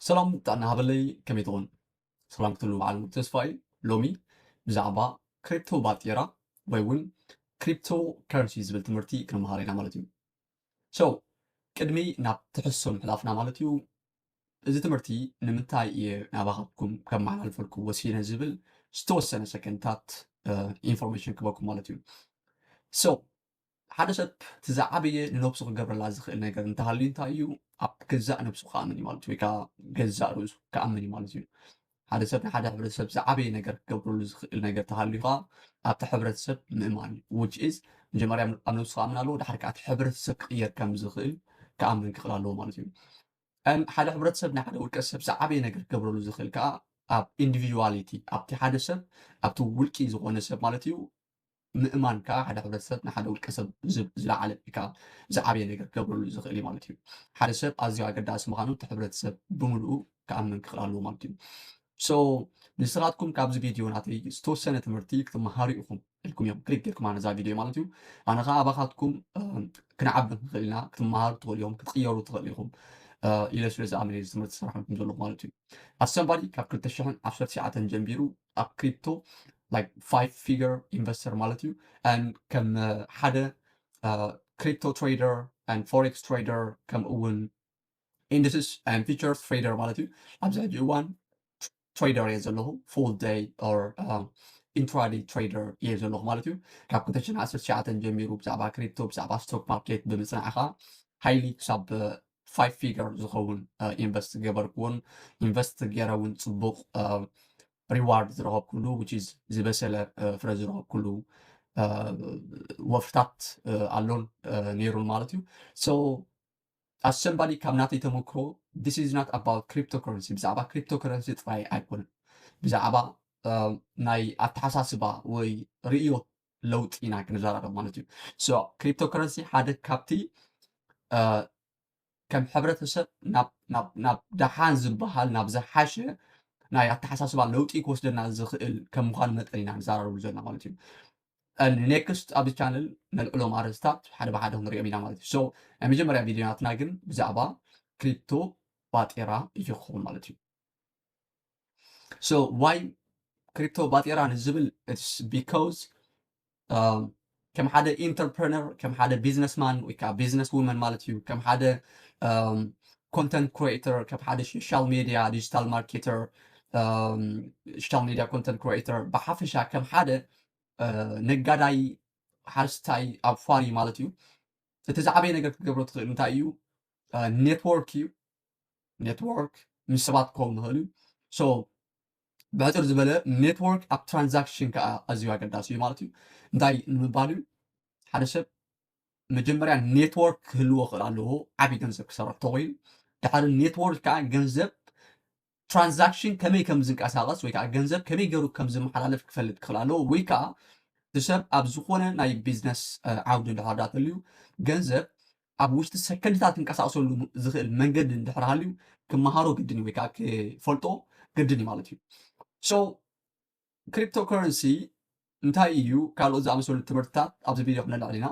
ሰላም ጥዕና ሃበለይ፣ ከመይ ትኾን? ሰላም ክትህሉ በዓል ሙሉ ተስፋ እዩ። ሎሚ ብዛዕባ ክሪፕቶ ባጤራ ወይ እውን ክሪፕቶ ከረንሲ ዝብል ትምህርቲ ክንመሃር ኢና ማለት እዩ። So ቅድሚ ናብ ትሕዝቶ ምሕላፍና ማለት እዩ፣ እዚ ትምህርቲ ንምንታይ እየ ናባኻትኩም ከመሓላልፈልኩም ወሲነ ዝብል ዝተወሰነ ሰከንድታት ኢንፎርሜሽን ክበኩም ማለት እዩ። So ሓደ ሰብ እቲ ዝዓበየ ንነብሱ ክገብረላ ዝኽእል ነገር እንተሃልዩ እንታይ እዩ? ኣብ ገዛእ ነብሱ ክኣምን እዩ ማለት እዩ፣ ወይ ከዓ ገዛእ ርእሱ ክኣምን እዩ ማለት እዩ። ሓደ ሰብ ንሓደ ሕብረተሰብ ዝዓበየ ነገር ክገብረሉ ዝኽእል ነገር ተሃልዩ ከዓ ኣብቲ ሕብረተሰብ ምእማን እዩ። Which is መጀመርያ ኣብ ነብሱ ክኣምን ኣለዎ፣ ድሓር ከዓ እቲ ሕብረተሰብ ክቕየር ከም ዝኽእል ክኣምን ክኽእል ኣለዎ ማለት እዩ። And ሓደ ሕብረተሰብ ንሓደ ውልቀ ሰብ ዝዓበየ ነገር ክገብረሉ ዝኽእል ከዓ ኣብ ኢንዲቪጁዋሊቲ፣ ኣብቲ ሓደ ሰብ ኣብቲ ውልቂ ዝኾነ ሰብ ማለት እዩ ምእማን ከዓ ሓደ ሕብረተሰብ ንሓደ ውልቀ ሰብ ዝብ- ዝለዓለ ወይ ከዓ ዝዓበየ ነገር ክገብረሉ ዝኽእል እዩ ማለት እዩ። ሓደ ሰብ ኣዝዩ ኣገዳሲ ምዃኑ እቲ ሕብረተሰብ ብምልኡ ክኣምን ክኽእል ኣለዎ ማለት እዩ። So ንስኻትኩም ካብዚ ቪድዮ ናተይ ዝተወሰነ ትምህርቲ ክትመሃሩ ኢኹም ኢልኩም እዮም ክሊክ ጌርኩም ነዛ ቪድዮ ማለት እዩ። ኣነ ከዓ ኣባኻትኩም እም፣ ክንዓቢ ንኽእል ኢና፣ ክትመሃሩ ትኽእሉ ኢኹም፣ ክትቕየሩ ትኽእሉ ኢኹም ኢለ ስለ ዝኣምን እዚ ትምህርቲ ዝሰርሐኩም ዘለኹ ማለት እዩ። ኣሰንባዲ ካብ ክልተ ሽሕን ዓሰርተ ትሽዓተን ጀሚሩ ኣብ ክሪፕቶ like five figure investor ማለት እዩ። And ከም ሓደ ክሪፕቶ ትሬደር and ፎሬክስ ትሬደር ከምኡ እውን ኢንዲስስ and ፊቸርስ ትሬደር ማለት እዩ። ኣብዚ ሕጂ እዋን ትሬደር እየ ዘለኹ፣ full day or intraday ትሬደር እየ ዘለኹ ማለት እዩ። ካብ ክልተ ሽሕን ዓሰርተ ትሽዓተን ጀሚሩ ብዛዕባ ክሪፕቶ፣ ብዛዕባ ስቶክ ማርኬት ብምፅናዕኻ highly ክሳብ ፋይቭ ፊገር ዝኸውን ኢንቨስት ዝገበርኩዎን ኢንቨስት ገይረ እውን ፅቡቕ ሪዋርድ ዝረኸብኩሉ which is ዝበሰለ ፍረ ዝረኸብኩሉ ወፍርታት ኣሎን ነይሩን ማለት እዩ። So ኣሰንባዲ ካብ ናተይ ተመክሮ this is not about cryptocurrency፣ ብዛዕባ ክሪፕቶ ከረንሲ ጥራይ ኣይኮነን፣ ብዛዕባ ናይ ኣተሓሳስባ ወይ ርእዮ ለውጢ ኢና ክንዘራረብ ማለት እዩ። So ክሪፕቶ ከረንሲ ሓደ ካብቲ ከም ሕብረተሰብ ናብ ደሓን ዝበሃል ናብ ዝሓሸ ናይ ኣተሓሳስባ ለውጢ ክወስደና ዝኽእል ከም ምዃኑ መጠን ኢና ንዘራረብሉ ዘለና ማለት እዩ። ኔክስት ኣብዚ ቻነል ነልዕሎም ኣርእስታት ሓደ ብሓደ ክንሪኦም ኢና ማለት እዩ። So ናይ መጀመርያ ቪድዮ ናትና ግን ብዛዕባ ክሪፕቶ ባጤራ እዩ ክኸውን ማለት እዩ። So why ክሪፕቶ ባጤራ ንዝብል it's because ከም ሓደ ኢንተርፕረነር፣ ከም ሓደ ቢዝነስማን ወይ ከዓ ቢዝነስ ውመን ማለት እዩ፣ ከም ሓደ ኮንተንት ክሪኤተር፣ ከም ሓደ ሶሻል ሜድያ ዲጂታል ማርኬተር፣ ሶሻል ሜድያ ኮንተንት ክሪኤተር፣ ብሓፈሻ ከም ሓደ ነጋዳይ፣ ሓረስታይ፣ ኣብ ፋሪ ማለት እዩ። እቲ ዝዓበየ ነገር ክትገብሮ ትኽእል እንታይ እዩ? ኔትወርክ እዩ። ኔትወርክ ምስ ሰባት ክኸውን ይኽእል እዩ። So ብሕፅር ዝበለ ኔትወርክ ኣብ ትራንዛክሽን ከዓ ኣዝዩ ኣገዳሲ እዩ ማለት እዩ። እንታይ ንምባል እዩ? ሓደ ሰብ መጀመርያ ኔትወርክ ክህልዎ ክኽእል ኣለዎ፣ ዓብዪ ገንዘብ ክሰርሕ ተኾይኑ። ድሓር ኔትወርክ ከዓ ገንዘብ ትራንዛክሽን ከመይ ከም ዝንቀሳቐስ ወይ ከዓ ገንዘብ ከመይ ገይሩ ከም ዝመሓላለፍ ክፈልጥ ክኽእል ኣለዎ። ወይ ከዓ እቲ ሰብ ኣብ ዝኾነ ናይ ቢዝነስ ዓውዲ እንድሕር ዳ ተልዩ ገንዘብ ኣብ ውሽጢ ሰከንድታት ክንቀሳቐሰሉ ዝኽእል መንገዲ እንድሕር ሃልዩ ክመሃሮ ግድን እዩ ወይ ከዓ ክፈልጦ ግድን እዩ ማለት እዩ። So ክሪፕቶ ከረንሲ እንታይ እዩ፣ ካልኦት ዝኣመሰሉ ትምህርትታት ኣብዚ ቪድዮ ክነልዕል ኢና።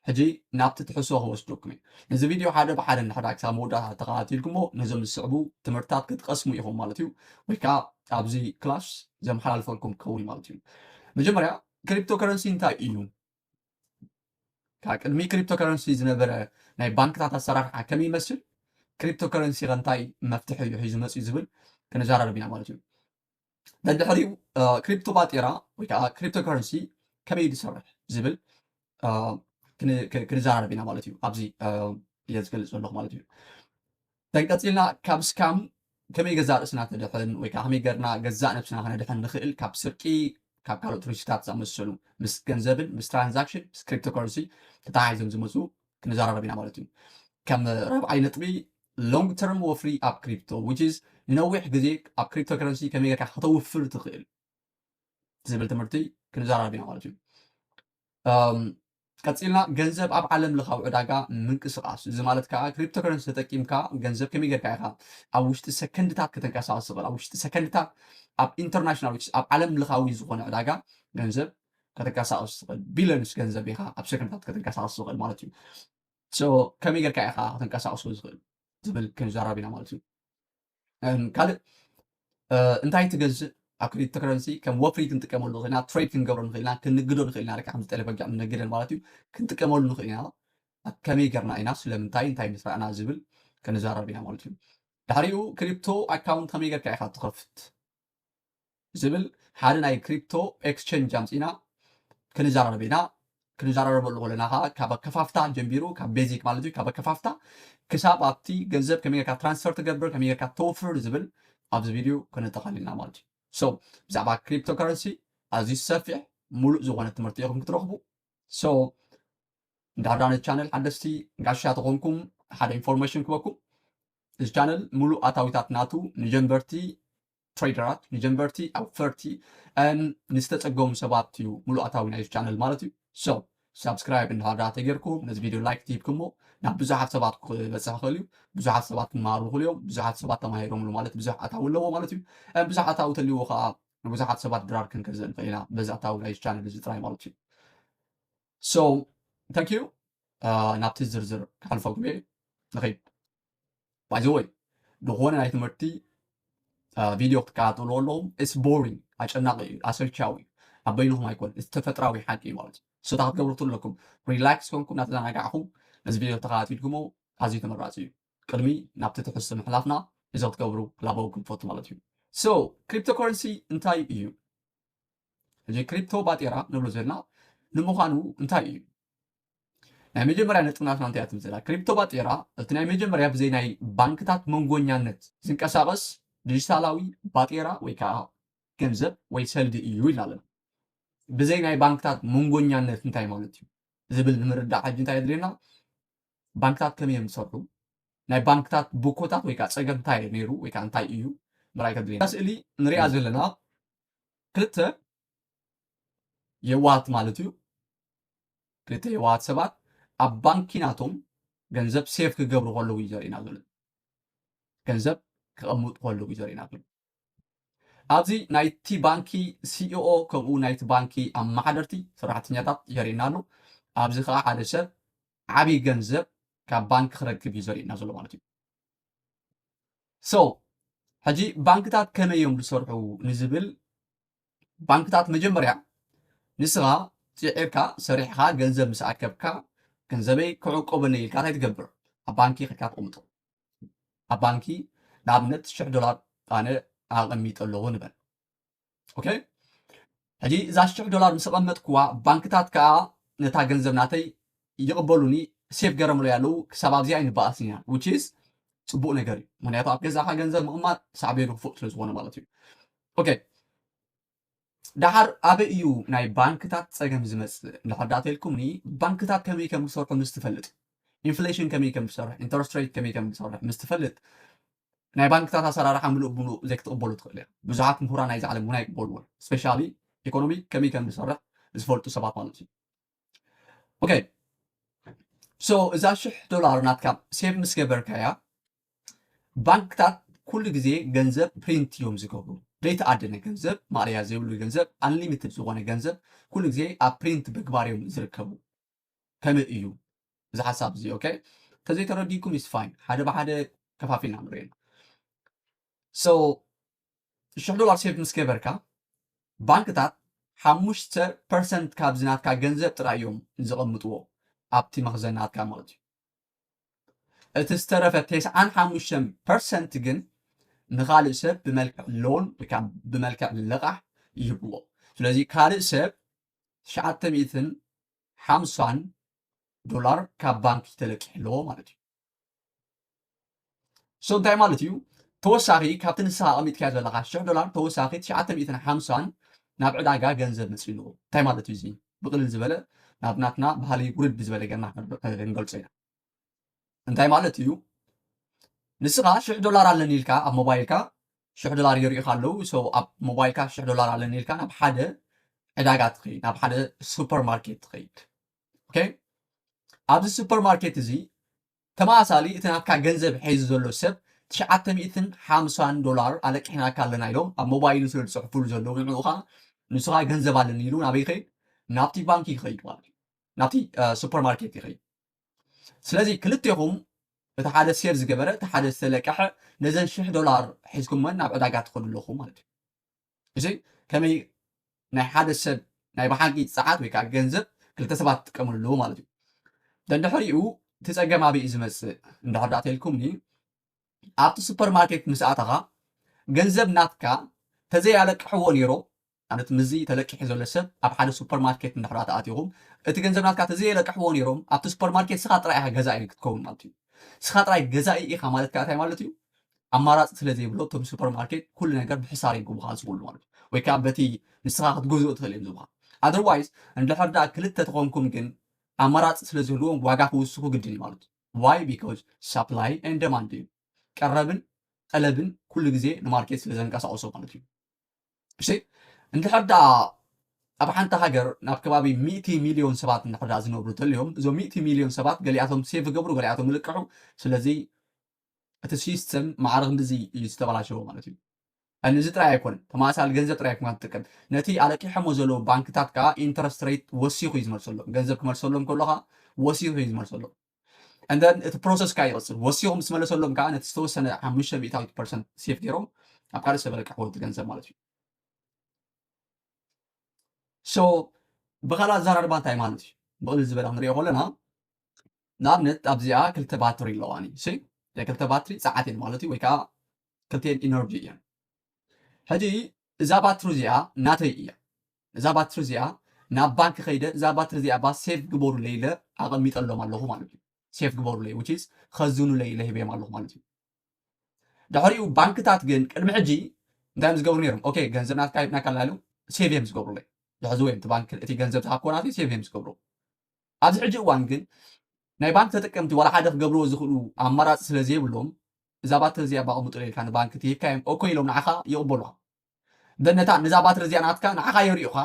ሕጂ ናብቲ ትሕዝቶ ክወስደኩም እዩ። ነዚ ቪድዮ ሓደ ብሓደ እንድሕር ክሳብ መወዳእታ ተኸታቲልኩሞ ነዞም ዝስዕቡ ትምህርትታት ክትቐስሙ ኢኹም ማለት እዩ። ወይ ከዓ ኣብዚ ክላስ ዘመሓላልፈልኩም ክኸውን ማለት እዩ። መጀመርያ ክሪፕቶ ከረንሲ እንታይ እዩ? ካብ ቅድሚ ክሪፕቶ ከረንሲ ዝነበረ ናይ ባንክታት ኣሰራርሓ ከመይ ይመስል? ክሪፕቶ ከረንሲ ከ እንታይ መፍትሒ እዩ ሒዙ መፅዩ ዝብል ክንዘራረብ ኢና ማለት እዩ። ደድሕሪኡ ክሪፕቶ ባጤራ ወይ ከዓ ክሪፕቶ ከረንሲ ከመይ ዝሰርሕ ዝብል ክንዛረብ ኢና ማለት እዩ። ኣብዚ እየ ዝገልፅ ዘለኹ ማለት እዩ። ደንቀፂልና ካብ ስካም ከመይ ገዛ ርእስና ተድሕን ወይ ከዓ ከመይ ገርና ገዛእ ነብስና ከነድሕን ንኽእል፣ ካብ ስርቂ፣ ካብ ካልኦት ሪስክታት ዝኣመሰሉ ምስ ገንዘብን ምስ ትራንዛክሽን ምስ ክሪፕቶ ከረንሲ ተተሓሒዞም ዝመፁ ክንዘራረብ ኢና ማለት እዩ። ከም ራብዓይ ነጥቢ ሎንግ ተርም ወፍሪ ኣብ ክሪፕቶ which is ንነዊሕ ግዜ ኣብ ክሪፕቶ ከረንሲ ከመይ ጌርካ ከተውፍር ትኽእል ዝብል ትምህርቲ ክንዘራረብ ኢና ማለት እዩ። ቀፂልና ገንዘብ ኣብ ዓለም ለኻዊ ዕዳጋ ምንቅስቃስ፣ እዚ ማለት ከዓ ክሪፕቶ ከረንሲ ተጠቂምካ ገንዘብ ከመይ ጌርካ ኢኻ ኣብ ውሽጢ ሰከንድታት ከተንቀሳቀስ ትኽእል፣ ኣብ ውሽጢ ሰከንድታት ኣብ ኢንተርናሽናል ኣብ ዓለም ለኻዊ ዝኾነ ዕዳጋ ገንዘብ ከተንቀሳቀስ ትኽእል፣ ቢሊዮንስ ገንዘብ ኢኻ ኣብ ሰከንድታት ከተንቀሳቀስ ትኽእል ማለት እዩ። So ከመይ ጌርካ ኢኻ ከተንቀሳቅሶ ዝኽእል ዝብል ክንዛረብ ኢና ማለት እዩ። ካልእ እንታይ ትገዝእ ኣብ ክሪፕቶ ከረንሲ ከም ወፍሪ ክንጥቀመሉ ንኽእልና፣ ትሬድ ክንገብሮ ንኽእልና፣ ክንግዶ ንኽእልና፣ ልክዕ ከምዚ ጠለ በጊዕ ንነግደን ማለት እዩ። ክንጥቀመሉ ንኽእልና ከመይ ገርና ኢና፣ ስለምንታይ፣ እንታይ ምስራዕና ዝብል ክንዛረብ ኢና ማለት እዩ። ድሕሪኡ ክሪፕቶ ኣካውንት ከመይ ገርካ ኢኻ ትኸፍት ዝብል ሓደ ናይ ክሪፕቶ ኤክስቸንጅ ኣምፂና ክንዛረብ ኢና። ክንዛረበሉ ከለና ከዓ ካብ ኣከፋፍታ ጀሚሩ፣ ካብ ቤዚክ ማለት እዩ፣ ካብ ኣከፋፍታ ክሳብ ኣብቲ ገንዘብ ከመይ ጌርካ ትራንስፈር ትገብር፣ ከመይ ጌርካ ተውፍር ዝብል ኣብዚ ቪድዮ ከነጠቓልልና ማለት እዩ። ሶ ብዛዕባ ክሪፕቶ ከረንሲ ኣዝዩ ሰፊሕ ሙሉእ ዝኾነ ትምህርቲ ኢኹም ክትረኽቡ። ሶ እንዳ ዳነ ቻነል ሓደስቲ ጋሻ ተኾንኩም ሓደ ኢንፎርሜሽን ክበኩም። እዚ ቻነል ሙሉእ ኣታዊታት ናቱ ንጀንበርቲ ትሬደራት፣ ንጀንበርቲ ኣውፈርቲ፣ ንዝተፀገሙ ሰባት እዩ ሙሉእ ኣታዊ ናይ ቻነል ማለት እዩ። ሶ ሳብስክራይብ እንድሕር ዳ ተጌርኩም ነዚ ቪድዮ ላይክ ትሂብኩሞ ናብ ብዙሓት ሰባት ክበፅሕ ይኽእል እዩ። ብዙሓት ሰባት ክመሃሩ ይኽእሉ እዮም። ብዙሓት ሰባት ተማሂሮምሉ ማለት ብዙሕ ኣታዊ ኣለዎ ማለት እዩ። ብዙሕ ኣታዊ ተልዎ ከዓ ንብዙሓት ሰባት ድራር ክንገዝእ ንኽእል ኢና በዚ ኣታዊ ናይ ቻነል እዚ ጥራይ ማለት እዩ። ሶ ታንክ ዩ። ናብቲ ዝርዝር ክሓልፈኩም እየ። ንኸይድ። ባይዘወይ ዝኾነ ናይ ትምህርቲ ቪድዮ ክትከታተሉ ኣለኹም፣ ኢትስ ቦሪንግ፣ ኣጨናቂ እዩ፣ ኣሰልቻዊ እዩ። ኣብ በይንኹም ኣይኮን፣ እቲ ተፈጥራዊ ሓቂ እዩ ማለት እዩ። ስታ ክትገብሩ ትለኩም፣ ሪላክስ ኮንኩም እናተዘናጋዕኹም ነዚ ቪድዮ ተኸታቲልኩሞ ኣዝዩ ተመራፂ እዩ። ቅድሚ ናብቲ ትሕዝቶ ምሕላፍና እዚ ክትገብሩ ክላበወኩም ፈቱ ማለት እዩ። ሶ ክሪፕቶ ከረንሲ እንታይ እዩ? ሕጂ ክሪፕቶ ባጤራ ንብሎ ዘለና ንምዃኑ እንታይ እዩ? ናይ መጀመርያ ነጥብናትና እንታይ እያ ትብል ዘላ? ክሪፕቶ ባጤራ እቲ ናይ መጀመርያ ብዘይ ናይ ባንክታት መንጎኛነት ዝንቀሳቐስ ዲጂታላዊ ባጤራ ወይ ከዓ ገንዘብ ወይ ሰልዲ እዩ ኢልና ኣለና። ብዘይ ናይ ባንክታት መንጎኛነት እንታይ ማለት እዩ ዝብል ንምርዳእ ሕጂ እንታይ የድልየና? ባንክታት ከመይ እዮም ዝሰርሑ? ናይ ባንክታት ብኮታት ወይ ከዓ ፀገም እንታይ እዩ ነይሩ ወይ ከዓ እንታይ እዩ ምርኣይ ከድልየና። ስእሊ ንሪኣ ዘለና ክልተ የዋሃት ማለት እዩ። ክልተ የዋሃት ሰባት ኣብ ባንኪ ናቶም ገንዘብ ሴፍ ክገብሩ ከለዉ እዩ ዘርእና ዘሎ። ገንዘብ ክቐምጡ ከለዉ እዩ ዘርእና ዘሎ። ኣብዚ ናይቲ ባንኪ ሲኢኦ ከምኡ ናይቲ ባንኪ ኣመሓደርቲ ሰራሕተኛታት የርእና ኣሎ። ኣብዚ ከዓ ሓደ ሰብ ዓብዪ ገንዘብ ካብ ባንኪ ክረክብ እዩ ዘርእና ዘሎ ማለት እዩ። ሶ ሕጂ ባንክታት ከመይ እዮም ዝሰርሑ ንዝብል ባንክታት መጀመርያ ንስኻ ፅዒርካ ሰሪሕኻ ገንዘብ ምስ ኣከብካ ገንዘበይ ክዕቆበለይ ኢልካ እንታይ ትገብር? ኣብ ባንኪ ከድካ ተቕምጦ። ኣብ ባንኪ ንኣብነት ሽሕ ዶላር ኣነ ኣቐሚጠ ኣለኹ ንበል። ኦኬ ሕጂ እዛ ሽሕ ዶላር ምስ ኣቐመጥኩዋ ባንክታት ከዓ ነታ ገንዘብ ናተይ ይቕበሉኒ፣ ሴፍ ገረምለይ ኣለዉ። ክሳብ ኣብዚኣ ኣይንበኣስን ኢና which is ፅቡቕ ነገር እዩ። ምክንያቱ ኣብ ገዛኻ ገንዘብ ምቕማጥ ሳዕቤኑ ክፉእ ስለ ዝኾነ ማለት እዩ። ኦኬ ደሓር ኣበይ እዩ ናይ ባንክታት ፀገም ዝመፅእ እንዳሕርዳእተ ኢልኩምኒ ባንክታት ከመይ ከም ዝሰርሑ ምስ ትፈልጥ ኢንፍሌሽን ከመይ ከም ዝሰርሕ ኢንተረስት ሬት ከመይ ከም ዝሰርሕ ምስ ትፈልጥ ናይ ባንክታት ኣሰራርሓ ምሉእ ብምሉእ ዘይክትቕበሉ ትኽእል እያ። ብዙሓት ምሁራን ናይዚ ዓለም እውን ኣይቅበልዎን። ስፔሻሊ ኢኮኖሚ ከመይ ከም ዝሰርሕ ዝፈልጡ ሰባት ማለት እዩ። ኦኬ ሶ እዛ ሽሕ ዶላር ናትካ ሴቭ ምስ ገበርካያ ባንክታት ኩሉ ግዜ ገንዘብ ፕሪንት እዮም ዝገብሩ። ዘይተኣደነ ገንዘብ ማእለያ ዘይብሉ ገንዘብ ኣንሊሚትድ ዝኾነ ገንዘብ ኩሉ ግዜ ኣብ ፕሪንት ምግባር እዮም ዝርከቡ። ከመይ እዩ እዚ ሓሳብ እዚ? ኦኬ ተዘይተረዲኩም ኢስ ፋይን ሓደ ብሓደ ከፋፊልና ንሪኦ ኢና። ሶ ሽሕ ዶላር ሴቭ ምስ ገበርካ ባንክታት ሓሙሽተ ፐርሰንት ካብዚ ናትካ ገንዘብ ጥራይ እዮም ዘቐምጥዎ ኣብቲ መኽዘን ናትካ ማለት እዩ። እቲ ዝተረፈ ተስዓን ሓሙሽተን ፐርሰንት ግን ንኻልእ ሰብ ብመልክዕ ሎን ወይ ከዓ ብመልክዕ ልቓሕ ይህብዎ። ስለዚ ካልእ ሰብ ትሽዓተ ሚእትን ሓምሳን ዶላር ካብ ባንኪ ተለቂሕ ኣለዎ ማለት እዩ። ሶ እንታይ ማለት እዩ? ተወሳኺ ካብቲ ንስኻ ኣቐሚጥካዮ ዘለኻ ሽሕ ዶላር ተወሳኺ ትሽዓተ ሚእትን ሓምሳን ናብ ዕዳጋ ገንዘብ መፅኡ ኣለዎ። እንታይ ማለት እዩ እዚ? ብቕልል ዝበለ ናብ ናትና ባህሊ ውርድ ብዝበለ ገርና ክንገልፆ ኢና። እንታይ ማለት እዩ? ንስኻ ሽሕ ዶላር ኣለኒ ኢልካ ኣብ ሞባይልካ ሽሕ ዶላር የርእዩኻ ኣለዉ። ሶ ኣብ ሞባይልካ ሽሕ ዶላር ኣለኒ ኢልካ ናብ ሓደ ዕዳጋ ትኸይድ፣ ናብ ሓደ ሱፐር ማርኬት ትኸይድ። ኦኬ ኣብዚ ሱፐር ማርኬት እዚ ተመሳሳሊ እቲ ናትካ ገንዘብ ሒዙ ዘሎ ሰብ ትሽዓተ ሚእትን ሓምሳን ዶላር ኣለቂሕናካ ኣለና ኢሎም ኣብ ሞባይሉ ስለ ዝፅሕፉሉ ዘለዉ ንዕኡ ከዓ ንስኻ ገንዘብ ኣለኒ ኢሉ ናበይ ይኸይድ? ናብቲ ባንኪ ይኸይድ ማለት እዩ። ናብቲ ሱፐር ማርኬት ይኸይድ። ስለዚ ክልቴኹም እቲ ሓደ ሴቭ ዝገበረ፣ እቲ ሓደ ዝተለቀሐ፣ ነዘን ሽሕ ዶላር ሒዝኩመን ናብ ዕዳጋ ትኸዱ ኣለኹ ማለት እዩ። እዚ ከመይ ናይ ሓደ ሰብ ናይ ብሓቂ ጸዓት ወይ ከዓ ገንዘብ ክልተ ሰባት ትጥቀምሉ ኣለዉ ማለት እዩ። ደንድሕሪኡ እቲ ጸገም ኣበይ እዩ ዝመጽእ እንድሕር ደኣ ተልኩምኒ፣ ኣብቲ ሱፐርማርኬት ምስ ኣተኻ ገንዘብ ናትካ ተዘያለቅሕዎ ነይሮ ማለት ምዚ ተለቂሑ ዘሎ ሰብ ኣብ ሓደ ሱፐርማርኬት እንድሕር ተኣቲኹም እቲ ገንዘብ ናትካ ተዘየለቅሕዎ ነይሮም ኣብቲ ሱፐርማርኬት ስኻ ጥራይ ኢኻ ገዛኢ ክትከውን ማለት እዩ። ስኻ ጥራይ ገዛኢ ኢኻ ማለት ከዓ እንታይ ማለት እዩ? ኣማራፂ ስለ ዘይብሎ እቶም ሱፐርማርኬት ኩሉ ነገር ብሕሳር እዮም ክቡኻ ዝብሉ ማለት እዩ። ወይ ከዓ በቲ ንስኻ ክትገዝኦ ትኽእል እዮም ዝብኻ። ኣደርዋይዝ እንድሕር ደኣ ክልተ ተኾንኩም ግን ኣማራፂ ስለ ዝህልዎም ዋጋ ክውስኹ ግድን እዩ ማለት እዩ። ዋይ ቢካዝ ሳፕላይ ኤንድ ደማንድ እዩ። ቀረብን ጠለብን ኩሉ ግዜ ንማርኬት ስለ ዘንቀሳቕሶ ማለት እዩ። እሺ እንድሕር ደኣ ኣብ ሓንቲ ሃገር ናብ ከባቢ ሚእቲ ሚልዮን ሰባት እንድሕር ደኣ ዝነብሩ ተልዮም እዞም ሚእቲ ሚልዮን ሰባት ገሊኣቶም ሴቭ ይገብሩ፣ ገሊኣቶም ይልቅሑ። ስለዚ እቲ ሲስተም ማዕረ ክንድዚ እዩ ዝተበላሸወ ማለት እዩ። እዚ ጥራይ ኣይኮነን፣ ተመሳሳሊ ገንዘብ ጥራይ ኣይኮንካ ትጥቀም። ነቲ ኣለቂሖሞ ዘለዉ ባንክታት ከዓ ኢንተረስት ሬት ወሲኹ እዩ ዝመልሰሎም። ገንዘብ ክመልሰሎም ከሎ ከዓ ወሲኹ እዩ ዝመልሰሎም። And then እቲ ፕሮሰስ ከዓ ይቕፅል። ወሲኹ ምስ መለሰሎም ከዓ ነቲ ዝተወሰነ ሓሙሽተ ሚእታዊት ፐርሰንት ሴፍ ገይሮም ኣብ ካልእ ሰብ ኣለቅሕዎ እቲ ገንዘብ ማለት እዩ። So ብኻልእ ኣዘራርባ እንታይ ማለት እዩ? ብቕልል ዝበለ ክንሪኦ ከለና ንኣብነት ኣብዚኣ ክልተ ባትሪ ኣለዋኒ። እሺ ናይ ክልተ ባትሪ ጸዓት እየን ማለት እዩ፣ ወይ ከዓ ክልቲኤን ኢነርጂ እየን። ሕጂ እዛ ባትሪ እዚኣ ናተይ እያ። እዛ ባትሪ እዚኣ ናብ ባንክ ከይደ እዛ ባትሪ እዚኣ ባ ሴቭ ግበሩለይ ኢለ ኣቐሚጠሎም ኣለኹ ማለት እዩ። ሴቭ ግበሩለይ which is ኸዝኑለይ ኢለ ሂበዮም ኣለኹ ማለት እዩ። ድሕሪኡ ባንክታት ግን ቅድሚ ሕጂ እንታይ እዮም ዝገብሩ ነይሮም? ኦኬ ገንዘብ ናትካ ሂብናካ ኣለና ኢሎም ሴቭ እዮም ዝገብሩለይ። ዝሕዝዎ እዮም እቲ ባንክ እቲ ገንዘብ ዝሃብኮ ናተይ ሴቭ እዮም ዝገብሩ። ኣብዚ ሕጂ እዋን ግን ናይ ባንክ ተጠቀምቲ ዋላ ሓደ ክገብርዎ ዝኽእሉ ኣማራፂ ስለ ዘይብሎም እዛ ባትሪ እዚኣ ባቕምጡ ኢልካ ንባንክ ትሂብካዮም ኦኮ ኢሎም ንዓኻ ይቕበሉኻ። ደነታ ነዛ ባትሪ እዚኣ ናትካ ንዓኻ የርእዩኻ።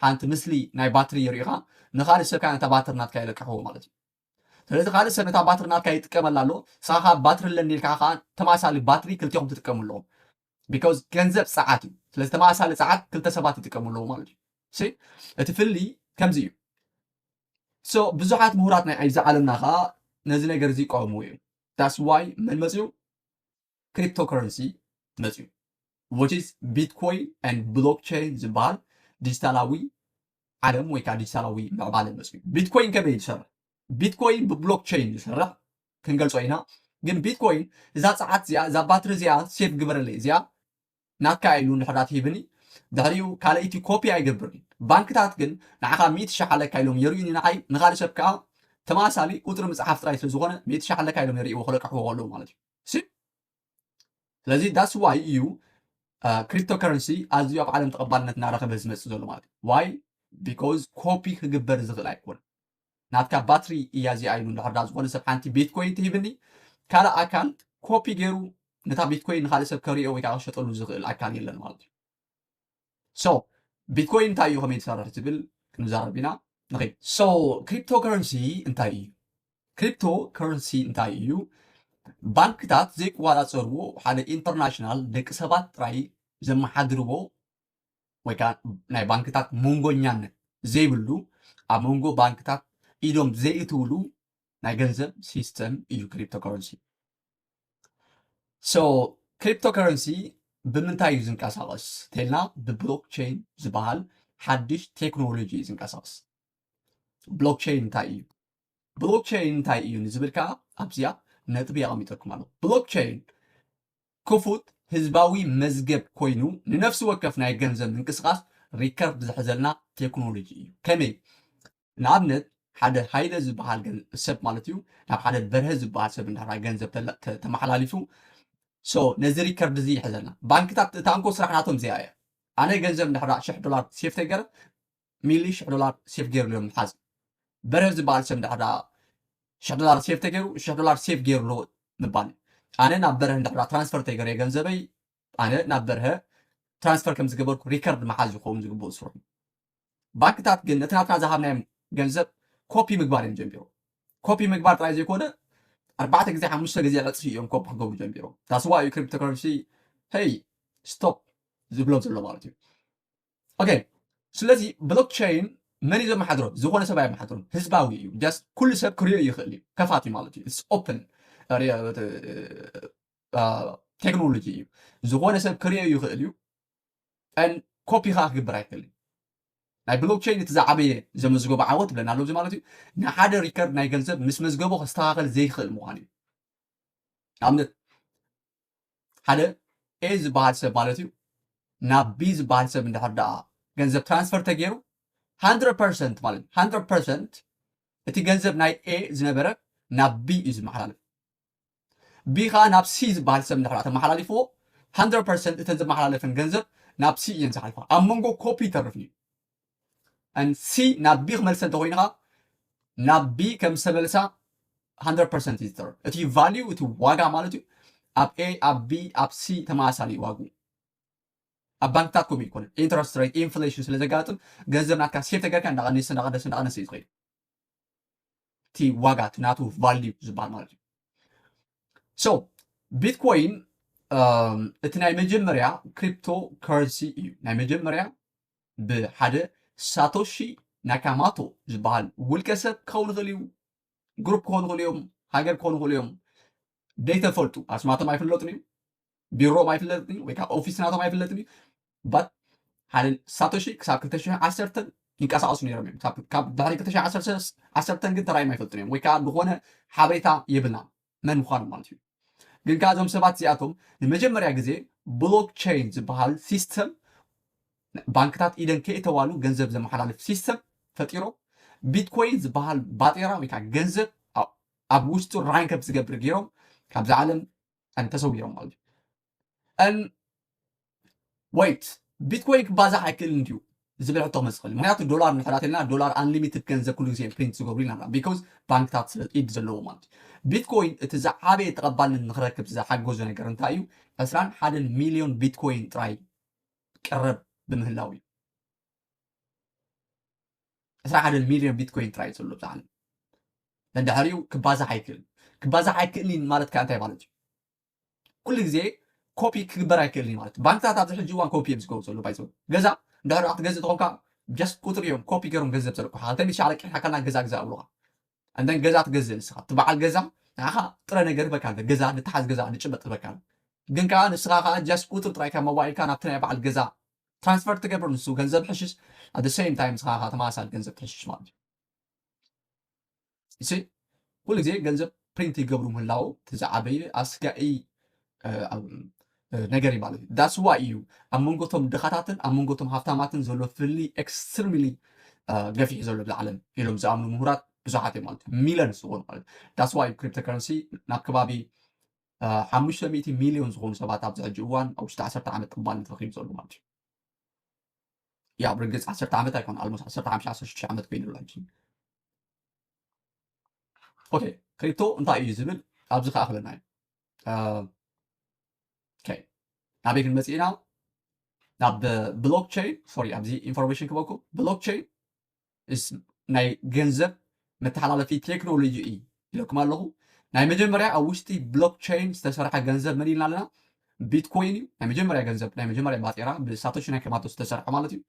ሓንቲ ምስሊ ናይ ባትሪ የርእዩኻ። ንኻልእ ሰብካ ነታ ባትሪ ናትካ የለቅሕዎ ማለት እዩ። ስለዚ ካልእ ሰብ ነታ ባትሪ ናትካ ይጥቀመላ ኣሎ። ንስኻ ባትሪ ኣለኒ ኢልካ ከዓ ተመሳሳሊ ባትሪ ክልቲኹም ትጥቀሙ ኣለኹም። ቢካዝ ገንዘብ ጸዓት እዩ። ስለዚ ተመሳሳሊ ጸዓት ክልተ ሰባት ይጥቀሙ ኣለዉ ማለት እዩ። ሲ እቲ ፍሊ ከምዚ እዩ። So ብዙሓት ምሁራት ናይ ኣይዚ ዓለምና ከዓ ነዚ ነገር እዚ ይቃወምዎ እዮም። That's why መን መፅኡ? ክሪፕቶከረንሲ መፅኡ which is ቢትኮይን and ብሎክቸይን ዝበሃል ዲጂታላዊ ዓለም ወይ ከዓ ዲጂታላዊ ምዕባለ መፅኡ። ቢትኮይን ከመይ ይሰርሕ? ቢትኮይን ብብሎክቸይን ይሰርሕ ክንገልፆ ኢና። ግን ቢትኮይን እዛ ፀዓት እዚኣ እዛ ባትሪ እዚኣ ሴፍ ግበረለይ እዚኣ ናትካ ኢሉ እንድሕር ትሂብኒ ድሕሪኡ ካልኣይቲ ኮፒ ኣይገብርን። ባንክታት ግን ንዓኻ ሚእቲ ሻሕ ኣለካ ኢሎም የርእዩኒ ንዓይ ንኻልእ ሰብ ከዓ ተመሳሳሊ ቁፅሪ ምፅሓፍ ጥራይ ስለ ዝኾነ ሚእቲ ሻሕ ኣለካ ኢሎም የርእይዎ ክለቅሕዎ ከለዉ ማለት እዩ። ሲ ስለዚ that's why እዩ ክሪፕቶከረንሲ ኣዝዩ ኣብ ዓለም ተቐባልነት እናረኸበ ዝመፅእ ዘሎ ማለት እዩ። Why? Because ኮፒ ክግበር ዝኽእል ኣይኮነን። ናትካ ባትሪ እያ እዚኣ ኢሉ እንድሕር ዳ ዝኾነ ሰብ ሓንቲ ቢትኮይን ትሂብኒ ካልእ ኣካል ኮፒ ገይሩ ነታ ቢትኮይን ንካልእ ሰብ ከሪኦ ወይ ከዓ ክሸጠሉ ዝኽእል ኣካል የለን ማለት እዩ። So ቢትኮይን እንታይ እዩ ከመይ ትሰርሕ ዝብል ክንዛረብ ኢና። ንኸይድ። So ክሪፕቶ ከረንሲ እንታይ እዩ? ክሪፕቶ ከረንሲ እንታይ እዩ? ባንክታት ዘይቆፃፀርዎ ሓደ ኢንተርናሽናል ደቂ ሰባት ጥራይ ዘመሓድርዎ ወይ ከዓ ናይ ባንክታት መንጎኛነት ዘይብሉ ኣብ መንጎ ባንክታት ኢዶም ዘይእትውሉ ናይ ገንዘብ ሲስተም እዩ ክሪፕቶ ከረንሲ። So ክሪፕቶ ከረንሲ ብምንታይ እዩ ዝንቀሳቐስ ተልና ብብሎክቸይን ዝበሃል ሓድሽ ቴክኖሎጂ እዩ ዝንቀሳቐስ። ብሎክቸይን እንታይ እዩ? ብሎክቸይን እንታይ እዩ ንዝብል ከዓ ኣብዚኣ ነጥቢ ኣቐሚጠልኩም ኣለኹ። ብሎክቸይን ክፉት ህዝባዊ መዝገብ ኮይኑ ንነፍሲ ወከፍ ናይ ገንዘብ ምንቅስቃስ ሪከርድ ዝሕዘልና ቴክኖሎጂ እዩ። ከመይ? ንኣብነት ሓደ ሃይለ ዝበሃል ሰብ ማለት እዩ ናብ ሓደ በርሀ ዝበሃል ሰብ እንዳ ገንዘብ ተመሓላሊፉ so ነዚ ሪከርድ እዚ ይሕዘልና። ባንክታት እታ እንኮ ስራሕ ናቶም እዚኣ እያ። ኣነ ገንዘብ እንድሕር ሽሕ ዶላር ሴፍ ተገረ ሚሊ ሽሕ ዶላር ሴፍ ገይሩ እዮም ምሓዝ። በርሀ ዝበሃል ሰብ እንድሕር ሽሕ ዶላር ሴፍ ተገይሩ ሽሕ ዶላር ሴፍ ገይሩ ኣሎ ምባል። ኣነ ናብ በርሀ እንድሕር ትራንስፈር ተገረ ገንዘበይ ኣነ ናብ በርሀ ትራንስፈር ከም ዝገበርኩ ሪከርድ መሓዝ ይኸውን ዝግብኡ ስርሑ። ባንክታት ግን ነቲ ናትና ዝሃብናዮም ገንዘብ ኮፒ ምግባር እዮም ጀሚሮም። ኮፒ ምግባር ጥራይ ዘይኮነ ኣርባዕተ ግዜ ሓሙሽተ ግዜ ዕፅፊ እዮም ኮፒ ክገብሩ ጀሚሮም። ታስዋ እዩ ክሪፕቶከረንሲ ሄይ ስቶፕ ዝብሎም ዘሎ ማለት እዩ። ኦኬ ስለዚ ብሎክቸይን መን እዩ ዘመሓድሮ? ዝኾነ ሰብ ኣይመሓድሮን። ህዝባዊ እዩ። ጀስት ኩሉ ሰብ ክሪኦ ይኽእል እዩ። ከፋት እዩ ማለት እዩ። It's open። ቴክኖሎጂ እዩ። ዝኾነ ሰብ ክሪኦ ይኽእል እዩ። ኮፒ ከዓ ክግበር ኣይክእልን። ናይ ብሎክቸይን እቲ ዝዓበየ ዘመዝገቦ ዓወት ብለና ኣሎ ማለት እዩ። ንሓደ ሪከርድ ናይ ገንዘብ ምስ መዝገቦ ከስተኻኸል ዘይክእል ምዃን እዩ። ንኣብነት ሓደ ኤ ዝበሃል ሰብ ማለት እዩ ናብ ቢ ዝበሃል ሰብ እንድሕር ደኣ ገንዘብ ትራንስፈር ተገይሩ፣ ሃንድረድ ፐርሰንት ማለት እዩ፣ ሃንድረድ ፐርሰንት እቲ ገንዘብ ናይ ኤ ዝነበረ ናብ ቢ እዩ ዝመሓላለፍ። ቢ ከዓ ናብ ሲ ዝበሃል ሰብ እንድሕር ተመሓላሊፍዎ፣ ሃንድረድ ፐርሰንት እተን ዝመሓላለፈን ገንዘብ ናብ ሲ እየን ዝሓልፋ። ኣብ መንጎ ኮፒ ይተርፍ እዩ። ሲ ናብ ቢ ክመልሰ እንተኮይኑ ከዓ ናብ ቢ ከም ዝተመልሳ ሃንድረድ ፐርሰንት እዩ ዝተርፍ። እቲ ቫልዩ፣ እቲ ዋጋ ማለት እዩ፣ ኣብ ኤ፣ ኣብ ቢ፣ ኣብ ሲ ተመሳሳሊ እዩ ዋግኡ። ኣብ ባንክታት ከምኡ ይኮነ። ኢንትረስት ሬት፣ ኢንፍሌሽን ስለ ዘጋጥም ገንዘብ ናትካ ሴፍ ተገርካ እንዳቀነሰ እንዳቀነሰ እንዳቀነሰ እዩ ዝኸይድ። እቲ ዋጋ፣ እቲ ናቱ ቫልዩ ዝበሃል ማለት እዩ። ሶ ቢትኮይን እቲ ናይ መጀመርያ ክሪፕቶ ከረንሲ እዩ። ናይ መጀመርያ ብሓደ ሳቶሺ ናካማቶ ዝበሃል ውልቀ ሰብ ክኸውን ይኽእል እዩ፣ ግሩፕ ክኾኑ ይኽእሉ እዮም፣ ሃገር ክኾኑ ይኽእሉ እዮም። ደይተፈልጡ ኣስማቶም ኣይፍለጥን እዩ፣ ቢሮም ኣይፍለጥን እዩ፣ ወይ ከዓ ኦፊስ ናቶም ኣይፍለጥን እዩ። ባት ሓደ ሳቶሺ ክሳብ ክልተ ሽሕን ዓሰርተን ይንቀሳቐሱ ነይሮም እዮም። ካብ ድሕሪ ክልተ ሽሕን ዓሰርተን ግን ተራእዮም ኣይፈልጡን እዮም፣ ወይ ከዓ ዝኾነ ሓበሬታ የብልና መን ምዃኖም ማለት እዩ። ግን ከዓ እዞም ሰባት እዚኣቶም ንመጀመርያ ግዜ ብሎክቸይን ዝበሃል ሲስተም፣ ባንክታት ኢደን ከይተዋሉ ገንዘብ ዘመሓላልፍ ሲስተም ፈጢሮም፣ ቢትኮይን ዝበሃል ባጤራ ወይ ከዓ ገንዘብ ኣብ ውሽጡ ራንከብ ዝገብር ገይሮም ካብዚ ዓለም ተሰዊሮም ማለት እዩ። ወይት፣ ቢትኮይን ክባዛሕ ኣይክእልን ድዩ ዝብል ሕቶ ክመፅእ ይኽእል። ምክንያቱ ዶላር ንሕዳት ኢልና ዶላር ኣንሊሚትድ ገንዘብ ኩሉ ግዜ ፕሪንት ዝገብሩ ኢና፣ ቢኮዝ ባንክታት ስለ ኢድ ዘለዎ ማለት እዩ። ቢትኮይን እቲ ዝዓበየ ተቐባልነት ንክረክብ ዝሓገዞ ነገር እንታይ እዩ? ዕስራን ሓደን ሚሊዮን ቢትኮይን ጥራይ ቀረብ ብምህላው እዩ። ዕስራን ሓደን ሚሊዮን ቢትኮይን ጥራይ ዘሎ ብዛዕባ ደድሕሪኡ ክባዛሕ ኣይክእልን። ክባዛሕ ኣይክእልን ማለት ከ እንታይ ማለት እዩ? ኩሉ ግዜ ኮፒ ክግበር ኣይክእልን ማለት ባንክታት ኣብዚ ሕጂ እዋን ኮፒ እዮም ዝገብሩ ዘሎ ባይዘው ገዛ እንድሕር ክትገዝእ ተኾንካ ጀስት ቁፅሪ እዮም ኮፒ ገይሮም ገንዘብ ዘርቁ ሓልተ ሚሻ ለቂሕካ ከና ገዛ ግዛ እብሉካ እንደን ገዛ ትገዝእ ንስኻ እቲ በዓል ገዛ ንዓኻ ጥረ ነገር በካ ገዛ ንተሓዝ ገዛ ንጭበጥ በካ ግን ከዓ ንስኻ ከዓ ጀስት ቁፅሪ ጥራይ ካብ መዋኢልካ ናብቲ ናይ በዓል ገዛ ትራንስፈር ትገብር ንሱ ገንዘብ ሕሽሽ ኣደ ሴም ታይም ንስኻ ከዓ ተመሳሳሊ ገንዘብ ትሕሽሽ ማለት እዩ እሺ ኩሉ ግዜ ገንዘብ ፕሪንት ይገብሩ ምህላው እቲ ዝዓበየ ኣስጋኢ ነገር እዩ ማለት እዩ that's why እዩ ኣብ መንጎቶም ድኻታትን ኣብ መንጎቶም ሃፍታማትን ዘሎ ፍሊ ኤክስትሪምሊ ገፊሕ ዘሎ ብዛ ዓለም ኢሎም ዝኣምኑ ምሁራት ብዙሓት እዮም ማለት ሚለንስ ዝኾኑ ማለት that's why ክሪፕቶከረንሲ ናብ ከባቢ ሓሙሽተ ሚእቲ ሚሊዮን ዝኾኑ ሰባት ኣብዚ ሕጂ እዋን ኣብ ውሽጢ ዓሰርተ ዓመት ቅባልነት ረኺቡ ዘሎ ማለት እዩ ያ ብርግፅ ዓሰርተ ዓመት ኣይኮነ ኣልሞስ ዓሰርተ ሓሙሽተ ዓሰርተ ሽዱሽተ ዓመት ኮይኑ ኣሎ ሕጂ ኦኬ ክሪፕቶ እንታይ እዩ ዝብል ኣብዚ ከዓ ክለና እዩ ናበይ ክንመፅእ ኢና ናብ ብሎክቸይን ሶሪ ኣብዚ ኢንፎርሜሽን ክበኩም ብሎክቸይን ናይ ገንዘብ መተሓላለፊ ቴክኖሎጂ እዩ ኢለኩም ኣለኹ ናይ መጀመርያ ኣብ ውሽጢ ብሎክቸይን ዝተሰርሐ ገንዘብ መን ኢልና ኣለና ቢትኮይን እዩ ናይ መጀመርያ ገንዘብ ናይ መጀመርያ ባጤራ ብሳቶሺ ናካማቶ ዝተሰርሐ ማለት እዩ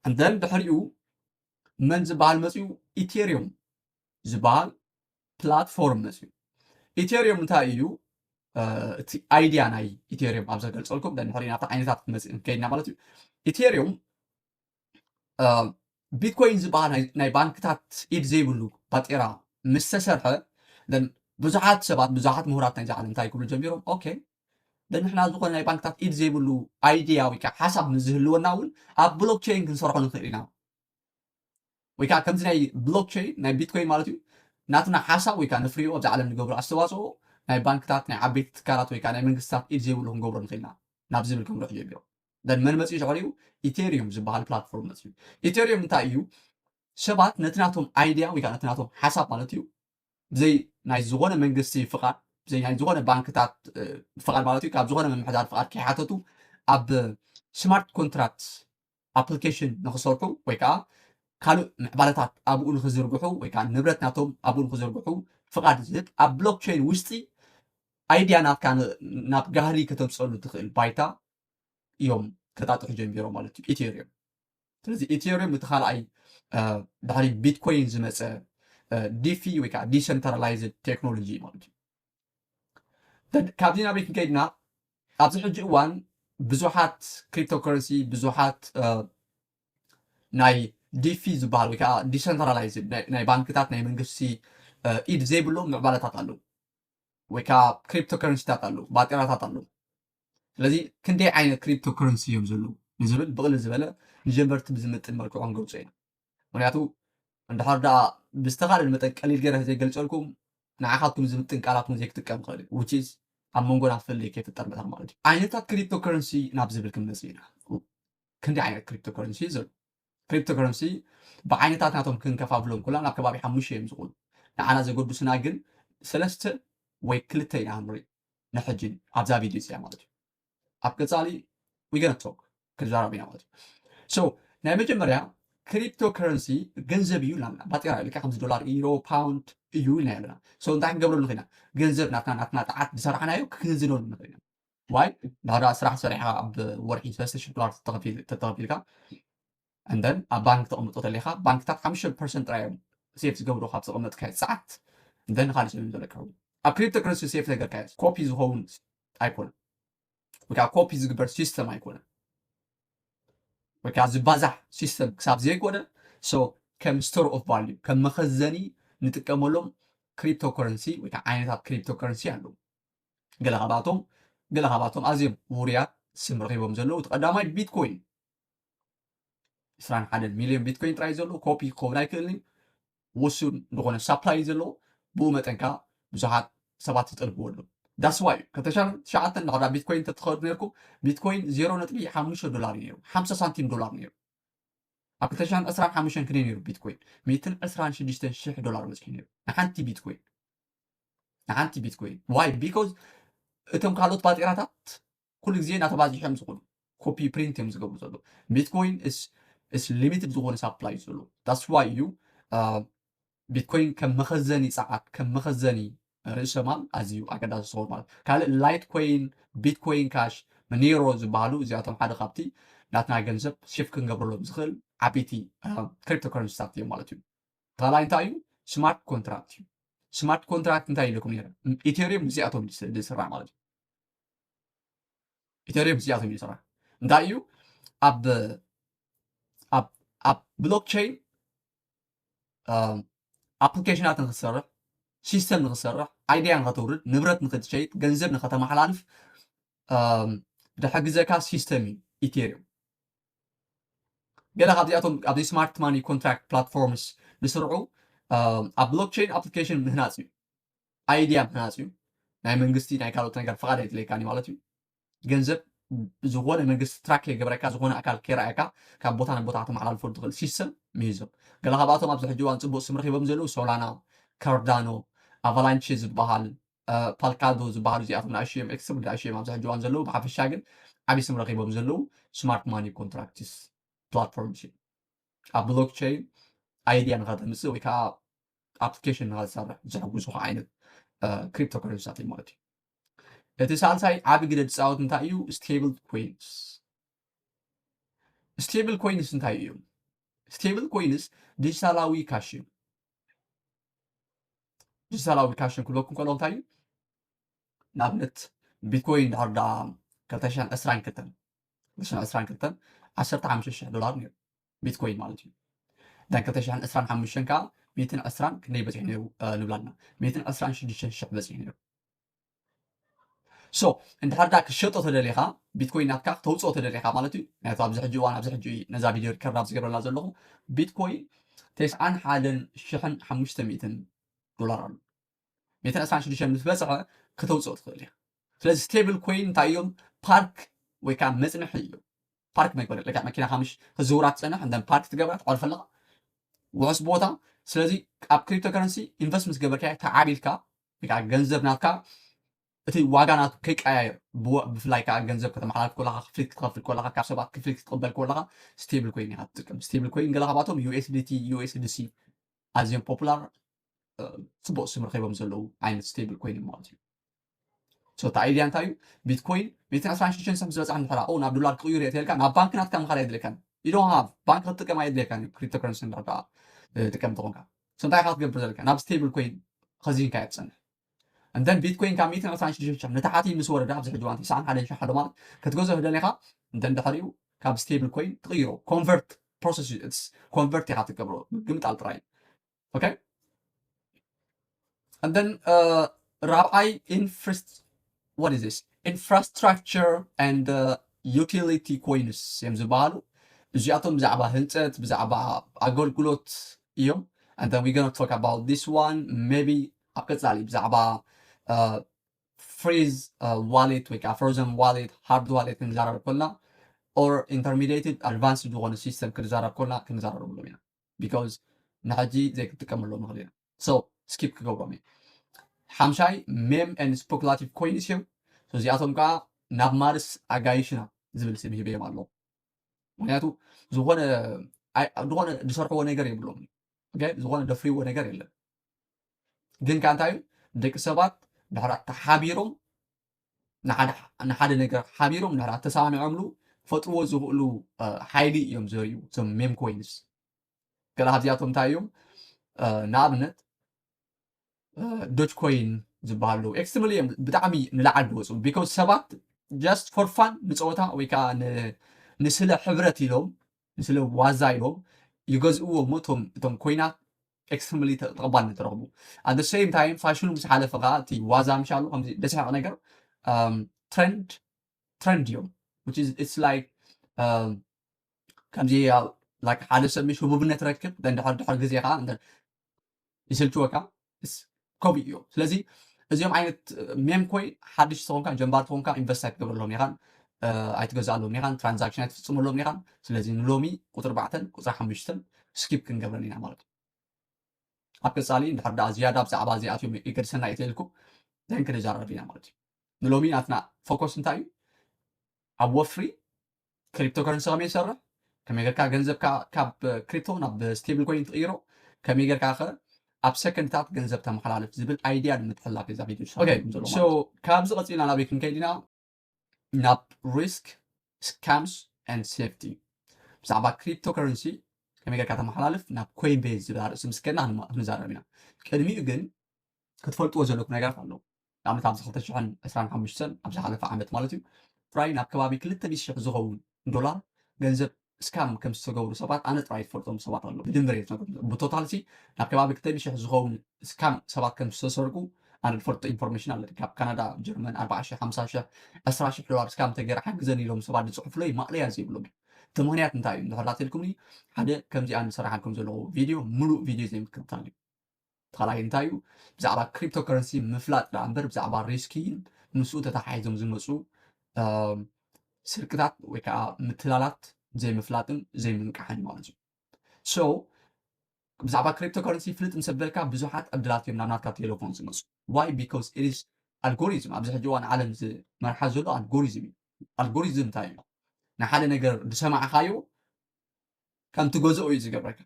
እንደን ድሕሪኡ መን ዝበሃል መፅኡ ኢቴሪዮም ዝበሃል ፕላትፎርም መፅኡ ኢቴሪዮም እንታይ እዩ እቲ ኣይድያ ናይ ኢቴሪዮም ኣብ ዘገልፀልኩም ደንድሕሪ ናብቲ ዓይነታት ክትመፅእ ከይድና ማለት እዩ ኢቴሪዮም ቢትኮይን ዝበሃል ናይ ባንክታት ኢድ ዘይብሉ ባጤራ ምስ ተሰርሐ ብዙሓት ሰባት ብዙሓት ምሁራት ናይዚ ዓለም እንታይ ክብሉ ጀሚሮም ኦኬ ንሕና ዝኾነ ናይ ባንክታት ኢድ ዘይብሉ ኣይድያ ወይ ከዓ ሓሳብ ምስ ዝህልወና እውን ኣብ ብሎክቸይን ክንሰርሖ ንኽእል ኢና ወይ ከዓ ከምዚ ናይ ብሎክቸይን ናይ ቢትኮይን ማለት እዩ ናትና ሓሳብ ወይ ከዓ ንፍሪኦ ኣብዚ ዓለም ንገብሮ ኣስተዋፅኦ ናይ ባንክታት ናይ ዓበይቲ ትካላት ወይ ከዓ ናይ መንግስታት ኢድ ዘይብሉ ክንገብሮ ንኽእልና ናብ ዝብል ከምርሑ ጀሚሮም ደን መን መፅኡ ሽዕሪኡ ኢቴሪዮም ዝበሃል ፕላትፎርም መፅኡ ኢቴሪዮም እንታይ እዩ ሰባት ነቲ ናቶም ኣይድያ ወይ ከዓ ነቲ ናቶም ሓሳብ ማለት እዩ ብዘይ ናይ ዝኾነ መንግስቲ ፍቓድ ብዘይ ናይ ዝኾነ ባንክታት ፍቓድ ማለት እዩ ካብ ዝኾነ ምምሕዳር ፍቓድ ከይሓተቱ ኣብ ስማርት ኮንትራክት ኣፕሊኬሽን ንክሰርሑ ወይ ከዓ ካልእ ምዕባለታት ኣብኡ ንክዝርግሑ ወይ ከዓ ንብረት ናቶም ኣብኡ ንክዝርግሑ ፍቓድ ዝህብ ኣብ ብሎክቸይን ውሽጢ ኣይድያ ናትካ ናብ ጋህሊ ከተምፀሉ ትኽእል ባይታ እዮም ከጣጥሑ ጀሚሮም ማለት እዩ ኢቴሪዮም ስለዚ ኢቴሪየም እቲ ካልኣይ ድሕሪ ቢትኮይን ዝመፀ ዲፊ ወይ ከዓ ዲሰንትራላይዝድ ቴክኖሎጂ ማለት እዩ ካብዚ ናበይ ክንከይድና? ኣብዚ ሕጂ እዋን ብዙሓት cryptocurrency፣ ብዙሓት ናይ ዲፊ ዝበሃል ወይ ከዓ decentralized ናይ ባንክታት ናይ መንግስቲ ኢድ ዘይብሎም ምዕባለታት ኣለዉ፣ ወይ ከዓ cryptocurrencyታት ኣለዉ፣ ባጤራታት ኣለዉ። ስለዚ ክንደይ ዓይነት cryptocurrency እዮም ዘለዉ ንዝብል ብቕልል ዝበለ ንጀመርቲ ብዝምጥን መልክዑ ክንገልጾ ኢና። ምክንያቱ እንድሕር ደኣ ብዝተኻለ መጠን ቀሊል ገይረ ዘይገልጸልኩም ንዓኻትኩም ዝምጥን ቃላት እውን ዘይክጥቀም ክእል፣ which is ኣብ መንጎና ፍልልይ ከይፍጠር መታን ማለት እዩ። ዓይነታት cryptocurrency ናብ ዝብል ክንመጽእ ኢና። ክንደይ ዓይነት cryptocurrency ዘሎ? Cryptocurrency ብዓይነታት ናቶም ክንከፋፍሎም ኩላ ናብ ከባቢ ሓሙሽተ እዮም ዝኽእሉ። ንዓና ዘገድሱና ግን ሰለስተ ወይ ክልተ ኢና ክንርኢ ንሕጂ ኣብዛ ቪድዮ እዚኣ ማለት እዩ። ኣብ ቀጻሊ we gonna talk ክንዛረብ ኢና ማለት እዩ። So ናይ መጀመርያ cryptocurrency ገንዘብ እዩ ኢልና ኣለና። ባጤራ ኢልካ ከምዚ ዶላር፣ ኢሮ፣ ፓውንድ እዩ ኢልና ኣለና። So እንታይ ክንገብረሉ ንኽእልና? ገንዘብ ናትና ናትና ጣዓት ዝሰራሕናዮ ክንዝነሉ ንኽእል ኢና። ዋይ ዳዳ ስራሕ ሰሪሕካ ኣብ ወርሒ ሰለስተ ሽሕ ዶላር ተተኸፊል- ተተኸፊልካ and then ኣብ ባንክ ተቐምጦ ተለካ ባንክታት ሓሙሽተ ፐርሰንት ጥራይ እዮም ሴፍ ዝገብሩ ካብ ዘቐመጥካዮ ሰዓት and then ንካሊእ ሰብ እዮም ዘለካ። ኣብ cryptocurrency ሴፍ ነገርካዮ ኮፒ ዝኸውን ኣይኮነን። ወይ ከዓ ኮፒ ዝግበር ሲስተም ኣይኮነን። ወይ ከዓ ዝባዛሕ ሲስተም ክሳብ ዘይኮነ so ከም store of value ከም መኸዘኒ ንጥቀመሎም cryptocurrency ወይ ከዓ ዓይነታት cryptocurrency ኣለዉ። ገለ ካብኣቶም ገለ ካብኣቶም ኣዝዮም ውሩያት ስም ረኺቦም ዘለዉ እቲ ቀዳማይ ቢትኮይን። ዕስራን ሓደን ሚልዮን ቢትኮይን ጥራይ ዘሎ ኮፒ ክኸውን ኣይክእልን እዩ። ውሱን ዝኾነ ሳፕላይ ዘለዎ ብኡ መጠን ከዓ ብዙሓት ሰባት ዝጠልብዎ ኣለዉ። That's why ክልተ ሽሕን ትሽዓተን እንዳ ቢትኮይን ተትኸዱ ነርኩም ቢትኮይን ዜሮ ነጥቢ ሓሙሽተ ዶላር እዩ ነይሩ፣ ሓምሳ ሳንቲም ዶላር ነይሩ። ኣብ ክልተ ሽሕን ዕስራን ሓሙሽተን ክንደይ ነይሩ ቢትኮይን? ሚእትን ዕስራን ሽዱሽተን ሽሕ ዶላር በፂሑ ነይሩ ንሓንቲ ቢትኮይን። ንሓንቲ ቢትኮይን ዋይ ቢኮዝ እቶም ካልኦት ባጤራታት ኩሉ ግዜ እናተባዚሖም ዝኽእሉ ኮፒ ፕሪንት እዮም ዝገብሩ ዘለዉ። ቢትኮይን ስ ሊሚትድ ዝኾነ ሳፕላይ እዩ ዘለዉ። That's why እዩ ቢትኮይን ከም መኸዘኒ ፀዓት ከም መኸዘኒ ርእሰ ማል ኣዝዩ ኣገዳሲ ዝኸውን ማለት ካልእ ላይት ኮይን፣ ቢትኮይን ካሽ፣ መኔሮ ዝበሃሉ እዚኣቶም ሓደ ካብቲ ናትና ገንዘብ ሽፍ ክንገብረሎም ዝኽእል ዓበይቲ ክሪፕቶከረንሲታት እዮም ማለት እዩ። ካልኣይ እንታይ እዩ? ስማርት ኮንትራክት እዩ። ስማርት ኮንትራክት እንታይ ኢለኩም ነረ? ኢቴሪየም እዚኣቶም ዝስራሕ ማለት እዩ። ኢቴሪየም እዚኣቶም እዩ ዝስራሕ። እንታይ እዩ? ኣብ ኣብ ኣብ ብሎክቸይን ኣፕሊኬሽናት ንክትሰርሕ፣ ሲስተም ንክትሰርሕ፣ ኣይዲያ ንከተውርድ፣ ንብረት ንክትሸይጥ፣ ገንዘብ ንከተመሓላልፍ ዝሕግዘካ ሲስተም እዩ ኢቴሪየም። ገለ ካብዚኣቶም ኣብዚ ስማርት ማኒ ኮንትራክት ፕላትፎርምስ ዝስርዑ ኣብ ብሎክቸይን ኣፕሊኬሽን ምህናፅ እዩ። ኣይዲያ ምህናፅ እዩ። ናይ መንግስቲ ናይ ካልኦት ነገር ፍቓድ ኣይድለየካን እዩ ማለት እዩ። ገንዘብ ዝኾነ መንግስቲ ትራክ የገብረካ፣ ዝኾነ ኣካል ከይረኣየካ ካብ ቦታ ናብ ቦታ ከተመሓላልፎ ትኽእል ሲስተም ምሂዞም። ገለ ካብኣቶም ኣብዚ ሕጂ እዋን ፅቡቅ ስም ረኪቦም ዘለዉ ሶላና፣ ካርዳኖ፣ ኣቫላንቺ ዝበሃል፣ ፓልካዶ ዝበሃሉ እዚኣቶም ንኣሽዮም ኤክስትሪም ንኣሽዮም ኣብዚ ሕጂ እዋን ዘለዉ። ብሓፈሻ ግን ዓብዪ ስም ረኪቦም ዘለዉ ስማርት ማኒ ኮንትራክትስ ፕላትፎርም እዩ። ኣብ ብሎክቸይን ኣይዲያ ንኸተምፅእ ወይ ከዓ ኣፕሊኬሽን ንኸትሰርሕ ዝሕግዙ ዓይነት ክሪፕቶከረንሲታት እዩ ማለት እዩ። እቲ ሳልሳይ ዓቢ ግደ ዝፃወት እንታይ እዩ? ስቴብል ኮይንስ። ስቴብል ኮይንስ እንታይ እዩ? ስቴብል ኮይንስ ዲጂታላዊ ካሽ እዩ። ዲጂታላዊ ካሽ ክብለኩም ከሎ እንታይ እዩ? ንኣብነት ቢትኮይን ድሕር ዳ ክልተ ሽሕን ዕስራን ክልተን ክልተ ሽሕን ዕስራን ክልተን ዓሰርተ ሓሙሽተ ሽሕ ዶላር ነይሩ ቢትኮይን ማለት እዩ። ዳን ክልተ ሽሕን ዕስራን ሓሙሽተን ከዓ ሚእትን ዕስራን ክንደይ በፂሑ ነይሩ ንብላልና ሚእትን ዕስራን ሽዱሽተን ሽሕ በፂሑ ነይሩ። ሶ እንድሕር ዳ ክሸጦ ተደሊኻ ቢትኮይን ናትካ ክተውፅኦ ተደሊኻ ማለት እዩ። ናይቱ ኣብዚ ሕጂ እዋን ኣብዚ ሕጂ ነዛ ቪድዮ ሪከርድ ኣብ ዝገብረላ ዘለኹ ቢትኮይን ተስዓን ሓደን ሽሕን ሓሙሽተ ሚእትን ዶላር ኣሎ። ሚእትን ዕስራን ሽዱሽተን ምስ በፅሐ ክተውፅኦ ትኽእል ኢኻ። ስለዚ ስቴብል ኮይን እንታይ እዮም? ፓርክ ወይ ከዓ መፅንሒ እዮም። ፓርክ መግበሪ ለካ መኪና ካምሽ ክዝውራ ትፀንሕ እንደ ፓርክ ትገብራ ትቆልፈ ኣለኻ ውሑስ ቦታ። ስለዚ ኣብ ክሪፕቶከረንሲ ኢንቨስት ምስ ገበርካ ተዓቢልካ ወይ ከዓ ገንዘብ ናትካ እቲ ዋጋ ናቱ ከይቀያየር ብፍላይ ከዓ ገንዘብ ከተመሓላልፍ ከለካ ክፍሊት ክትከፍል ከለካ ካብ ሰባት ክፍሊት ክትቅበል ከለካ ስቴብል ኮይን ኢካ ትጥቀም። ስቴብል ኮይን ገለ ካብኣቶም ዩኤስዲቲ ዩኤስዲሲ ኣዝዮም ፖፑላር ፅቡቅ ስም ረኪቦም ዘለዉ ዓይነት ስቴብል ኮይን ማለት እዩ። ሶ እቲ ኣይድያ እንታይ እዩ? ቢትኮይን ሚእትን ዕስራን ሽዱሽተን ምስ በፅሐ እንድሕራ ኦ ናብ ዶላር ክቅይሩ እየ ተልካ ናብ ባንክ ናትካ ምኻድ ኣይድለካን። You don't have ባንክ ክትጥቀም ኣይድለካን እዩ። ክሪፕቶከረንሲ እንዳ ጥቀም ተኾንካ ሶ እንታይ ኢካ ክትገብር ዘለካ? ናብ ስቴብል ኮይን ከዚንካ እያ ትፀንሕ። And then Bitcoin ካብ ሚእትን ዕስራን ሽዱሽተ ሽሕ ንታሕቲ ምስ ወረደ ኣብዚ ሕጂ እዋን ተስዓን ሓደን ሽሕ ኣሎ ማለት ክትገዝኦ ደሊኻ and then ድሕሪኡ ካብ stable coin ትቕይሮ convert process እዩ። It's convert ኢኻ ትገብሮ ምግምጣል ጥራይ። Okay? And then uh, ራብዓይ infrast what is this infrastructure and uh, utility coins እዮም ዝበሃሉ። እዚኣቶም ብዛዕባ ህንፀት ብዛዕባ ኣገልግሎት እዮም። And then we're gonna talk about this one maybe ኣብ ቀፃሊ ብዛዕባ uh, freeze uh, wallet ወይ ከዓ frozen wallet hard wallet ክንዛረብ ኮልና or intermediated advanced ዝኾነ system ክንዛረብ ኮልና ክንዛረበሎም ኢና። Because ንሕጂ ዘይክንጥቀመሎም ንኽእል ኢና። So skip ክገብሮም እየ። ሓምሻይ meme and speculative coins እዮም። So እዚኣቶም ከዓ ናብ ማርስ ኣጋይሽና ዝብል ስም ሂበዮም ኣለዉ። ምክንያቱ ዝኾነ ዝኾነ ዝሰርሕዎ ነገር የብሎም። Okay? ዝኾነ ደፍርዎ ነገር የለን። ግን ከዓ እንታይ እዩ ደቂ ሰባት ድሕራ ተሓቢሮም ንሓደ ነገር ሓቢሮም ድሕራ ተሰማሚዖምሉ ፈጥርዎ ዝኽእሉ ሓይሊ እዮም ዘርእዩ እዞም meme coins። ገለ ካብዚኣቶም እንታይ እዮም ንኣብነት Dogecoin ዝበሃሉ extremely እዮም ብጣዕሚ ንላዕሊ ዝወፁ because ሰባት just for fun ንፀወታ ወይ ከዓ ንስለ ሕብረት ኢሎም ንስለ ዋዛ ኢሎም ይገዝእዎ እሞ እቶም ኮይናት extremely ተቐባልነት ተረኽቡ። At the same time ፋሽኑ ምስ ሓለፈ ከዓ እቲ ዋዛ ምሻሉ ከምዚ ደስሕቕ ነገር trend trend እዮም which is it's like ከምዚ like ሓደ ሰብ ምሽ ህቡብነት ረክብ then ድሕር ድሕር ግዜ ከዓ ይስልችወካ ኮቢ እዮም። ስለዚ እዚኦም ዓይነት meme coin ሓድሽ ተኾንካ ጀንባር ተኾንካ invest ኣይትገብረሎም ኢኻን ኣይትገዛሎም ኢኻን transaction ኣይትፍፅመሎም ኢኻን። ስለዚ ንሎሚ ቁፅሪ ኣርባዕተን ቁፅሪ ሓሙሽተን skip ክንገብረን ኢና ማለት እዩ። ኣብ ቀፃሊ እንድሕር ደኣ ዝያዳ ብዛዕባ እዚኣትዮም የገድሰና እዩ ተልኩም then ክንዛረብ ኢና ማለት እዩ። ንሎሚ ናትና focus እንታይ እዩ? ኣብ ወፍሪ cryptocurrency ከመይ ይሰርሕ፣ ከመይ ጌርካ ገንዘብካ ካብ crypto ናብ stable coin ትቕይሮ፣ ከመይ ጌርካ ከ ኣብ ሰከንድታት ገንዘብ ተመሓላልፍ ዝብል idea ንምትሕልላፍ እዛ ቪድዮ ዝሰርሐኩም ዘለኹ ማለት እዩ። So ካብዚ ቀፂልና ናበይ ክንከይድ ኢና? ናብ risk፣ scams and safety። ብዛዕባ cryptocurrency ከመይ ጌርካ ተመሓላልፍ ናብ Coinbase ዝብል ኣርእስቲ ምስ ከድና ክንዛረብ ኢና። ቅድሚኡ ግን ክትፈልጥዎ ዘለኩም ነገራት ኣለዉ። ንኣብነት ኣብዚ ክልተ ሽሕን ዕስራን ሓሙሽተን ኣብ ዝሓለፈ ዓመት ማለት እዩ ጥራይ ናብ ከባቢ ክልተ ሚእቲ ሽሕ ዝኸውን ዶላር ገንዘብ scam ከም ዝተገብሩ ሰባት ኣነ ጥራይ ዝፈልጦም ሰባት ኣለዉ። ብድምር እየ ዝነግረኩም። ብቶታል ሲ ናብ ከባቢ ክልተ ሚእቲ ሽሕ ዝኸውን scam ሰባት ከም ዝተሰርቁ ኣነ ዝፈልጦ information ኣለኒ። ካብ ካናዳ ጀርመን ኣርባዓ ሽሕ ሓምሳ ሽሕ ዕስራ ሽሕ ዶላር scam ተገይረ ሓግዘኒ ኢሎም ሰባት ዝፅሕፉለይ ማእለያ ዘይብሎም እዩ። እቲ ምኽንያት እንታይ እዩ እንድሕር ዳተልኩምኒ ሓደ ከምዚኣ ንሰራሓልኩም ዘለኹ ቪድዮ ሙሉእ ቪድዮ ዘይምክትታል እዩ። ተኻላይ እንታይ እዩ ብዛዕባ cryptocurrency ምፍላጥ ደኣ እምበር ብዛዕባ risk ን ምስኡ ተተሓሒዞም ዝመፁ ስርቅታት ወይ ከዓ ምትላላት ዘይምፍላጥን ዘይምንቃሕን ማለት እዩ። So ብዛዕባ cryptocurrency ፍልጥ ምስ ኣበልካ ብዙሓት ዕድላት እዮም ናብ ናትካ ቴሌፎን ዝመፁ። Why? Because it is algorithm። ኣብዚ ሕጂ እዋን ዓለም ዝመርሓ ዘሎ algorithm እዩ። Algorithm እንታይ እዩ? ንሓደ ነገር ዝሰማዕካዮ ከም ትገዝኦ እዩ ዝገብረካ።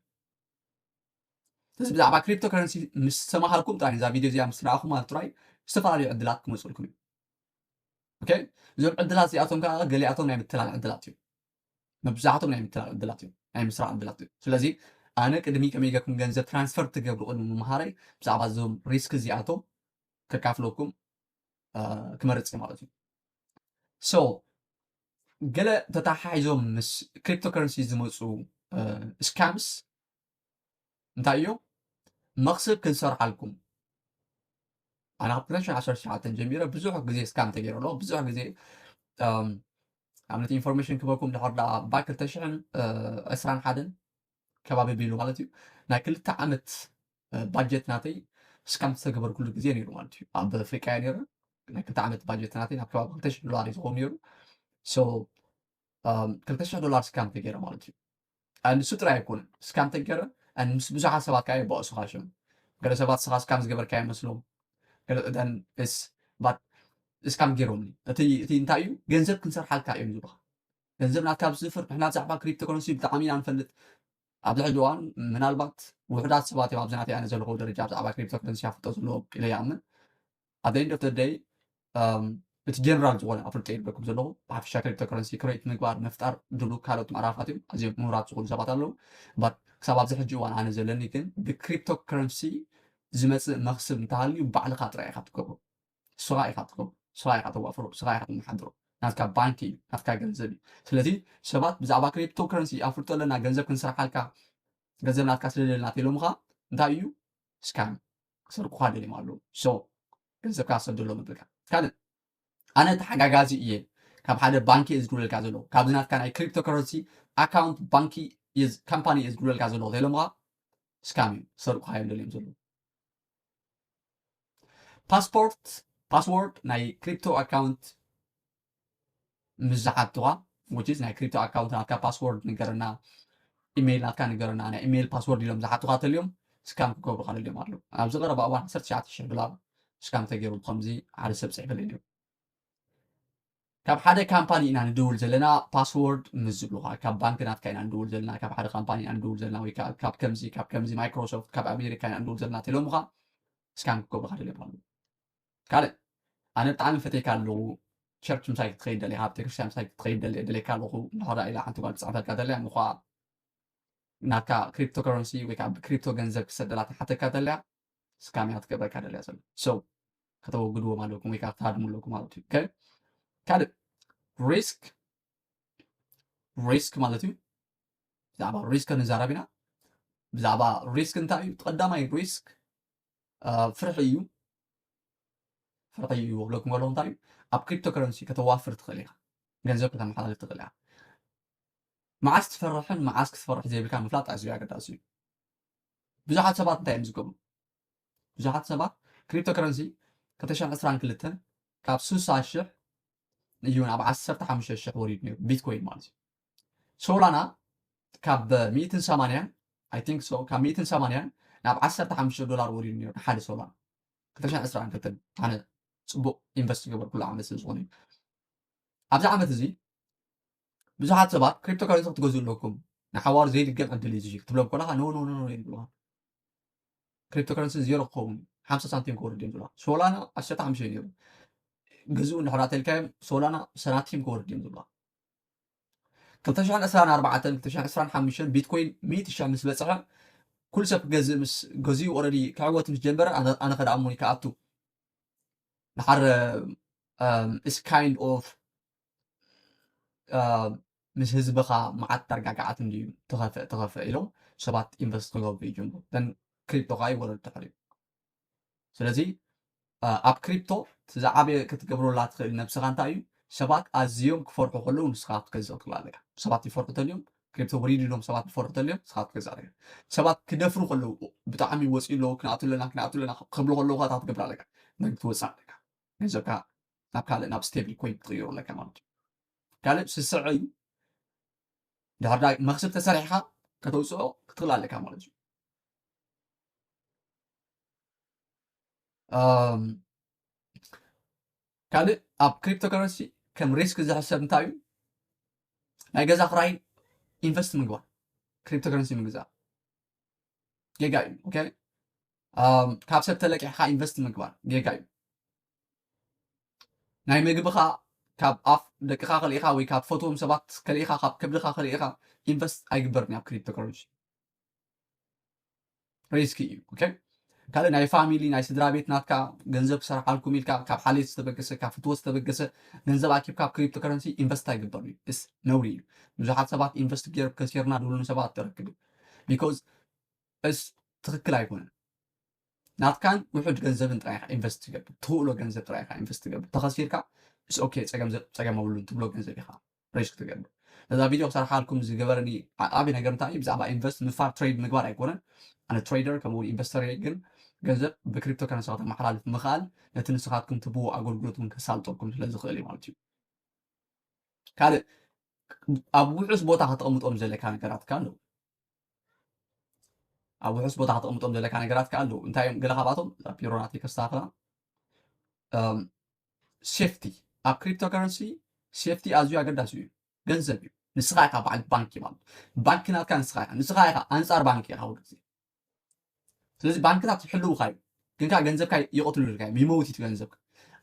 ስለዚ ብዛዕባ cryptocurrency ምስ ሰማሃርኩም ጥራይ እዛ ቪድዮ እዚኣ ምስ ረኣኹም ማለት ጥራይ ዝተፈላለዩ ዕድላት ክመፅልኩም እዩ። Okay? እዞም ዕድላት እዚኣቶም ከዓ ገሊኣቶም ናይ ምትላል ዕድላት እዮም። መብዛሕቶም ናይ ምትላል ዕድላት እዮም፣ ናይ ምስራቅ ዕድላት እዮም። ስለዚ ኣነ ቅድሚ ከመይ ጌርኩም ገንዘብ transfer ትገብሩ ቅድሚ ምምሃረይ ብዛዕባ እዞም risk እዚኣቶም ከካፍለኩም ክመርፅ ማለት እዩ። So ገለ ተተሓሒዞም ምስ cryptocurrency ዝመፁ scams እንታይ እዮም? መኽስብ ክንሰርሓልኩም ኣነ ካብ ክልተ ሽሕን ዓሰርተ ትሽዓተን ጀሚረ ብዙሕ ግዜ scam ተገይረ ኣለኹ። ብዙሕ ግዜ ኣብነት information ክበኩም ድሕር ዳ ባይ ክልተ ሽሕን ዕስራን ሓደን ከባቢ ቢሉ ማለት እዩ ናይ ክልተ ዓመት budget ናተይ scam ዝተገበርኩሉ ግዜ ነይሩ ማለት እዩ። ኣብ ኣፍሪቃ እየ ነይረ። ናይ ክልተ ዓመት budget ናተይ ናብ ከባቢ ክልተ ሽሕ ዶላር እዩ ዝኸውን ነይሩ። So ክልተ ሽሕ ዶላር scam ተገይረ ማለት እዩ። ንሱ ጥራይ ኣይኮነን scam ተገይረ፣ ምስ ብዙሓት ሰባት ከዓ የባእሱኻ ሽም። ገለ ሰባት ስኻ scam ዝገበርካ ይመስሎም፣ ገለ then ስ ባት scam ገይሮምኒ። እቲ እቲ እንታይ እዩ ገንዘብ ክንሰርሓልካ እዮም ዝብኻ። ገንዘብ ናትካ ኣብ ዝፍር ንሕና ብዛዕባ cryptocurrency ብጣዕሚ ኢና ንፈልጥ። ኣብዚ ሕጂ እዋን ምናልባት ውሑዳት ሰባት እዮም ኣብዚ ናተይ ኣነ ዘለኹ ደረጃ ብዛዕባ cryptocurrency ኣፍልጦ ዘለዎም ኢለ ይኣምን። At the end of the day እቲ ጀነራል ዝኾነ ኣፍልጦ ይብለኩም ዘለኹ ብሓፈሻ cryptocurrency create ምግባር ምፍጣር ድብሉ ካልኦት ምዕራፋት እዮም። ኣዝዮም ምሁራት ዝኾኑ ሰባት ኣለዉ። But ክሳብ ኣብዚ ሕጂ እዋን ኣነ ዘለኒ ግን ብ cryptocurrency ዝመፅእ መኽስብ እንተሃልዩ ባዕልኻ ጥራይ ኢኻ ትገብሮ። ንስኻ ኢኻ ትገብሮ፣ ንስኻ ኢኻ ተዋፍሮ፣ ንስኻ ኢኻ ትመሓድሮ። ናትካ ባንክ እዩ፣ ናትካ ገንዘብ እዩ። ስለዚ ሰባት ብዛዕባ ክሪፕቶ ከረንሲ ኣፍልጦ ኣለና፣ ገንዘብ ክንስርሓልካ፣ ገንዘብ ናትካ ስለደለና ኢሎምኻ እንታይ እዩ? ስካም ክሰርቁኻ ደልዮም ኣለዉ። ሶ ገንዘብካ ሰደሎም እብልካ። ካልእ ኣነ ተሓጋጋዚ እየ፣ ካብ ሓደ ባንኪ እየ ዝድውለልካ ዘለኹ፣ ካብዚ ናትካ ናይ ክሪፕቶ ከረንሲ ኣካውንት ባንኪ እየ ዝ- ካምፓኒ እየ ዝድውለልካ ዘለኹ ተኢሎምኻ፣ ስካም እዩ፣ ክሰርቁኻ እዮም ደልዮም ዘለዉ። ፓስፖርት ፓስወርድ ናይ ክሪፕቶ ኣካውንት ምስ ዝሓቱኻ፣ which is ናይ ክሪፕቶ ኣካውንት ናትካ ፓስወርድ ንገረና፣ ኢሜይል ናትካ ንገረና፣ ናይ ኢሜይል ፓስወርድ ኢሎም ዝሓቱኻ ተልዮም ስካም ክገብሩኻ ደልዮም ኣለዉ። ኣብዚ ቀረባ እዋን ዓሰርተ ትሽዓተ ሽሕ ዶላር ስካም ተገይሩ ብኸምዚ ሓደ ሰብ ፅሒፈልኒ እዩ። ካብ ሓደ ካምፓኒ ኢና ንድውል ዘለና፣ ፓስወርድ ምስ ዝብሉኻ፣ ካብ ባንክ ናትካ ኢና ንድውል ዘለና፣ ካብ ሓደ ካምፓኒ ኢና ንድውል ዘለና፣ ወይ ከዓ ካብ ከምዚ ካብ ከምዚ ማይክሮሶፍት ካብ ኣሜሪካ ኢና ንድውል ዘለና ተሎምኻ ስካም ክገብሩኻ ደልዮም ኣለዉ። ካልእ ኣነ ብጣዕሚ ፈተይካ ኣለኹ፣ ቸርች ምሳይ ክትኸይድ ደሊኻ፣ ኣብ ቤተክርስትያን ምሳይ ክትኸይድ ደሊ- ደሊካ ኣለኹ፣ እንድሕር ኢላ ሓንቲ ጓል ትፅዕፈልካ ደሊያ ምኳ ናትካ ክሪፕቶ ከረንሲ ወይ ከዓ ብክሪፕቶ ገንዘብ ክሰደላ ትሓተካ ደሊያ፣ ስካም እያ ትገብረካ ደሊያ ዘሎ። So ከተወግድዎም ኣለኩም ወይ ከዓ ክትሃድሙ ኣለኩም ማለት እዩ። Okay? ካልእ ሪስክ ሪስክ ማለት እዩ። ብዛዕባ ሪስክ ክንዛረብ ኢና። ብዛዕባ ሪስክ እንታይ እዩ? ቀዳማይ ሪስክ ፍርሒ እዩ። ፍርሒ እዩ ክብለኩም ከለኹ እንታይ እዩ? ኣብ ክሪፕቶ ከረንሲ ከተዋፍር ትኽእል ኢኻ፣ ገንዘብ ከተመሓላልፍ ትኽእል ኢኻ። መዓስ ትፈርሕን መዓስ ክትፈርሕ ዘይብልካ ምፍላጥ ኣዝዩ ኣገዳሲ እዩ። ብዙሓት ሰባት እንታይ እዮም ዝገብሩ? ብዙሓት ሰባት ክሪፕቶ ከረንሲ ክልተ ሽሕን ዕስራን ክልተን ካብ ስሳ ሽሕ እዩ ናብ ዓሰርተ ሓሙሽተ ሽሕ ወሪዱ ነይሩ፣ ቢትኮይን ማለት እዩ። ሶላና ካብ ሚእትን ሰማንያን፣ I think so፣ ካብ ሚእትን ሰማንያን ናብ ዓሰርተ ሓሙሽተ ዶላር ወሪዱ ነይሩ ንሓደ ሶላና። ክልተ ሽሕን ዕስራን ክልተን ኣነ ፅቡቕ ኢንቨስት ዝገበርኩሉ ዓመት ስለ ዝኾነ እዩ። ኣብዚ ዓመት እዚ ብዙሓት ሰባት ክሪፕቶ ከረንሲ ክትገዝኡ ኣለኩም፣ ንሓዋሩ ዘይድገም ዕድል እዩ እዚ ክትብሎም ከለኻ፣ ኖ ኖ ኖ ኖ ይብሉኻ። ክሪፕቶ ከረንሲ ዜሮ ክኸውን፣ ሓምሳ ሳንቲም ክወርድ እዮም ዝብሉኻ። ሶላና ዓሰርተ ሓሙሽተ እዩ ነይሩ። ግዝኡ እንድሕር ተልካዮም ሶላና ሳንቲም ክወርድ እዮም ዝብሉኻ። ክልተ ሽሕን ዕስራን ኣርባዕተን፣ ክልተ ሽሕን ዕስራን ሓሙሽተን ቢትኮይን ሚእቲ ሽሕ ምስ በፅሐ፣ ኩሉ ሰብ ክገዝእ ምስ ገዚኡ ኦረዲ ክዕወት ምስ ጀመረ፣ ኣነ ኣነ ከደኣሙኒ ክኣቱ ድሓር is kind of ምስ ህዝብኻ መዓት ዳርጋ ገዓት እንድዩ ትኸፍእ ትኸፍእ ኢሎም ሰባት ኢንቨስት ክገብሩ ይጅምሩ። ን ክሪፕቶ ከዓ ይወረድ ድሕሪ። ስለዚ ኣብ ክሪፕቶ እቲ ዝዓበየ ክትገብረላ ትኽእል ነብስኻ እንታይ እዩ? ሰባት ኣዝዮም ክፈርሑ ከለዉ ንስኻ ክትገዝእ ትኽእል ኣለካ። ሰባት ይፈርሑ ተልዮም ክሪፕቶ ወሪዱ ኢሎም ሰባት ክፈርሑ ተልዮም ንስኻ ክትገዝእ ኣለካ። ሰባት ክደፍሩ ከለዉ ብጣዕሚ ወፂኡ ኣለዉ ክንኣቱ ኣለና ክንኣቱ ኣለና ክብሉ ከለዉ ከዓ ትገብር ኣለካ። ነግ ትወፅእ ኣለካ። ገንዘብካ ናብ ካልእ ናብ ስቴብል ኮይን ክትቕይሮ ኣለካ ማለት እዩ። ካልእ ስስዐ እዩ። ድሕር ዳይ መኽስብ ተሰሪሕኻ ከተውፅኦ ክትኽእል ኣለካ ማለት እዩ። ካልእ ኣብ ክሪፕቶ ከረንሲ ከም ሪስክ ዝሕሰብ እንታይ እዩ? ናይ ገዛ ክራይ ኢንቨስት ምግባር፣ ክሪፕቶ ከረንሲ ምግዛእ ጌጋ እዩ። ኦኬ፣ ካብ ሰብ ተለቂሕካ ኢንቨስት ምግባር ጌጋ እዩ። ናይ ምግብኻ ካብ ኣፍ ደቅኻ ከልኢኻ ወይ ካብ ፈትዎም ሰባት ከልኢኻ ካብ ከብድኻ ከልኢኻ ኢንቨስት ኣይግበርን ኣብ ክሪፕቶ ከረንሲ። ሪስክ እዩ። ኦኬ፣ ካልእ ናይ ፋሚሊ ናይ ስድራ ቤት ናትካ ገንዘብ ክሰርሓልኩም ኢልካ ካብ ሓልየት ዝተበገሰ ካብ ፍትወት ዝተበገሰ ገንዘብ ኣኪብካ ኣብ ክሪፕቶ ከረንሲ ኢንቨስት ኣይግበርን እዩ። እስ ነውሪ እዩ። ብዙሓት ሰባት ኢንቨስት ገይሩ ከሲርና ዝብሉኒ ሰባት ትረክብ። ቢኮዝ እስ ትኽክል ኣይኮነን። ናትካን ውሑድ ገንዘብን ጥራይ ኢኻ ኢንቨስት ትገብር፣ ትኽእሎ ገንዘብ ጥራይ ኢኻ ኢንቨስት ትገብር። ተኸሲርካ እስ ኦኬ፣ ፀገም ዘ- ፀገም የብሉን ትብሎ ገንዘብ ኢኻ ሪስክ ትገብር። ነዛ ቪድዮ ክሰርሓልኩም ዝገበረኒ ዓ- ዓብይ ነገር እንታይ እዩ? ብዛዕባ ኢንቨስት ምፋር ትሬድ ምግባር ኣይኮነን። ኣነ ትሬደር ከምኡ እውን ኢንቨስተር እየ፣ ግን ገንዘብ ብክሪፕቶ ከረንሲ ከተመሓላልፍ ምኽኣል ነቲ ንስኻትኩም ትህብዎ ኣገልግሎት እውን ከሳልጠልኩም ስለ ዝኽእል እዩ ማለት እዩ። ካልእ ኣብ ውሑስ ቦታ ከተቐምጦም ዘለካ ነገራት ከ ኣለዉ። ኣብ ውሑስ ቦታ ከተቐምጦም ዘለካ ነገራት ከ ኣለዉ። እንታይ እዮም ገለ ካብኣቶም? እዛ ቢሮ ናተይ ከስተኻኽላ። ሴፍቲ ኣብ ክሪፕቶ ከረንሲ ሴፍቲ ኣዝዩ ኣገዳሲ እዩ። ገንዘብ እዩ። ንስኻ ኢኻ በዓል ባንኪ ማለት ባንኪ ናትካ ንስኻ ኢኻ። ንስኻ ኢኻ ኣንፃር ባንኪ ኢኻ ኩሉ ግዜ። ስለዚ ባንክታት ይሕልውካ እዩ፣ ግን ከዓ ገንዘብካ ይቐትሉልካ እዮም፣ ይመውት እዩ ገንዘብካ።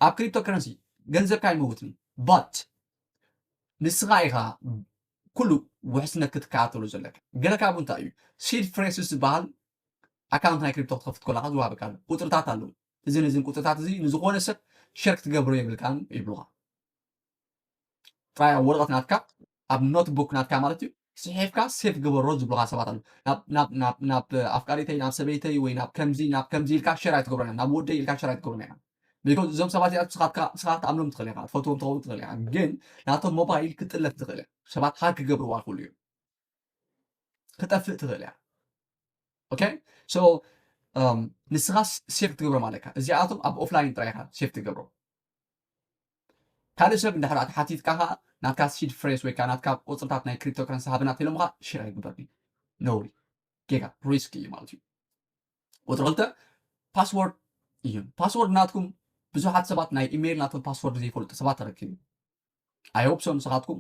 ኣብ ክሪፕቶ ከረንሲ ገንዘብካ ይመውትን ባት ንስኻ ኢኻ ኩሉ ውሕስነት ክትከታተሉ ዘለካ። ገለ ካብኡ እንታይ እዩ? ሲድ ፍሬስስ ዝበሃል ኣካውንት ናይ ክሪፕቶ ክትኸፍት ከለካ ዝወሃበካ ኣሎ ቁፅርታት ኣለዉ። እዝን እዝን ቁፅርታት እዚ ንዝኾነ ሰብ ሸር ክትገብሮ የብልካን ይብሉኻ። ጥራይ ኣብ ወረቐት ናትካ ኣብ ኖትቡክ ናትካ ማለት እዩ ጽሒፍካ ሴፍ ግበሮ ዝብሉኻ ሰባት ኣሉ። ናብ ናብ ናብ ናብ ኣፍቃሪተይ ናብ ሰበይተይ ወይ ናብ ከምዚ ናብ ከምዚ ኢልካ ሸር ኣይትገብሮን ናብ ወደይ ኢልካ ሸር ኣይትገብሮን ኢኻ። ቢኮዝ እዞም ሰባት እዚኣት ስኻትካ ስኻ ትኣምኖም ትኽእል ኢኻ ትፈትዎም ትኸውን ትኽእል ኢኻ። ግን ናቶም ሞባይል ክትጥለፍ ትኽእል ኢኻ። ሰባት ሃክ ክገብርዋ ክኽእሉ እዮም። ክጠፍእ ትኽእል እያ። ኦኬ ሶ ንስኻ ሴፍ ትገብሮም ኣለካ። እዚኣቶም ኣብ ኦፍላይን ጥራይ ኢኻ ሴፍ ትገብሮ። ካልእ ሰብ እንድሕር ተሓቲትካ ከዓ ናትካ ሲድ ፍሬስ ወይ ከዓ ናትካ ቁፅርታት ናይ ክሪፕቶ ከረንሲ ሃብና ተኢሎምኻ ሽር ኣይግበርን እዩ። ነውሪ ጌጋ ሪስክ እዩ ማለት እዩ። ቁፅሪ ክልተ ፓስወርድ እዩ። ፓስወርድ ናትኩም ብዙሓት ሰባት ናይ ኢሜይል ናቶም ፓስወርድ ዘይፈልጡ ሰባት ተረኪቡ። ኣይሆፕ ሶ ንስኻትኩም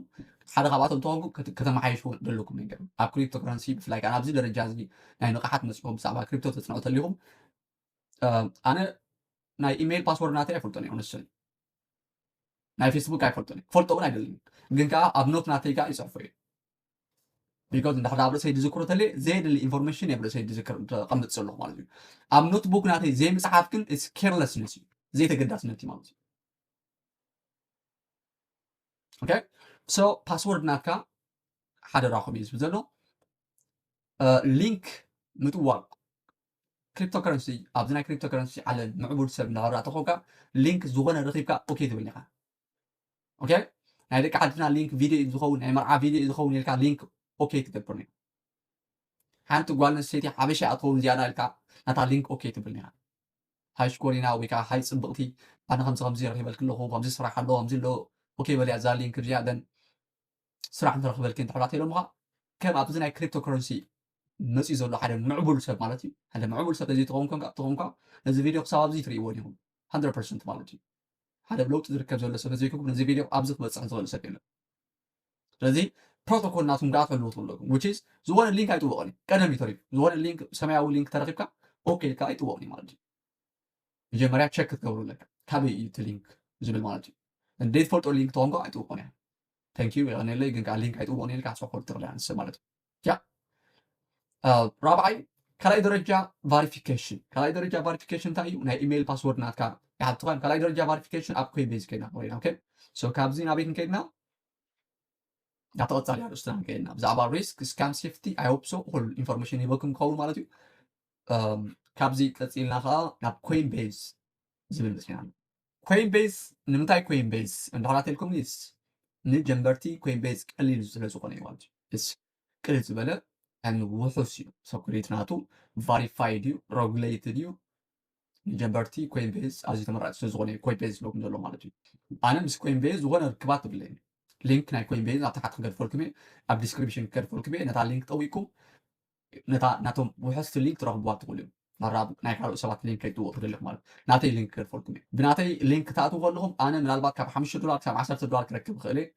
ሓደ ካብኣቶም ተኾንኩም ከተመሓይሽዎ ዘለኩም ነገር ኣብ ክሪፕቶ ከረንሲ ብፍላይ ከዓ ኣብዚ ደረጃ እዚ ናይ ንቕሓት መፅኹም ብዛዕባ ክሪፕቶ ተፅንዑ ተሊኹም ኣነ ናይ ኢሜይል ፓስወርድ ናተይ ኣይፈልጦን እየ ንስን ናይ ፌስቡክ ኣይፈልጦን ክፈልጦ እውን ኣይደልን ግን ከዓ ኣብ ኖት ናተይ ከዓ ይፅሕፎ እዩ። ቢኮዝ እንዳ ኣብ ርእሰይ ዝዝክሮ ተለየ ዘየድሊ ኢንፎርሜሽን ኣብ ርእሰይ ዝዝክር ተቐምጥ ዘለኹ ማለት እዩ። ኣብ ኖትቡክ ናተይ ዘይምፅሓፍ ግን ስ ኬርለስነስ እዩ ዘይተገዳስነት እዩ ማለት እዩ። ኦኬ ሶ ፓስወርድ ናትካ ሓደ ራኹም እዩ ዝብል ዘሎ ሊንክ ምጥዋቅ ክሪፕቶ ከረንሲ ኣብዚ ናይ ክሪፕቶ ከረንሲ ዓለም ምዕቡል ሰብ እንዳወራ ተኾንካ ሊንክ ዝኾነ ረኺብካ ኦኬ ትብል ኢኻ። ኦኬ ናይ ደቂ ዓድና ሊንክ ቪድዮ እዩ ዝኸውን ናይ መርዓ ቪድዮ እዩ ዝኸውን ኢልካ ሊንክ ኦኬ ትገብር ነ ሓንቲ ጓል ኣንስተይቲ ሓበሻ እያ ትኸውን እዚኣ ኢልካ ናታ ሊንክ ኦኬ ትብል ኒኻ። ሃይ ሽኮሪና ወይ ከዓ ሃይ ፅብቕቲ ኣነ ከምዚ ከምዚ ረኺበልክ ኣለኹ ከምዚ ስራሕ ኣሎ ከምዚ ኣሎ ኦኬ በልያ እዛ ሊንክ እዚኣ ደን ስራሕ እንተረኽበልኪ እንተሕብራ ተኢሎምኻ ከም ኣብዚ ናይ ክሪፕቶ ከረንሲ መፅዩ ዘሎ ሓደ ምዕቡል ሰብ ማለት እዩ ሓደ ምዕቡል ሰብ ተዘይትኸውን ተኾንኳ ነዚ ቪድዮ ክሳብ ኣብዚ ትርእይዎ ዲኹም 100 ማለት እዩ ሓደ ብለውጢ ዝርከብ ዘሎ ሰብ ተዘይኮንኩም ነዚ ቪድዮ ኣብዚ ክበፅሕ ዝኽእል ሰብ የለን ስለዚ ፕሮቶኮል ናቱም ዳኣ ትፈልዎ ትብለኩም which is ዝኾነ ሊንክ ኣይጥወቕን እዩ ቀደም እዩ ተሪፉ ዝኾነ ሊንክ ሰማያዊ ሊንክ ተረኺብካ ኦኬ ኢልካ ኣይጥወቕን እዩ ማለት እዩ መጀመርያ ቸክ ክትገብሩ ኣለካ ካበይ እዩ እቲ ሊንክ ዝብል ማለት እዩ እንዴት ፈልጦ ሊንክ ተኾንኮ ኣይጥወቕን እያ thank you የቐነለይ ግን ከዓ ሊንክ ኣይጥወቕን ኢልካ ክትፅሕፈሉ ትኽእል እያ ንስ ማለት እዩ ያ ራብዓይ ካልኣይ ደረጃ ቫሪፊኬሽን ካልኣይ ደረጃ ቫሪፊኬሽን እንታይ እዩ ናይ ኢሜይል ፓስወርድ ናትካ ይሓትኻ ካልኣይ ደረጃ ቫሪፊኬሽን ኣብ ኮይን ቤዝ ከይድና ኮይና ኦኬ ሶ ካብዚ ናበይ ክንከይድና ናብ ተቐጻሊ ኣርእስትና ክንከይድና ብዛዕባ ሪስክ ስካም ሴፍቲ ኣይሆፕ ሶ ኩሉ ኢንፎርሜሽን ሂበኩም ክኸውን ማለት እዩ ካብዚ ቀፂልና ከዓ ናብ ኮይን ቤዝ ዝብል መፅና ኮይን ቤዝ ንምንታይ ኮይን ቤዝ እንዳሕራተልኩም ኒስ ንጀንበርቲ ኮይን ቤዝ ቀሊል ስለ ዝኾነ እዩ ማለት እዩ ቅልል ዝበለ ውሑስ እዩ ሰኩሪቲ ናቱ ቫሪፋይድ እዩ ረጉሌትድ እዩ ንጀንበርቲ ኮይን ቤዝ ኣዝዩ ተመራፂ ስለ ዝኾነ ኮይን ቤዝ ዝለኩም ዘሎ ማለት እዩ ኣነ ምስ ኮይን ቤዝ ዝኾነ ርክባት ትብለኒ ሊንክ ናይ ኮይን ቤዝ ኣብ ታሓት ክገድፈልኩም እየ ኣብ ዲስክሪፕሽን ክገድፈልኩም እየ ነታ ሊንክ ጠዊቅኩም ነታ ናቶም ውሕስቲ ሊንክ ትረኽብዋ ትኽእሉ እዮም መራብ ናይ ካልኦት ሰባት ሊንክ ከይትወ ትደልኹ ማለት ናተይ ሊንክ ክገድፈልኩም እየ ብናተይ ሊንክ ክትኣትዉ ከለኹም ኣነ ምናልባት ካብ ሓሙሽተ ዶላር ክሳብ ዓሰርተ ዶላር ክረክብ ይኽእል እየ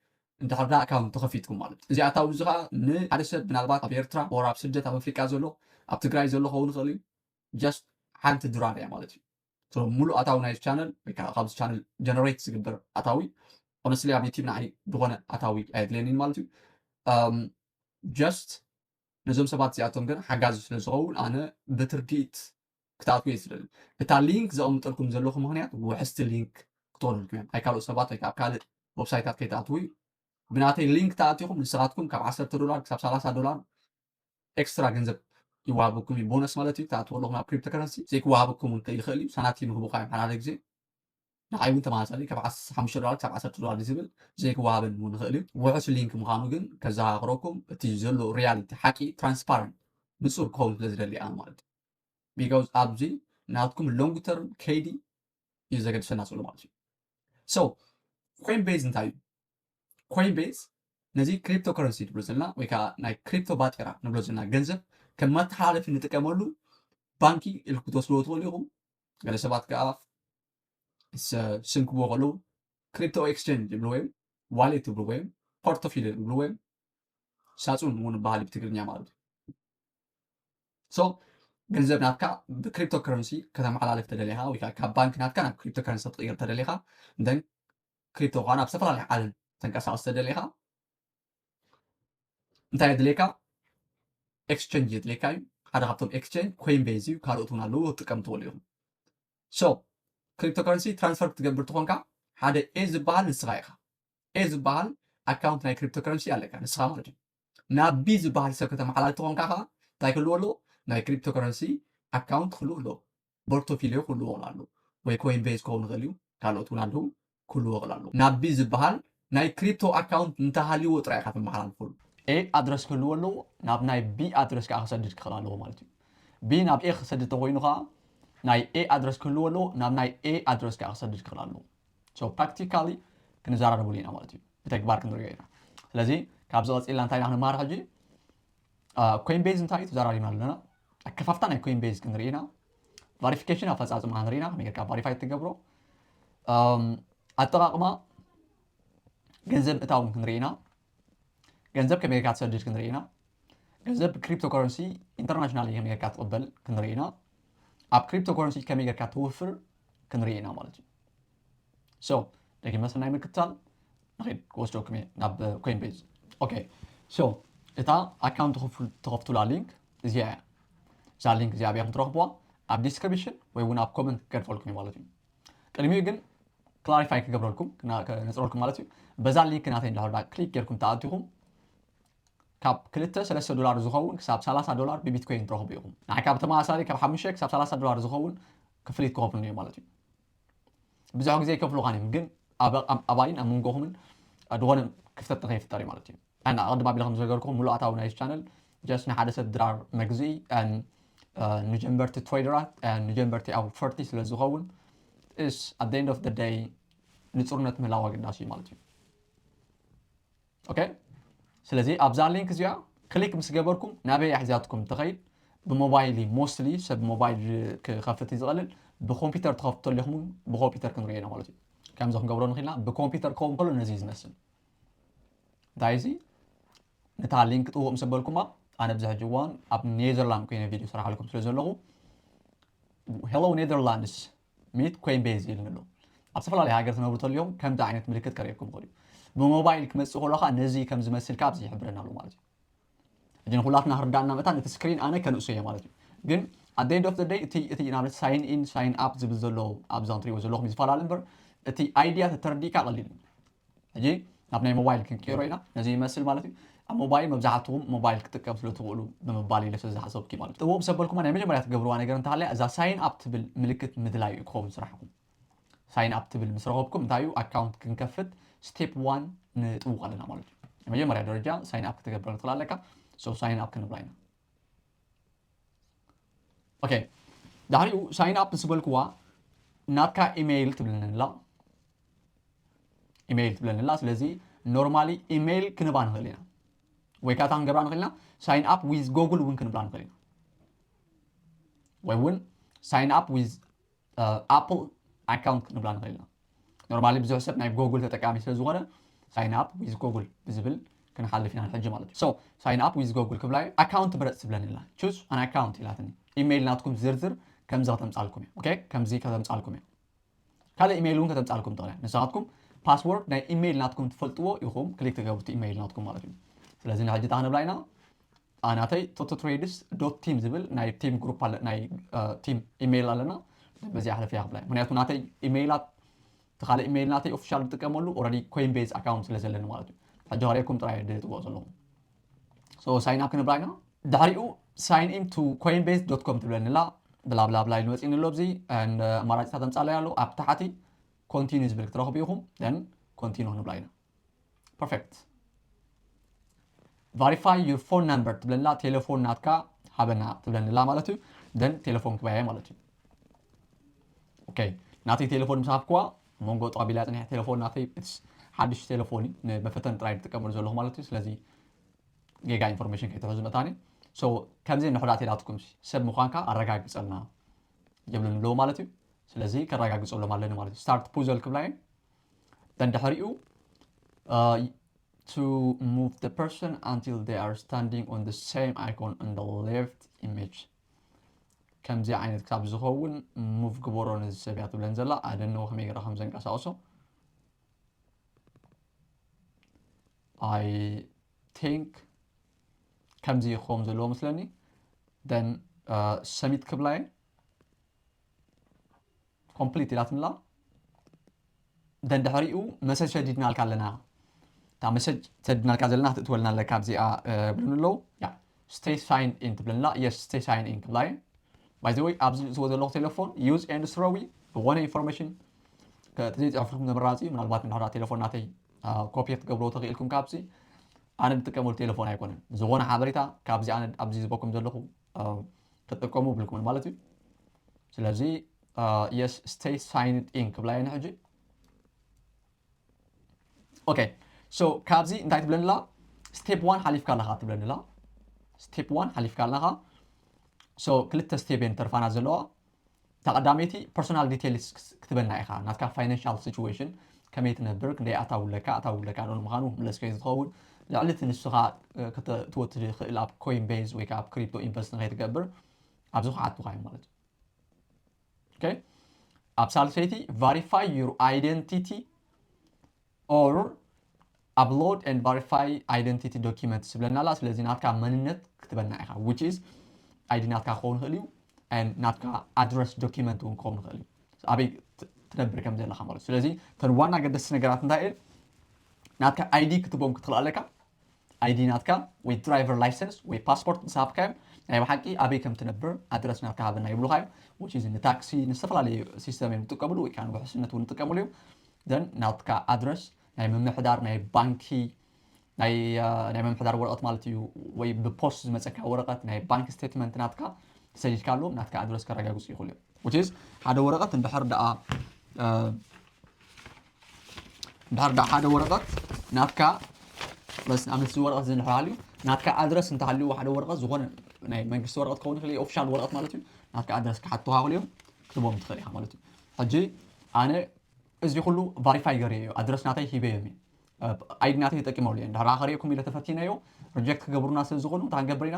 እንድሕር ዳ ኣካውንት ተኸፊትኩም ማለት እዚ ኣታዊ እዚ ከዓ ንሓደ ሰብ ምናልባት ኣብ ኤርትራ ወር ኣብ ስደት ኣብ ኣፍሪቃ ዘሎ ኣብ ትግራይ ዘሎ ከውን ይኽእል እዩ ጀስት ሓንቲ ድራር እያ ማለት እዩ ሙሉእ ኣታዊ ናይ ቻነል ወይ ከዓ ካብዚ ቻነል ጀነሬት ዝግበር ኣታዊ ኦነስትሊ ኣብ ዩቲብ ንዓይ ዝኾነ ኣታዊ ኣየድልየኒን ማለት እዩ ጀስት ነዞም ሰባት እዚኣቶም ግን ሓጋዚ ስለ ዝኸውን ኣነ ብትርዲት ክትኣትዉ እየ ዝደሊ እታ ሊንክ ዘቐምጠልኩም ዘለኹ ምክንያት ውሕስቲ ሊንክ ክትኾነልኩም እዮም ኣይ ካልኦት ሰባት ወይ ካብ ካልእ ዌብሳይታት ከይትኣትዉ እዩ ብናተይ ሊንክ ተኣቲኹም ንስኻትኩም ካብ ዓሰርተ ዶላር ክሳብ ሰላሳ ዶላር ኤክስትራ ገንዘብ ይወሃበኩም እዩ ቦነስ ማለት እዩ ክትኣትዎ ኣለኹም ኣብ ክሪፕቶ ከረንሲ ዘይክወሃበኩም እውን ይኽእል እዩ ሳናቲም ይህቡካ እዮም ሓደ ግዜ ንዓይ እውን ተመሳሳሊ ካብ ሓሙሽተ ዶላር ክሳብ ዓሰርተ ዶላር ዝብል ዘይክወሃበን እውን ይኽእል እዩ ውሑስ ሊንክ ምዃኑ ግን ከዘኻኽረኩም እቲ ዘሎ ሪያሊቲ ሓቂ ትራንስፓረንት ንፁር ክኸውን ስለ ዝደሊ ኣነ ማለት እዩ ቢካውዝ ኣብዚ ናትኩም ሎንግ ተርም ከይዲ እዩ ዘገድሰና ዘሎ ማለት እዩ ሶ ኮይን ቤዝ እንታይ እዩ ኮይን ቤዝ ነዚ ክሪፕቶ ከረንሲ ንብሎ ዘለና ወይ ከዓ ናይ ክሪፕቶ ባጤራ ንብሎ ዘለና ገንዘብ ከም መተሓላለፊ ንጥቀመሉ ባንኪ ኢልኩም ክትወስድዎ ትኽእሉ ኢኹም ገለ ሰባት ከዓ ስም ክብዎ ከለዉ ክሪፕቶ ኤክስቼንጅ ይብልዎ እዮም ዋሌት ይብልዎ እዮም ፖርቶፊል ይብልዎ እዮም ሳፁን እውን በሃል ብትግርኛ ማለት እዩ ሶ ገንዘብ ናትካ ብክሪፕቶ ከረንሲ ከተመሓላልፍ ተደሊኻ ወይ ካብ ባንክ ናትካ ናብ ክሪፕቶ ከረንሲ ክትቅይር ተደሊኻ እንተን ክሪፕቶ ከዓ ናብ ዝተፈላለዩ ዓለም ተንቀሳቀስ ተደሊኻ እንታይ የድልየካ ኤክስቸንጅ የድልየካ እዩ ሓደ ካብቶም ኤክስቸንጅ ኮይን ቤዝ እዩ ካልኦት እውን ኣለዉ ክትጥቀም ትኽእሉ ኢኹም ሶ cryptocurrency transfer ክትገብር ትኾንካ ሓደ A ዝበሃል ንስኻ ኢኻ። A ዝበሃል ኣካውንት ናይ cryptocurrency ኣለካ ንስኻ ማለት እዩ። ናብ B ዝበሃል ሰብ ከተመሓላልፍ ትኾንካ ኸዓ እንታይ ክህልዎ ኣለዎ? ናይ cryptocurrency ኣካውንት ክህልዎ ኣለዎ። ፖርቶፊሊዮ ክህልዎ ይኽእል ኣሎ ወይ ኮይንቤዝ ክኸውን ይኽእል እዩ። ካልኦት እውን ኣለዉ ክህልዎ ይኽእል ኣሎ። ናብ B ዝበሃል ናይ ክሪፕቶ ኣካውንት እንተሃልይዎ ጥራይ ኢኻ ትመሓላልፈሉ። A ኣድረስ ክህልዎ ኣለዎ፣ ናብ ናይ B ኣድረስ ከዓ ክሰድድ ክኽእል ኣለዎ ማለት እዩ። B ናብ A ክሰድድ ተኮይኑ ከዓ ናይ A ኣድረስ ክህልዎ ኣለዎ፣ ናብ ናይ A ኣድረስ ከዓ ክሰድድ ክኽእል ኣለዎ። So practically ክንዘራረብሉ ኢና ማለት እዩ፣ ብተግባር ክንሪኦ ኢና። ስለዚ ካብዚ ቀፂልና እንታይ ኢና ክንመሃር ሕጂ? ኮይንቤዝ እንታይ እዩ ተዘራሪብና ኣለና። ኣከፋፍታ ናይ ኮይንቤዝ ክንርኢ ኢና። ቫሪፊኬሽን ኣፈፃፅማ ክንርኢ ኢና፣ ከመይ ጌርካ ቫሪፋይ ትገብሮ። ኣጠቃቅማ ገንዘብ እታውን ክንርኢ ኢና። ገንዘብ ከመይ ጌርካ ትሰድድ ክንርኢ ኢና። ገንዘብ ብክሪፕቶ ከረንሲ ኢንተርናሽናል ከመይ ጌርካ ትቕበል ክንርኢ ኢና። ኣብ ክሪፕቶ ከረንሲ ከመይ ጌርካ ትውፍር ክንርኢ ኢና ማለት እዩ። So ደጊመ ሰናይ ምክትታል። ንኸይድ ክወስደኩም እየ ናብ ኮይንቤዝ። ኦኬ፣ so እታ ኣካውንት ተኸፍቱላ ሊንክ እዚኣ እያ። እዛ ሊንክ እዚኣ ኣበይ ከም ትረኽብዋ ኣብ ዲስክሪፕሽን ወይ እውን ኣብ ኮመንት ክገድፈልኩም እዩ ማለት እዩ። ቅድሚኡ ግን ክላሪፋይ ክገብረልኩም ክነፅረልኩም ማለት እዩ። በዛ ሊንክ ናተይ እንዳሕዳ ክሊክ ጌርኩም ተኣቲኹም ካብ ክልተ ሰለስተ ዶላር ዝኸውን ክሳብ ሰላሳ ዶላር ብቢትኮይን ትረኽቡ ኢኹም። ንዓካ ብተመሳሳሊ ካብ ሓሙሽተ ክሳብ ሰላሳ ዶላር ዝኸውን ክፍሊት ክኸፍሉኒ እዩ ማለት እዩ። ብዙሕ ግዜ ይከፍሉኻን እዮም፣ ግን ኣባይን ኣብ መንጎኹምን ዝኾነ ክፍተት ንኸይፍጠር እዩ ማለት እዩ። ኣና ኣቐድም ኣቢለ ከም ዝነገርኩም ሙሉእ ኣታዊ ናይ ቻነል ጀስት ንሓደ ሰብ ድራር መግዝኢ ንጀንበርቲ ትሬደራት ንጀንበርቲ ኣውፈርቲ ስለ ዝኸውን is at the end of the day ንፁርነት ምህላው ኣገዳሲ እዩ ማለት እዩ። ኦኬ፣ ስለዚ ኣብዛ ሊንክ እዚኣ ክሊክ ምስ ገበርኩም ናበይ ኣሕዚያትኩም ትኸይድ? ብሞባይል ሞስትሊ ሰብ ሞባይል ክኸፍት እዩ ዝቐልል። ብኮምፒውተር ትኸፍቱ ኣለኹም ብኮምፒውተር ክንሪኦ ኢና ማለት እዩ። ከምዚ ክንገብሮ ንኽእልና ብኮምፒውተር ክኸውን ከሎ ነዚ እዩ ዝመስል። እንታይ እዚ ነታ ሊንክ ጥውቕ ምስ በልኩማ ኣነ ብዚ ሕጂ እዋን ኣብ ኔዘርላንድ ኮይነ ቪድዮ ሰራሓልኩም ስለ ዘለኹ ሄሎ ኔዘርላንድስ ሚት ኮይንቤዝ ኢሉኒ ኣሎ። ኣብ ዝተፈላለዩ ሃገር ትነብሩ ተልዮም ከምዚ ዓይነት ምልክት ከርእየኩም ይኽእል እዩ። ብሞባይል ክመፅእ ከሎ ከዓ ነዚ ከም ዝመስል ከዓ ኣብዚ ይሕብረና ኣሎ ማለት እዩ። ሕጂ ንኩላትና ክርዳእና መታን እቲ ስክሪን ኣነ ከንእሶ እየ ማለት እዩ። ግን at the end of the day እቲ እቲ ንኣብነት ሳይን ኢን ሳይን ኣፕ ዝብል ዘሎ ኣብዛ ትሪእዎ ዘለኹም ይፈላለ እምበር እቲ ኣይድያ ተተረዲእካ ቀሊል እዩ። ሕጂ ናብ ናይ ሞባይል ክንቀይሮ ኢና። ነዚ ይመስል ማለት እዩ። ኣብ ሞባይል መብዛሕትኹም ሞባይል ክትጥቀም ስለ ትኽእሉ ብምባል ኢለ ስለ ዝሓሰብኩ ማለት እዩ። ጥውቕ ምስ ኣበልኩማ ናይ መጀመርያ ትገብርዋ ነገር እንተሃለያ እዛ ሳይን ኣፕ ትብል ምልክት ምድላይ እዩ ክኸውን ስራሕኩም። ሳይን ኣፕ ትብል ምስ ረኸብኩም እንታይ እዩ ኣካውንት ክንከፍት ስቴፕ ዋን ንጥውቕ ኣለና ማለት እዩ። መጀመርያ ደረጃ ሳይን ኣፕ ክትገብር ትኽእል ኣለካ። So ሳይን ኣፕ ክንብላ ኢና። ኦኬ፣ ዳሕሪኡ ሳይን ኣፕ ምስ በልክዋ ናትካ ኢሜይል ትብለኒ ኣላ። ኢሜይል ትብለኒ ኣላ። ስለዚ ኖርማሊ ኢሜይል ክንባ ንኽእል ኢና ወይ ካታ ክንገብራ ንኽእል ኢና። ሳይን ኣፕ ዊዝ ጎግል እውን ክንብላ ንኽእል ኢና ወይ እውን ሳይን ኣፕ ዊዝ ኣፕል ኣካውንት ክንብላ ንኽእል ኢና። ኖርማሊ ብዙሕ ሰብ ናይ ጎግል ተጠቃሚ ስለ ዝኾነ ሳይን ኣፕ ዊዝ ጎግል ብዝብል ክንሓልፍ ኢና ሕጂ ማለት እዩ። So ሳይን ኣፕ ዊዝ ጎግል ክብላ እዩ። ኣካውንት ምረፅ ትብለኒ ኣላ። ቹዝ ኣን ኣካውንት ኢላትኒ። ኢሜይል ናትኩም ዝርዝር ከምዚ ከተምፃልኩም እያ። ኦኬ፣ ከምዚ ከተምፃልኩም እያ። ካልእ ኢሜይል እውን ከተምፃልኩም ትኽእል እያ። ንስኻትኩም ፓስወርድ ናይ ኢሜይል ናትኩም ትፈልጥዎ ኢኹም ክሊክ ትገብሩ እቲ ኢሜይል ናትኩም ማለት እዩ። ስለዚ ንሕጂ እንታይ ክንብላ ኢና? ናተይ ቶቶ ትሬድስ ዶት ቲም ዝብል ናይ ቲም ግሩፕ ኣለ፣ ናይ ቲም ኢሜይል ኣለና። በዚኣ ሕለፍያ ክብላ እየ። ምክንያቱ ናተይ ኢሜይላት እቲ ካልእ ኢሜይል ናተይ ኦፊሻል ዝጥቀመሉ ኦልሬዲ ኮይንቤዝ ኣካውንት ስለ ዘለኒ ማለት እዩ። ሕጂ ከርእየኩም ጥራይ ድጥውቕ ዘለኹ። So ሳይን ኣፕ ክንብላ ኢና። ድሕሪኡ ሳይን ኢን ቱ ኮይንቤዝ ዶት ኮም ትብለኒ ኣላ። ብላ ብላ ብላ ኢሉ መፂእኒ ኣሎ። ኣብዚ ኣማራፂታት ተምፃለይ ኣሎ። ኣብ ታሕቲ ኮንቲኒ ዝብል ክትረኽቡ ኢኹም። ን ኮንቲኒ ክንብላ ኢና። ፐርፌክት። ቨሪፋይ ዩር ፎን ነምበር ትብለላ። ቴሌፎን ናትካ ሃበና ትብለንላ ማለት እዩ። ደን ቴሌፎን ክባየ ማለት እዩ። ኦኬ፣ ናተይ ቴሌፎን ምስ ሃብክዋ መንጎ ጠቢላ ፅኒሐ። ቴሌፎን ናተይ ሓድሽ ቴሌፎን እዩ፣ ንመፈተን ጥራይ ዝጥቀመሉ ዘለኹ ማለት እዩ። ስለዚ ጌጋ ኢንፎርሜሽን ከይትሕዙ መታኒ። So ከምዚ ንሕዳት ኢላትኩም ሰብ ምዃንካ ኣረጋግፀልና ይብሉን ኣለዉ ማለት እዩ። ስለዚ ከረጋግፀሎም ኣለኒ ማለት እዩ። ስታርት ፑዘል ክብላ እየ። ደን ድሕሪኡ to move the person until they are standing on the same icon on the left image። ከምዚ ዓይነት ክሳብ ዝኸውን ሙቭ ግበሮ ነዚ ሰብ እያ ትብለን ዘላ። ኣደንዎ ከመይ ገራ ከም ዘንቀሳቕሶ። I think ከምዚ ክኸውን ዘለዎ መስለኒ። ደን ሰሚት ክብላየ። complete ኢላትንላ። ደን ድሕሪኡ መሰጅ ሰዲድናልካ ኣለና። እታ መሰጅ ሰዲድናልካ ዘለና ክትእትወልና ኣለካ ኣብዚኣ ብሉን ኣለዉ። ያ stay sign in ትብለና። Yes, stay sign in ክብላ እየ። By the way ኣብዚ ዝወ ዘለኹ ቴሌፎን use and throw ዝኾነ ኢንፎርሜሽን ተዘይፅሕፍኩም ተመራፂ። ምናልባት እንድሕር ቴሌፎን ናተይ ኮፒ ክትገብርዎ ተኽኢልኩም ካብዚ ኣነ ዝጥቀመሉ ቴሌፎን ኣይኮነን። ዝኾነ ሓበሬታ ካብዚ ኣነ ኣብዚ ዝበኩም ዘለኹ ክትጥቀሙ ብልኩምን ማለት እዩ። ስለዚ yes stay sign in ክብላ እየ ሕጂ። Okay, so ካብዚ እንታይ ትብለንላ? Step one ሓሊፍካ ኣለኻ ትብለንላ። Step one ሓሊፍካ ኣለኻ። So ክልተ step እየን ተርፋና ዘለዋ። እታ ቀዳመይቲ personal details ክትበና ኢኻ። ናትካ financial situation፣ ከመይ ትነብር፣ ክንደይ ኣታዊ ኣለካ፣ ኣታዊ ኣለካ ዶ ንምዃኑ መለስ ከይ ዝኸውን፣ ልዕሊ እቲ ንስኻ ከተእትዎ ትኽእል ኣብ ኮይን ቤዝ ወይ ከዓ ኣብ ክሪፕቶ ኢንቨስት ንኸይትገብር ኣብዚ ክዓቱኻ እዮም ማለት እዩ። Okay? ኣብ ሳልሰይቲ verify your identity or upload and verify identity documents ትብለና ኣላ። ስለዚ ናትካ መንነት ክትበና ኢኻ፣ which is ID ናትካ ክኸውን ይኽእል እዩ፣ and ናትካ ኣድረስ ዶኪመንት እውን ክኸውን ይኽእል እዩ፣ ኣበይ ትነብር ከም ዘለኻ ማለት። ስለዚ እተን ዋና ገደስቲ ነገራት እንታይ እየን? ናትካ ID ክትቦም ክትኽእል ኣለካ። ID ናትካ ወይ ድራይቨር ላይሰንስ ወይ ፓስፖርት ምስ ሃብካዮም ናይ ብሓቂ ኣበይ ከም ትነብር ኣድረስ ናትካ ሃበና ይብሉኻ እዮም። Which is ንታክሲ ንዝተፈላለዩ ሲስተም እዮም ዝጥቀምሉ ወይ ከዓ ንውሕስነት እውን ዝጥቀምሉ እዮም። Then ናትካ ኣድረስ ናይ ምምሕዳር ናይ ባንኪ ናይ ናይ ምምሕዳር ወረቐት ማለት እዩ፣ ወይ ብፖስት ዝመፀካ ወረቐት ናይ ባንክ ስቴትመንት ናትካ ሰዲድካ ኣለዎም ናትካ ኣድረስ ከረጋግፁ ይኽእሉ እዮም። Which is ሓደ ወረቐት እንድሕር ደኣ እንድሕር ደኣ ሓደ ወረቐት ናትካ በስ ንኣብነት እዚ ወረቐት እዚ እንድሕር ሃልዩ ናትካ ኣድረስ እንተሃልዩ ሓደ ወረቐት ዝኾነ ናይ መንግስቲ ወረቐት ክኸውን ይኽእል ኦፊሻል ወረቐት ማለት እዩ። ናትካ ኣድረስ ክሓትኻ ይኽእሉ እዮም ክትቦም ትኽእል ኢኻ ማለት እዩ። ሕጂ ኣነ እዚ ኩሉ ቫሪፋይ ገርየ እዩ ኣድረስ ናተይ ሂበዮም እዩ። ID ናተይ ተጠቂመሉ እየ እንድሕር ከርእየኩም ኢለ ተፈቲነዮ ሪጀክት ክገብሩና ስለ ዝኾኑ እንታይ ክንገብር ኢና?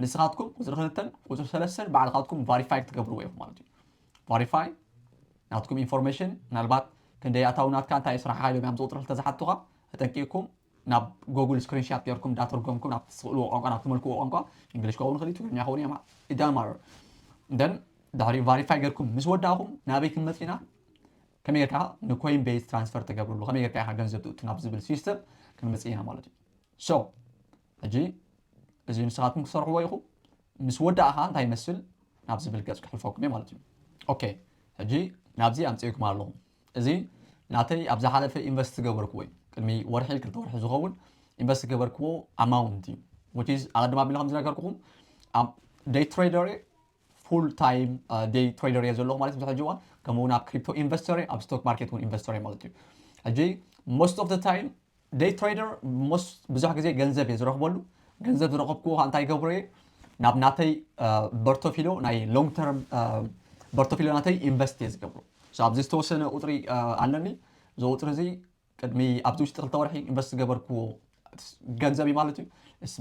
ንስኻትኩም ቁፅሪ ክልተን ቁፅሪ ሰለስተን ባዕልኻትኩም ቫሪፋይ ክትገብርዎ ኢኹም ማለት እዩ። ቫሪፋይ ናትኩም ኢንፎርሜሽን ምናልባት ክንደይ ኣታዊ ናትካ እንታይ ስራሕካ ኢሎም እዮም ኣብዚ ቁፅሪ ክልተ ዝሓቱኻ ተጠንቂቕኩም ናብ ጎግል ስክሪንሻት ገርኩም እንዳተርጎምኩም ናብ ትኽእልዎ ቋንቋ ናብ ትመልክዎ ቋንቋ እንግሊሽ ክኸውን ይኽእል እዩ ትግርኛ ክኸውን እዩ ኢዳማር ደን ድሕሪ ቫሪፋይ ገርኩም ምስ ወዳእኹም ናበይ ክንመፅ ኢና? ከመይ ጌርካ ንኮይን ቤዝ ትራንስፈር ትገብርሉ ከመይ ጌርካ ኢኻ ገንዘብ ትእቱ ናብ ዝብል ሲስተም ክንመፅእ ኢና ማለት እዩ። So ሕጂ እዚ ንስኻትኩም ክሰርሕዎ ኢኹም። ምስ ወዳእኻ እንታይ ይመስል ናብ ዝብል ገፅ ክሕልፈኩም እየ ማለት እዩ። ኦኬ ሕጂ ናብዚ ኣምፅእኩም ኣለኹ። እዚ ናተይ ኣብ ዝሓለፈ ኢንቨስት ዝገበርክዎ እዩ። ቅድሚ ወርሒ ክልተ ወርሒ ዝኸውን ኢንቨስት ዝገበርክዎ ኣማውንት እዩ። Which is ኣቐድም ኣቢለ ከም ዝነገርኩኹም day trader ፉል ታይም day trader እየ ዘለኹ ማለት እዩ። ሕጂ እዋን ከምኡ እውን ኣብ ክሪፕቶ ኢንቨስተር ኣብ ስቶክ ማርኬት እውን ኢንቨስተር ማለት እዩ። ሕጂ most of the time day trader most ብዙሕ ግዜ ገንዘብ እየ ዝረኽበሉ። ገንዘብ ዝረኸብክዎ ከዓ እንታይ ይገብሮ እየ ናብ ናተይ በርቶፊሎ ናይ ሎንግ ተርም በርቶፊሎ ናተይ ኢንቨስት እየ ዝገብሮ። ኣብዚ ዝተወሰነ ቁፅሪ ኣለኒ። እዚ ቁፅሪ እዚ ቅድሚ ኣብዚ ውሽጢ ክልተ ወርሒ ኢንቨስት ዝገበርክዎ ገንዘብ እዩ ማለት እዩ።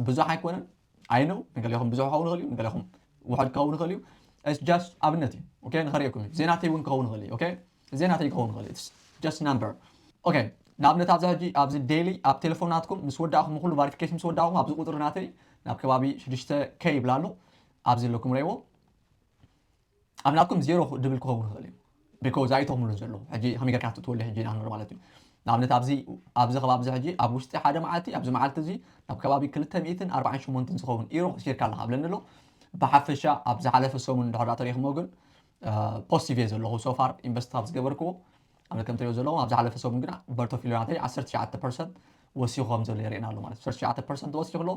ብዙሕ ኣይኮነን። ኣይ ነው ንገሌኹም ብዙሕ ክኸውን ይኽእል እዩ፣ ንገሌኹም ውሕድ ክኸውን ይኽእል እዩ። ስ ኣብነት እዩ። ንኸርእየኩም እዩ። ዜናተይ እውን ክኸውን ይኽእል እዩ። ዜናተይ ክኸውን ይኽእል እዩ። ስ number okay። ንኣብነት ኣብዚ ሕጂ ኣብዚ ዴይሊ ኣብ ቴሌፎን ናትኩም ምስ ወዳእኹም ኩሉ ቫሪፊኬሽን ምስ ወዳእኹም ኣብዚ ቁፅሪ ናተይ ናብ ከባቢ ሽዱሽተ ከ ይብላ ኣሎ። ኣብዚ ኣለኩም ርእይዎ ኣብ ናትኩም ዜሮ ድብል ክኸውን ይኽእል እዩ። ቢኮዝ ኣይእተኹምሉን ዘለኹ ሕጂ ከመይ ጌርካ ክትእትወሉ ሕጂ ኢና ክንርኢ ማለት እዩ። ንኣብነት ኣብዚ ኣብዚ ከባቢ እዚ ሕጂ ኣብ ውሽጢ ሓደ መዓልቲ ኣብዚ መዓልቲ እዚ ናብ ከባቢ ክልተ ሚእትን ኣርባዓን ሸሞንተን ዝኸውን ኢሮ ከሲርካ ኣለኻ ብለኒ ኣሎ። ብሓፈሻ ኣብ ዝሓለፈ ሰሙን እንድሕር ተሪኽሞ ግን ፖዚቲቭ እየ ዘለኹ። ሶፋር ኢንቨስት ካብ ዝገበርክዎ ኣብነት ከም ትሪኦ ዘለኹም ኣብ ዝሓለፈ ሰሙን ግና በርቶፊሎ ናተይ ዓሰርተ ትሽዓተ ፐርሰንት ወሲኹ ከም ዘሎ የርእየና ኣሎ ማለት እዩ። ዓሰርተ ትሽዓተ ፐርሰንት ወሲኹ ኣሎ።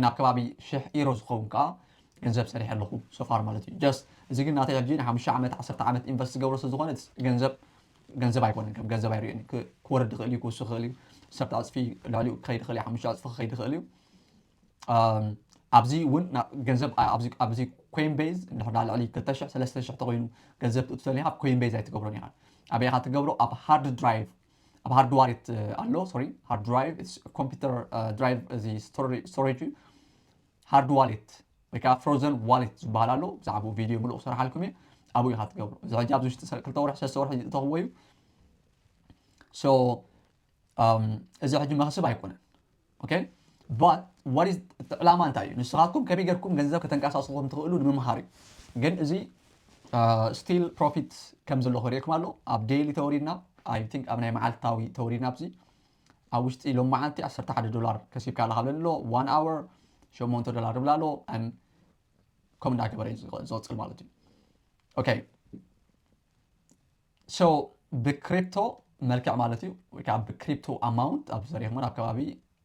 ናብ ከባቢ ሽሕ ኢሮ ዝኸውን ከዓ ገንዘብ ሰሪሐ ኣለኹ ሶፋር ማለት እዩ። ጀስት እዚ ግን ናተይ ሕጂ ንሓሙሽተ ዓመት ዓሰርተ ዓመት ኢንቨስት ዝገብሮ ስለ ዝኾነ ገንዘብ ገንዘብ ኣይኮነን፣ ከም ገንዘብ ኣይርእዮን። ክወርድ ይኽእል እዩ፣ ክውስኽ ይኽእል እዩ። ዓሰርተ ዕፅፊ ልዕሊኡ ክኸይድ ይኽእል እዩ፣ ሓሙሽተ ዕፅፊ ክኸይድ ይኽእል እዩ። ኣብዚ እውን ገንዘብ ኣብዚ ኮይን ቤዝ እንድሕር ልዕሊ ክልተ ሽሕ ሰለስተ ሽሕ ተኮይኑ ገንዘብ ትእቱ ተሊኻ ኣብ ኮይን ቤዝ ኣይትገብሮን ኢኻ። ኣበይ ኢኻ ትገብሮ? ኣብ ሃርድ ድራይቭ ኣብ ሃርድ ዋሌት ኣሎ። ሶሪ ሃርድ ድራይቭ ኮምፒውተር ድራይቭ እዚ ስቶሬጅ እዩ። ሃርድ ዋሌት ወይ ከዓ ፍሮዘን ዋሌት ዝበሃል ኣሎ። ብዛዕባኡ ቪድዮ ምሉእ ክሰርሓልኩም እየ። ኣብኡ ኢኻ ትገብሮ። እዚ ሕጂ ኣብዚ ውሽጢ ክልተ ወርሒ ሰለስተ ወርሒ ዝእተኽዎ እዩ። እዚ ሕጂ መኽስብ ኣይኮነን። ኦኬ but what is ዕላማ እንታይ እዩ? ንስኻትኩም ከመይ ጌርኩም ገንዘብ ከተንቀሳቕስኹም ትኽእሉ ንምምሃር እዩ። ግን እዚ still profit ከም ዘሎ ክርእየኩም ኣሎ። ኣብ daily ተወሪድና፣ I think ኣብ ናይ መዓልታዊ ተወሪድና ኣብዚ ኣብ ውሽጢ ሎም መዓልቲ ዓሰርተ ሓደ ዶላር ከሲብካ ኣለካ ብለኒ ኣሎ። One hour ሸሞንተ ዶላር ይብላ ኣሎ። ከም እንዳገበረ ዝቕፅል ማለት እዩ። Okay, so ብክሪፕቶ መልክዕ ማለት እዩ፣ ወይ ከዓ ብክሪፕቶ amount ኣብ ዘሪኹም ኣብ ከባቢ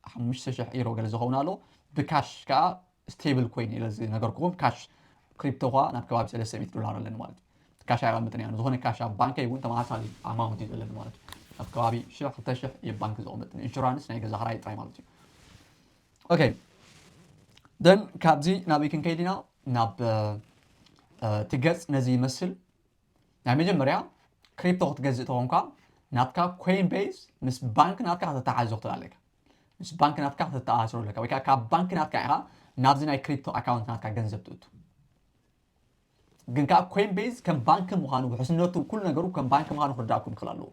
ሓሙሽተ ሽሕ ኢሮ ገለ ዝኸውን ኣሎ። ብካሽ ከዓ stable coin ኢለ ዝነገርኩኹም፣ ካሽ ክሪፕቶ ኳ ናብ ከባቢ ሰለስተ ሚእቲ ዶላር ኣለኒ ማለት እዩ። ካሽ ኣይቐምጥን እያ፣ ዝኾነ ካሽ ኣብ ባንከይ እውን ተመሳሳሊ amount እዩ ዘለኒ ማለት እዩ። ኣብ ከባቢ ሽሕ ክልተ ሽሕ እዩ ባንክ ዘቐምጥ፣ ኢንሹራንስ ናይ ገዛ ክራይ ጥራይ ማለት እዩ። Okay, then ካብዚ ናበይ ክንከይድ ኢና? ናብ እቲ ገፅ ነዚ ይመስል። ናይ መጀመርያ ክሪፕቶ ክትገዝእ ተኾንካ ናትካ ኮይን ቤዝ ምስ ባንክ ናትካ ከተተሓዞ ክትል ኣለካ። ምስ ባንክ ናትካ ከተተኣሳስሮ ኣለካ፣ ወይ ከዓ ካብ ባንክ ናትካ ኢኻ ናብዚ ናይ ክሪፕቶ ኣካውንት ናትካ ገንዘብ ትእቱ። ግን ከዓ ኮይን ቤዝ ከም ባንክ ምዃኑ፣ ውሕስነቱ፣ ኩሉ ነገሩ ከም ባንክ ምዃኑ ክርዳእኩም ይኽእል ኣለዎ።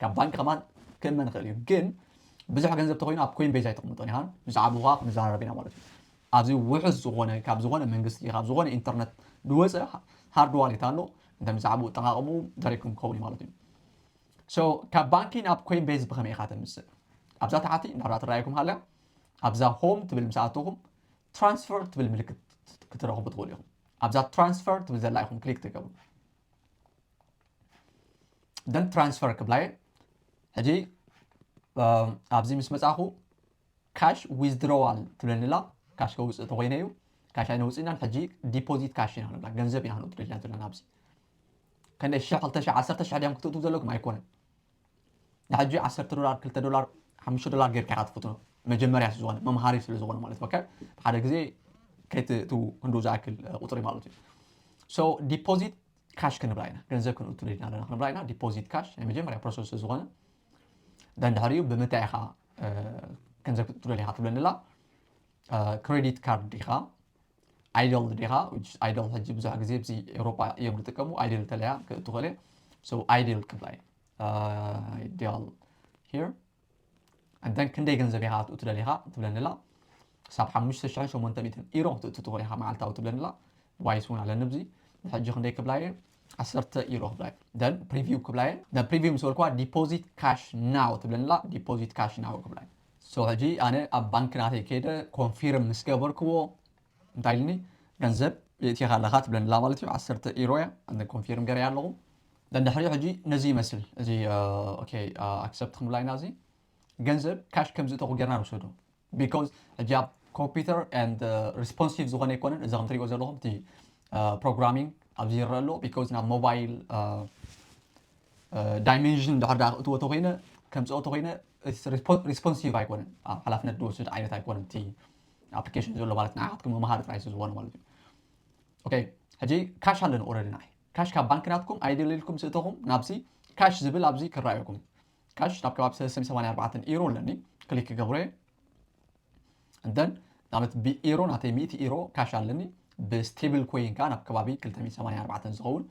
ካብ ባንክ ከማን ክእመን ይኽእል እዩ፣ ግን ብዙሕ ገንዘብ ተኮይኑ ኣብ ኮይን ቤዝ ኣይተቕምጦን ኢኻ። ብዛዕባኡ ከዓ ክንዘራረብ ኢና ማለት እዩ። ኣብዚ ውሑስ ዝኾነ፣ ካብ ዝኾነ መንግስቲ፣ ካብ ዝኾነ ኢንተርነት ዝወፀ ሃርድ ዋሌት ኣሎ። እንተ ብዛዕባኡ ኣጠቓቕምኡ ዘሪኩም ክኸውን እዩ ማለት እዩ። So ካብ ባንኪ ናብ ኮይን ቤዝ ብኸመይ ኢኻ ተምፅእ? ኣብዛ ታሕቲ እንዳራ ትረኣየኩም ሃላ፣ ኣብዛ ሆም ትብል ምስ ኣተኹም ትራንስፈር ትብል ምልክት ክትረኽቡ ትኽእሉ ኢኹም። ኣብዛ ትራንስፈር ትብል ዘላ ኢኹም ክሊክ ትገብሩ። Then ትራንስፈር ክብላ እየ። ሕጂ ኣብዚ ምስ መጻኹ ካሽ ዊዝድሮዋል ትብለንላ። ካሽ ከውፅእ ተኮይነ እዩ። ካሽ ኣይነውፅእናን። ሕጂ ዲፖዚት ካሽ ኢና ንብላ፣ ገንዘብ ኢና ክንእቱ ደሊና ዘለና ኣብዚ። ከንደይ ሽሕ፣ ክልተ ሽሕ፣ ዓሰርተ ሽሕ ድያም ክትእቱ ዘለኩም ኣይኮነን። ንሕጂ ዓሰርተ ዶላር፣ ክልተ ዶላር፣ ሓሙሽተ ዶላር ጌርካ ኢኻ ትፍትኖ። መጀመርያ ስለ ዝኾነ፣ መምሃሪ ስለ ዝኾነ ማለት እዩ። ኦኬ? ሓደ ግዜ ከይትእትዉ ክንድኡ ዝኣክል ቁፅሪ ማለት እዩ። So ዲፖዚት ካሽ ክንብላ ኢና፣ ገንዘብ ክንእቱ ደሊና ኣለና ክንብላ ኢና። ዲፖዚት ካሽ ናይ መጀመርያ ፕሮሰስ ስለ ዝኾነ፣ ደን ድሕሪኡ ብምንታይ ኢኻ ገንዘብ ክትእቱ ደሊኻ ትብለንላ። ክሬዲት ካርድ ዲኻ፣ ኣይደል ዲኻ? ኣይደል ሕጂ ብዙሕ ግዜ ኣብዚ ኤውሮጳ እዮም ዝጥቀሙ። ኣይደል ተለያ ክእቱ ኸለ፣ so ኣይደል ክብላ እየ። ኣይደል here። And then ክንደይ ገንዘብ ኢኻ ክትእቱ ደሊኻ ትብለንላ። ክሳብ ሓሙሽተ ሽሕን ሸሞንተ ሚእትን ኢሮ ክትእቱ ትኽእል ኢኻ መዓልታዊ ትብለንላ። ዋይስ እውን ኣለኒ ኣብዚ። ንሕጂ ክንደይ ክብላ እየ? ዓሰርተ ኢሮ ክብላ እየ። Then ፕሪቪው ክብላ እየ። Then ፕሪቪው ምስ በልኩዋ ዲፖዚት ካሽ ናው ትብለንላ። ዲፖዚት ካሽ ናው ክብላ እየ። So ሕጂ ኣነ ኣብ ባንክ ናተይ ከይደ ኮንፊርም ምስ ገበርክዎ እንታይ ኢልኒ? ገንዘብ የእቲኻ ኣለኻ ትብለንላ ማለት እዩ። ዓሰርተ ኢሮ እያ። And then ኮንፊርም ገረያ ኣለኹ። Then ድሕሪኡ ሕጂ ነዚ ይመስል። እዚ ኦኬ ኣክሰፕት ክንብላ ኢና። እዚ ገንዘብ ካሽ ከም ዝእተኹ ጌርና ንውሰዶ። Because ሕጂ ኣብ ኮምፒውተር and ሪስፖንሲቭ ዝኾነ ኣይኮነን። እዚ ከም ትሪእዎ ዘለኹም እቲ ፕሮግራሚንግ ኣብዚ ይረአ ኣሎ። Because ናብ ሞባይል ዳይሜንሽን ድሕር ዳ እትዎ ተኮይነ፣ ከምፅኦ ተኮይነ ሪስፖንሲቭ ኣይኮነን። ኣብ ሓላፍነት ዝወስድ ዓይነት ኣይኮነን። እቲ ኣፕሊኬሽን ዘሎ ማለት ንዓኻትኩም መምሃሪ ጥራይ ስለ ዝኾነ ማለት እዩ። ኦኬ፣ ሕጂ ካሽ ኣለኒ ኦረዲ ንዓይ። ካሽ ካብ ባንክ ናትኩም ኣይደለልኩም ስእተኹም ናብዚ ካሽ ዝብል ኣብዚ ክረኣየኩም። ካሽ ናብ ከባቢ ሰለስተ ሚእቲ ሰማንያ ኣርባዕተ ኢሮ ኣለኒ። ክሊክ ክገብሮ እየ። And then ናበት ብኢሮ ናተይ ሚእቲ ኢሮ ካሽ ኣለኒ። ብስቴብል ኮይን ከዓ ናብ ከባቢ ክልተ ሚእቲ ሰማንያ ኣርባዕተ ዝኸውን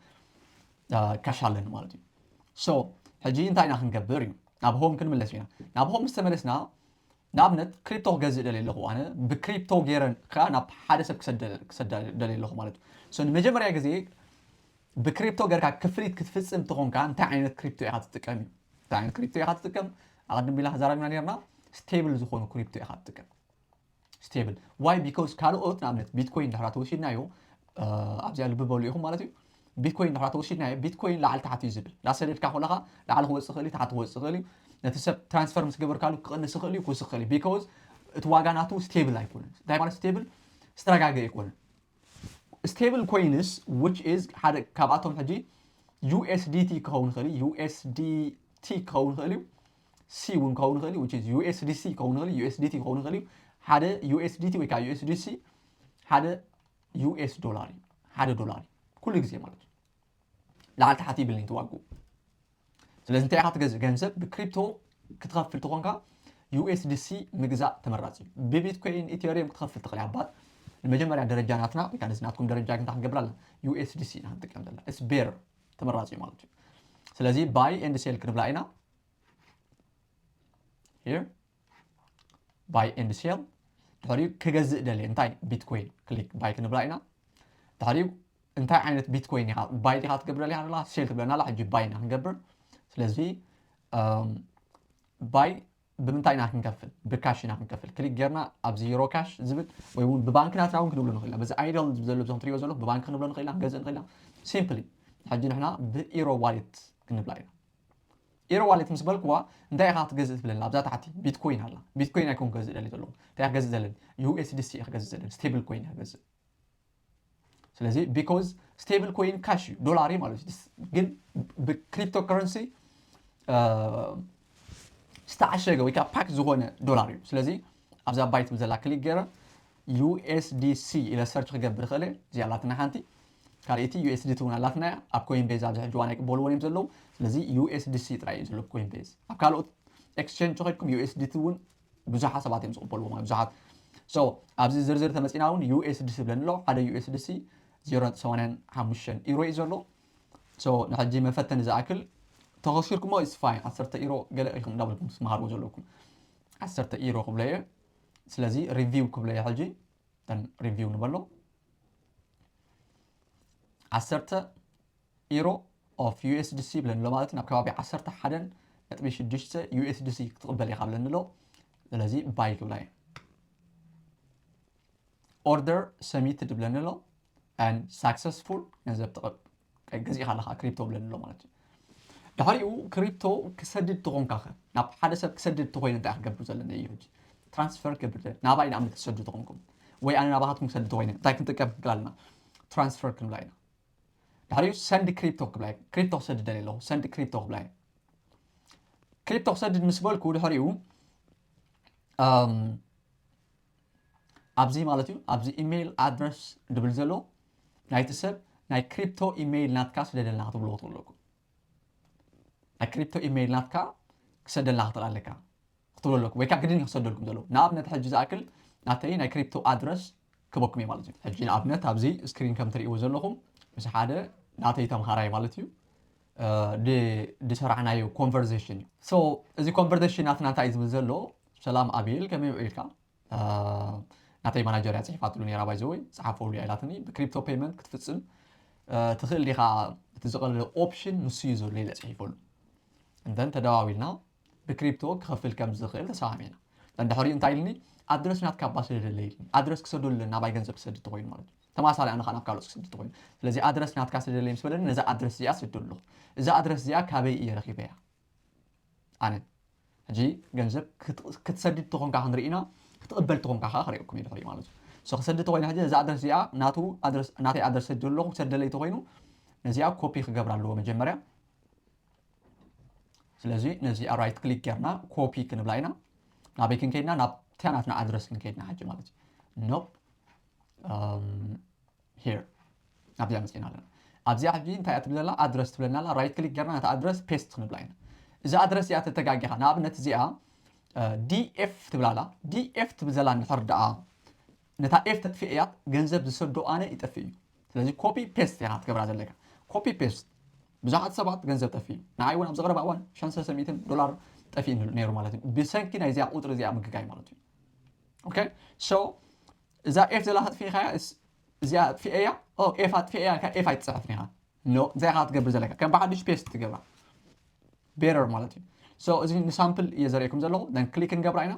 ካሽ ኣለኒ ማለት እዩ። So ሕጂ እንታይ ኢና ክንገብር እዩ? ናብ ሆም ክንምለስ ኢና። ናብ ሆም ምስ ተመለስና፣ ንኣብነት ክሪፕቶ ክገዝእ ደልየ ኣለኹ ኣነ፣ ብክሪፕቶ ገይረ ከዓ ናብ ሓደ ሰብ ክሰደ ደልየ ኣለኹ ማለት እዩ። So ንመጀመርያ ግዜ ብክሪፕቶ ጌርካ ክፍሊት ክትፍፅም ተኾንካ እንታይ ዓይነት ክሪፕቶ ኢኻ ትጥቀም እዩ? እንታይ ዓይነት ክሪፕቶ ኢኻ ትጥቀም? ኣቐድም ቢልና ተዛራቢና ነርና። ስቴብል ዝኾኑ ክሪፕቶ ኢኻ ትጥቀም። ስቴብል ዋይ? ቢኮዝ ካልኦት ንኣብነት ቢትኮይን ድሕራ ተወሲድናዮ፣ ኣብዚኣ ልቢ በሉ ኢኹም ማለት እዩ። ቢትኮይን ድሕራ ተወሲድናዮ፣ ቢትኮይን ላዕሊ ታሕቲ እዩ ዝብል። ዳሰደድካ ከለኻ ላዕሊ ክወፅእ ይኽእል እዩ፣ ታሕቲ ክወፅእ ይኽእል እዩ። ነቲ ሰብ ትራንስፈር ምስ ገበርካሉ ክቕንስ ይኽእል እዩ፣ ክውስኽ ይኽእል እዩ። ቢኮዝ እቲ ዋጋ ናቱ ስቴብል ኣይኮነን። እንታይ ማለት ስቴብል? ዝተረጋገ ኣይኮነን። ስቴብል ኮይንስ which is ሓደ ካብኣቶም ሕጂ ዩኤስዲቲ ክኸውን ይኽእል እዩ፣ ዩኤስዲቲ ክኸውን ይኽእል እዩ፣ ሲ እውን ክኸውን ይኽእል እዩ፣ which is ዩኤስዲሲ ክኸውን ይኽእል እዩ፣ ዩኤስዲቲ ክኸውን ይኽእል እዩ። ሓደ ዩኤስዲቲ ወይ ከዓ ዩኤስዲሲ ሓደ ዩኤስ ዶላር እዩ፣ ሓደ ዶላር እዩ ኩሉ ግዜ ማለት እዩ። ላዕሊ ታሕቲ ይብል እዩ ዋግኡ። ስለዚ እንታይ ኢኻ ትገዝእ? ገንዘብ ብክሪፕቶ ክትኸፍል ተኾንካ ዩኤስዲሲ ምግዛእ ተመራፂ እዩ። ብቢትኮይን ኢቴሪየም ክትኸፍል ትኽእል እያ። ባት ንመጀመርያ ደረጃ ናትና ወይ ከዓ ነዚ ናትኩም ደረጃ ግን ክንገብር ኣለና። ዩኤስዲሲ ኢና ክንጥቀም ዘለና። It's better፣ ተመራፂ እዩ ማለት እዩ። ስለዚ ባይ ኤንድ ሴል ክንብላ ኢና። Here ባይ ኤንድ ሴል። ድሕሪኡ ክገዝእ ደልየ እንታይ? ቢትኮይን። ክሊክ ባይ ክንብላ ኢና። ድሕሪኡ እንታይ ዓይነት ቢትኮይን ኢኻ ባይ ዲኻ ትገብር ኣለኻ? ሴል ትብለና ኣላ። ሕጂ ባይ ኢና ክንገብር። ስለዚ ባይ ብምንታይ ኢና ክንከፍል? ብካሽ ኢና ክንከፍል። ክሊክ ጌርና ኣብዚ ዩሮ ካሽ ዝብል ወይ እውን ብባንክ ናትና እውን ክንብሎ ንኽእል ኢና። በዚ ኣይደል ዘሎ ብዞም ትሪኦ ዘለኹ ብባንክ ክንብሎ ንኽእል ኢና፣ ክንገዝእ ንኽእል ኢና። ሲምፕሊ ሕጂ ንሕና ብኢሮ ዋሌት ክንብላ ኢና። ኢሮ ዋሌት ምስ በልክዋ እንታይ ኢኻ ክትገዝእ ትብለና? ኣብዛ ታሕቲ ቢትኮይን ኣላ። ቢትኮይን ኣይኮን ክገዝእ ደሊ ዘለኹ። እንታይ ኢኻ ክገዝእ ዘለኒ? ዩ ኤስ ዲ ሲ ኢኻ ክገዝእ ዘለኒ። ስቴብል ኮይን ኢኻ ክገዝእ። ስለዚ ቢኮዝ ስቴብል ኮይን ካሽ እዩ፣ ዶላር እዩ ማለት እዩ። ግን ብክሪፕቶ ከረንሲ ዝተዓሸገ ወይ ከዓ ፓክ ዝኾነ ዶላር እዩ። ስለዚ ኣብዛ ባይ ትብል ዘላ ክሊክ ገይረ ዩ ኤስ ዲ ሲ ኢለ ሰርች ክገብር ይኽእል እየ። እዚኣ ኣላትና ሓንቲ ካልኣይቲ ዩ ኤስ ዲ ቲ እውን ኣላትና እያ። ኣብ ኮይን ቤዝ ኣብዚ ሕጂ እዋን ኣይቅበልዎን እዮም ዘለዉ። ስለዚ ዩ ኤስ ዲ ሲ ጥራይ እዩ ዘሎ ኮይን ቤዝ። ኣብ ካልኦት ኤክስቼንጅ ከድኩም ዩ ኤስ ዲ ቲ እውን ብዙሓት ሰባት እዮም ዝቕበልዎ ማለት ብዙሓት። So ኣብዚ ዝርዝር ተመፂና እውን ዩ ኤስ ዲ ሲ ዝብለኒ ኣሎ። ሓደ ዩ ኤስ ዲ ሲ ዜሮ ነጥቢ ሰማንያን ሓሙሽተን ኢሮ እዩ ዘሎ። So ንሕጂ መፈተኒ ዝኣክል ተኸሲርኩሞ is fine። ዓሰርተ ኢሮ ገለ ኢኹም እንዳበልኩም ትመሃርዎ ዘለኩም። ዓሰርተ ኢሮ ክብሎ እየ። ስለዚ ሪቪው ክብሎ እየ ሕጂ። ሪቪው ንበሎ። ዓሰርተ ኢሮ ኦፍ ዩ ኤስ ዲ ሲ ብለንሎ ማለት ናብ ከባቢ ዓሰርተ ሓደን ነጥቢ ሽዱሽተ ዩ ኤስ ዲ ሲ ክትቕበል ኢኻ ብለንሎ። ስለዚ ባይ ክብላ እየ። ኦርደር ሰሚትድ ብለንሎ። And ሳክሰስፉል ገንዘብ ተቐብ ገዚእካ ኣለካ ክሪፕቶ ብለንሎ ማለት እዩ። ድሕሪኡ ክሪፕቶ ክሰድድ ተኾንካ ኸ ናብ ሓደ ሰብ ክሰድድ ተኾይነ እንታይ ክገብር ዘለኒ እዩ? ሕጂ ትራንስፈር ክገብር ዘለ ናባይ ንኣብነት ክሰዱ ተኾንኩም ወይ ኣነ ናባኻትኩም ክሰድድ ተኾይነ እንታይ ክንጥቀም ክክል ኣለና? ትራንስፈር ክንብላ ኢና። ድሕሪኡ ሰንድ ክሪፕቶ ክብላ እየ። ክሪፕቶ ክሰድድ ደልየ ኣለኹ። ሰንድ ክሪፕቶ ክብላ እየ። ክሪፕቶ ክሰድድ ምስ በልኩ ድሕሪኡ ኣብዚ ማለት እዩ ኣብዚ ኢሜይል ኣድረስ ድብል ዘሎ ናይቲ ሰብ ናይ ክሪፕቶ ኢሜይል ናትካ ስደደልና ክትብልዎ ትኽእሉ ኣለኩም። ናይ ክሪፕቶ ኢሜይል ናትካ ክሰደልና ክትል ኣለካ ክትብሉ ኣለኩም ወይ ከዓ ግድን ክሰደልኩም ዘለዉ። ንኣብነት ሕጂ ዝኣክል ናተይ ናይ ክሪፕቶ ኣድረስ ክበኩም እየ ማለት እዩ። ሕጂ ንኣብነት ኣብዚ ስክሪን ከም ትርእይዎ ዘለኹም ምስ ሓደ ናተይ ተምሃራይ ማለት እዩ ዝሰራሕናዮ ኮንቨርሴሽን እዩ። So እዚ ኮንቨርሴሽን ናትና እንታይ እዩ ዝብል ዘሎ? ሰላም ኣቤል ከመይ ውዒልካ? ናተይ ማናጀር እያ ፅሒፋትሉ ነራ ባይዘወይ ፀሓፈሉ እያ ኢላትኒ። ብክሪፕቶ ፔመንት ክትፍፅም ትኽእል ዲኻ? እቲ ዝቐለለ ኦፕሽን ንሱ እዩ ዘሎ ኢለ ፅሒፈሉ። እንደን ተደዋዊልና ብክሪፕቶ ክኸፍል ከም ዝኽእል ተሰማሚዕና። እንድሕሪኡ እንታይ ኢልኒ? ኣድረስ ናትካ እባ ስደደለይ ኢልኒ። ኣድረስ ክሰደሉ ኣለና ናባይ ገንዘብ ክሰድድ ተኾይኑ ማለት እዩ። ተማሳሊ ኣነ ከዓ ናብ ካልኦት ክሰድድ ተኾይኑ። ስለዚ ኣድረስ ናትካ ስደደለይ ምስ በለኒ ነዛ ኣድረስ እዚኣ ስደዱ ኣለኹ። እዛ ኣድረስ እዚኣ ካበይ እየ ረኺበያ? ኣነ ሕጂ ገንዘብ ክትሰድድ ተኾንካ ክንርኢ ኢና፣ ክትቕበል ተኾንካ ከዓ ክርእየኩም እየ ድሕሪኡ ማለት እዩ። So ክሰድድ ተኾይነ ሕጂ ነዛ ኣድረስ እዚኣ ናቱ ኣድረስ ናተይ ኣድረስ ሰድድ ኣለኹ ክሰደለይ ተኾይኑ ነዚኣ ኮፒ ክገብር ኣለዎ መጀመርያ። ስለዚ ነዚኣ ራይት ክሊክ ጌርና ኮፒ ክንብላ ኢና። ናበይ ክንከይድና? ናብታ ናትና ኣድረስ ክንከይድና ሕጂ ማለት እዩ። ኖፕ ሄር ኣብዚኣ መፅና ኣለና። ኣብዚኣ ሕጂ እንታይ እያ ትብል ዘላ? ኣድረስ ትብለና ኣላ። ራይት ክሊክ ጌርና ነታ ኣድረስ ፔስት ክንብላ ኢና። እዛ ኣድረስ እዚኣ ተተጋጊኻ ንኣብነት እዚኣ ዲ ኤፍ ትብል ኣላ። ዲ ኤፍ ትብል ዘላ እንድሕር ደኣ ነታ ኤፍ ተጥፍኤያ ገንዘብ ዝሰዶ ኣነ ይጠፍእ እዩ። ስለዚ ኮፒ ፔስት ኢኻ ክትገብራ ዘለካ። ኮፒ ፔስት ብዙሓት ሰባት ገንዘብ ጠፍእ እዩ። ንዓይ እውን ኣብዚ ቀረባ እዋን ሸንሰተ ሚእትን ዶላር ጠፊእ ነይሩ ማለት እዩ። ብሰንኪ ናይዚኣ ቁፅሪ እዚኣ ምግጋይ ማለት እዩ። ኦኬ ሶ እዛ ኤፍ ዘላ ከጥፍኢኻያ እዚኣ ኣጥፍኤያ ኤፍ ኣጥፍኤያ ኢልካ ኤፍ ኣይትፅሕፍን ኢኻ። ኖ እንታይ ኢኻ ክትገብር ዘለካ ከም ብሓድሽ ፔስት ትገብራ ቤረር ማለት እዩ። So እዚ ንሳምፕል እየ ዘርእየኩም ዘለኹ። ደን ክሊክ ንገብራ ኢና።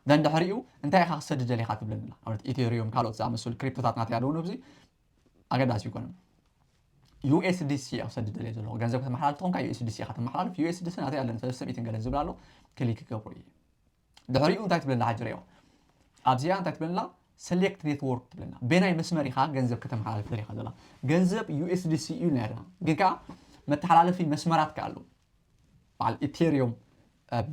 ደን ድሕሪኡ እንታይ ኢኻ ክሰድድ ደሊኻ ትብለኒ ኣላ። ኢቴሪዮም ካልኦት ዝኣመሰሉ ክሪፕቶታት ናተይ ኣለዉ ነብዚ ኣገዳሲ ይኮነ። ዩ ኤስ ዲ ሲ እየ ክሰድድ ደልየ ዘለኹ። ገንዘብ ከተመሓላልፍ ተኾንካ ዩ ኤስ ዲ ሲ ኢኻ ተመሓላልፍ። ዩ ኤስ ዲ ሲ ናተይ ኣለኒ ሰለስተ ሚእትን ገለን ዝብል ኣሎ። ክሊክ ክገብሮ እየ። ድሕሪኡ እንታይ ትብለና ሕጂ ሪኦ ኣብዚኣ እንታይ ትብለና? ሰሌክት ኔትወርክ ትብለና። በናይ መስመር ኢኻ ገንዘብ ከተመሓላልፍ ደሊኻ ዘላ? ገንዘብ ዩ ኤስ ዲ ሲ እዩ ነርና ግን ከዓ መተሓላለፊ መስመራት ከ ኣለዉ። በዓል ኢቴሪዮም፣